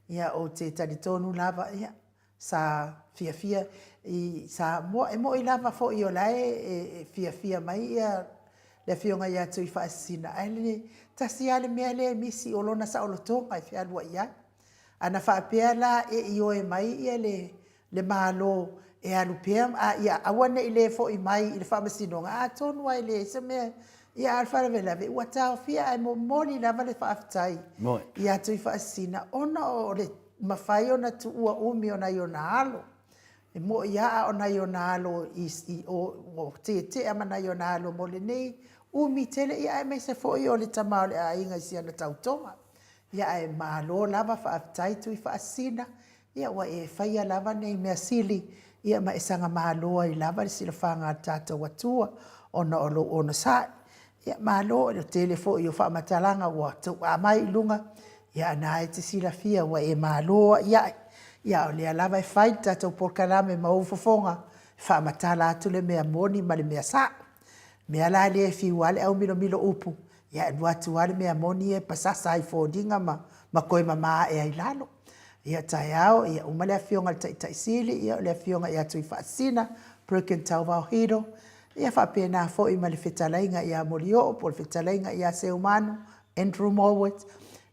Ia ou te talitonu lava, ia, sa fiafia i Samoa. E moni lava foi o la e fiafia mai ia le Afioga ia Tuifaasisina, ae le tasi lava le mea lea e misi o lona saolotoga e fealuai ai. Ana faapea la e ioe mai ia le le Malo e alu pea, a ia aua ne i le foi mai i le Faamasinoga, atonu lava e leai se mea. Ia a o le faalavelave, ua taofia ae momoli lava le faafetai ia Tuifaasisina ona o le mafai ona tuua umi o nai ona alo. E moni lava a o nai ona alo i o ua tietea ma nai ona alo mo lenei umi tele, ia aemaise foi o le tama o le aiga i si ana tautoga. Ia ae malo lava faafetai Tuifaasisina, Ia ua e faia lava nei mea sili, ia ma e saga malo ai lava le silafaga a le tatou Atua ona o lou onosai. Ia malo i le tele foi o faamatalaga ua tuua mai i luga, ia a na e te silafia ua e malo ai ae. Ia a o lea lava e fai le tatou polokalame ma ou fofoga e faamatala atu le mea moni ma le mea sao. Mea la lea e fiu lava le aumilomilo upu, ia e alu atu lava le mea moni ia e pasasa ai i foliga ma ma toe mama ae ai i lalo. Ia taeao, ia uma le afioga i le Taitai Sili, ia o le afioga ia Tuifaasisina Perkin Tauvao Hido, ia faapena foi ma le fetalaiga ia Molioo po o le fetalaiga ia Seumanu Andrew Mowat,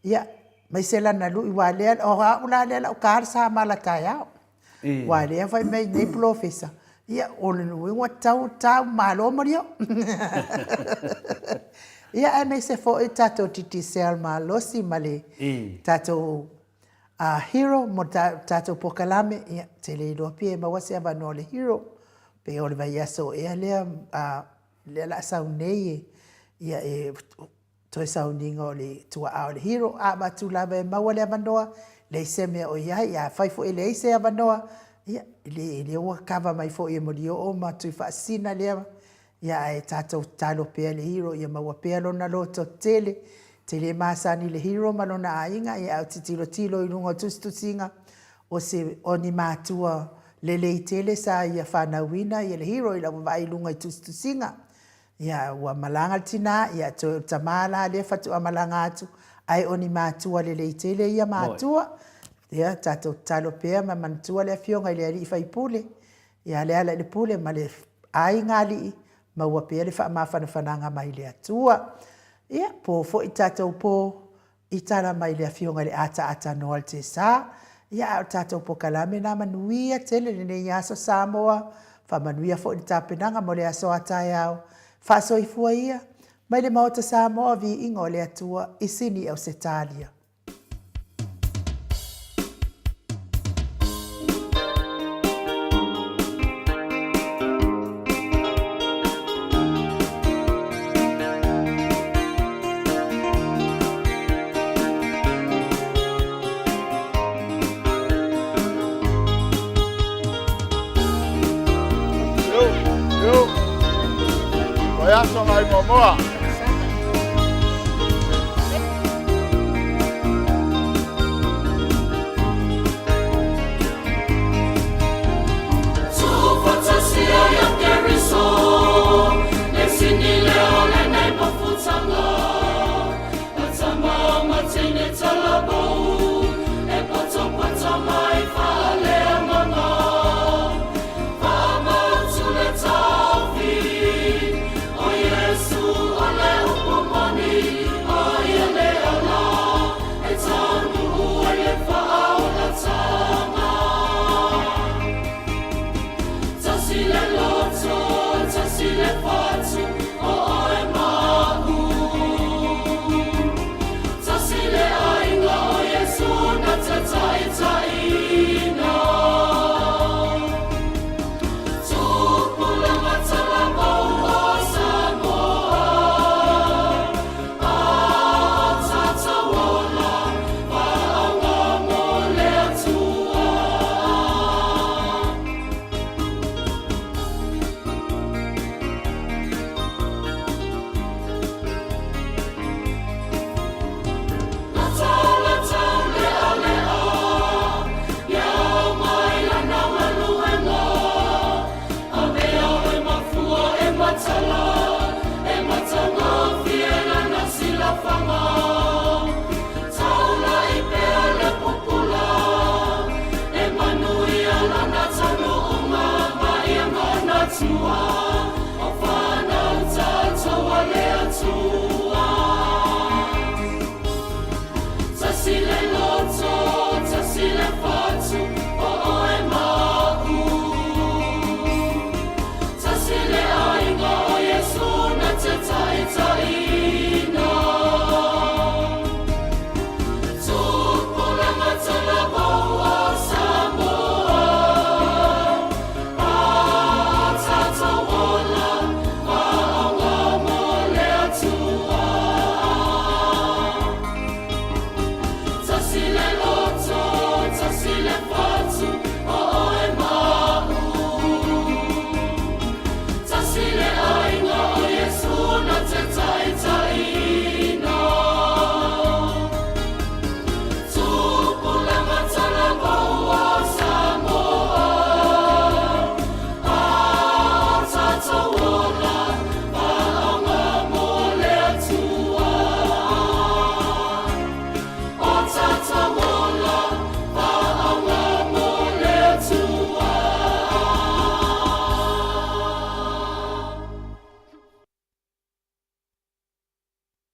ia maise lana lui aua lea, o au la lea lau ta le samala taeao. Ua lea fai mai nei polofesa, ia o le uiga tau tau malo Molioo. Ia aemaise foi tatou Digicel malosi ma le tatou hero mo le tatou polokalame, ia ou te le iloa pe maua se avanoa o le hero pe o le vaiaso ea lea lea o le a sau nei ia e toe sauniga o le tuaa o le hero, a avatu lava e maua le avanoa, leai se mea o i ai. Afai foi e leai se avanoa, ia, e le ua kava mai foi e Molioo ma Tuifaasisina lea, ia ae tatou tatalo pea i le hero ia maua pea lona loto tele. E te le masani i le hero ma lona aiga, ia ae ou te tilotilo i luga o tusitusiga, o se, o ni matua lelei tele sa ia fanauina le hero i lau vaavaai i luga i tusitusiga. Ia, ua malaga le tina, ia, toe o le tama la lea faatoa malaga atu, ae o ni matua lelei tele ia matua. Ia, tatou tatalo pea ma manatua le Afioga i le Alii Faipule, ia Lealailepule ma le aiga alii, maua pea le faamafanafanaga mai le Atua. Ia, po foi tatou po I tala mai le Afioga i le Ataata Noa Tesa, ia a o le tatou pokalame na manuia tele lenei aso Samoa, faamanuia foi le tapenaga mo le aso a taeao, faasoifua ia mai le Maota Samoa viiga o le Atua i Sini Ausetalia. Vaiaso nai Moamoa.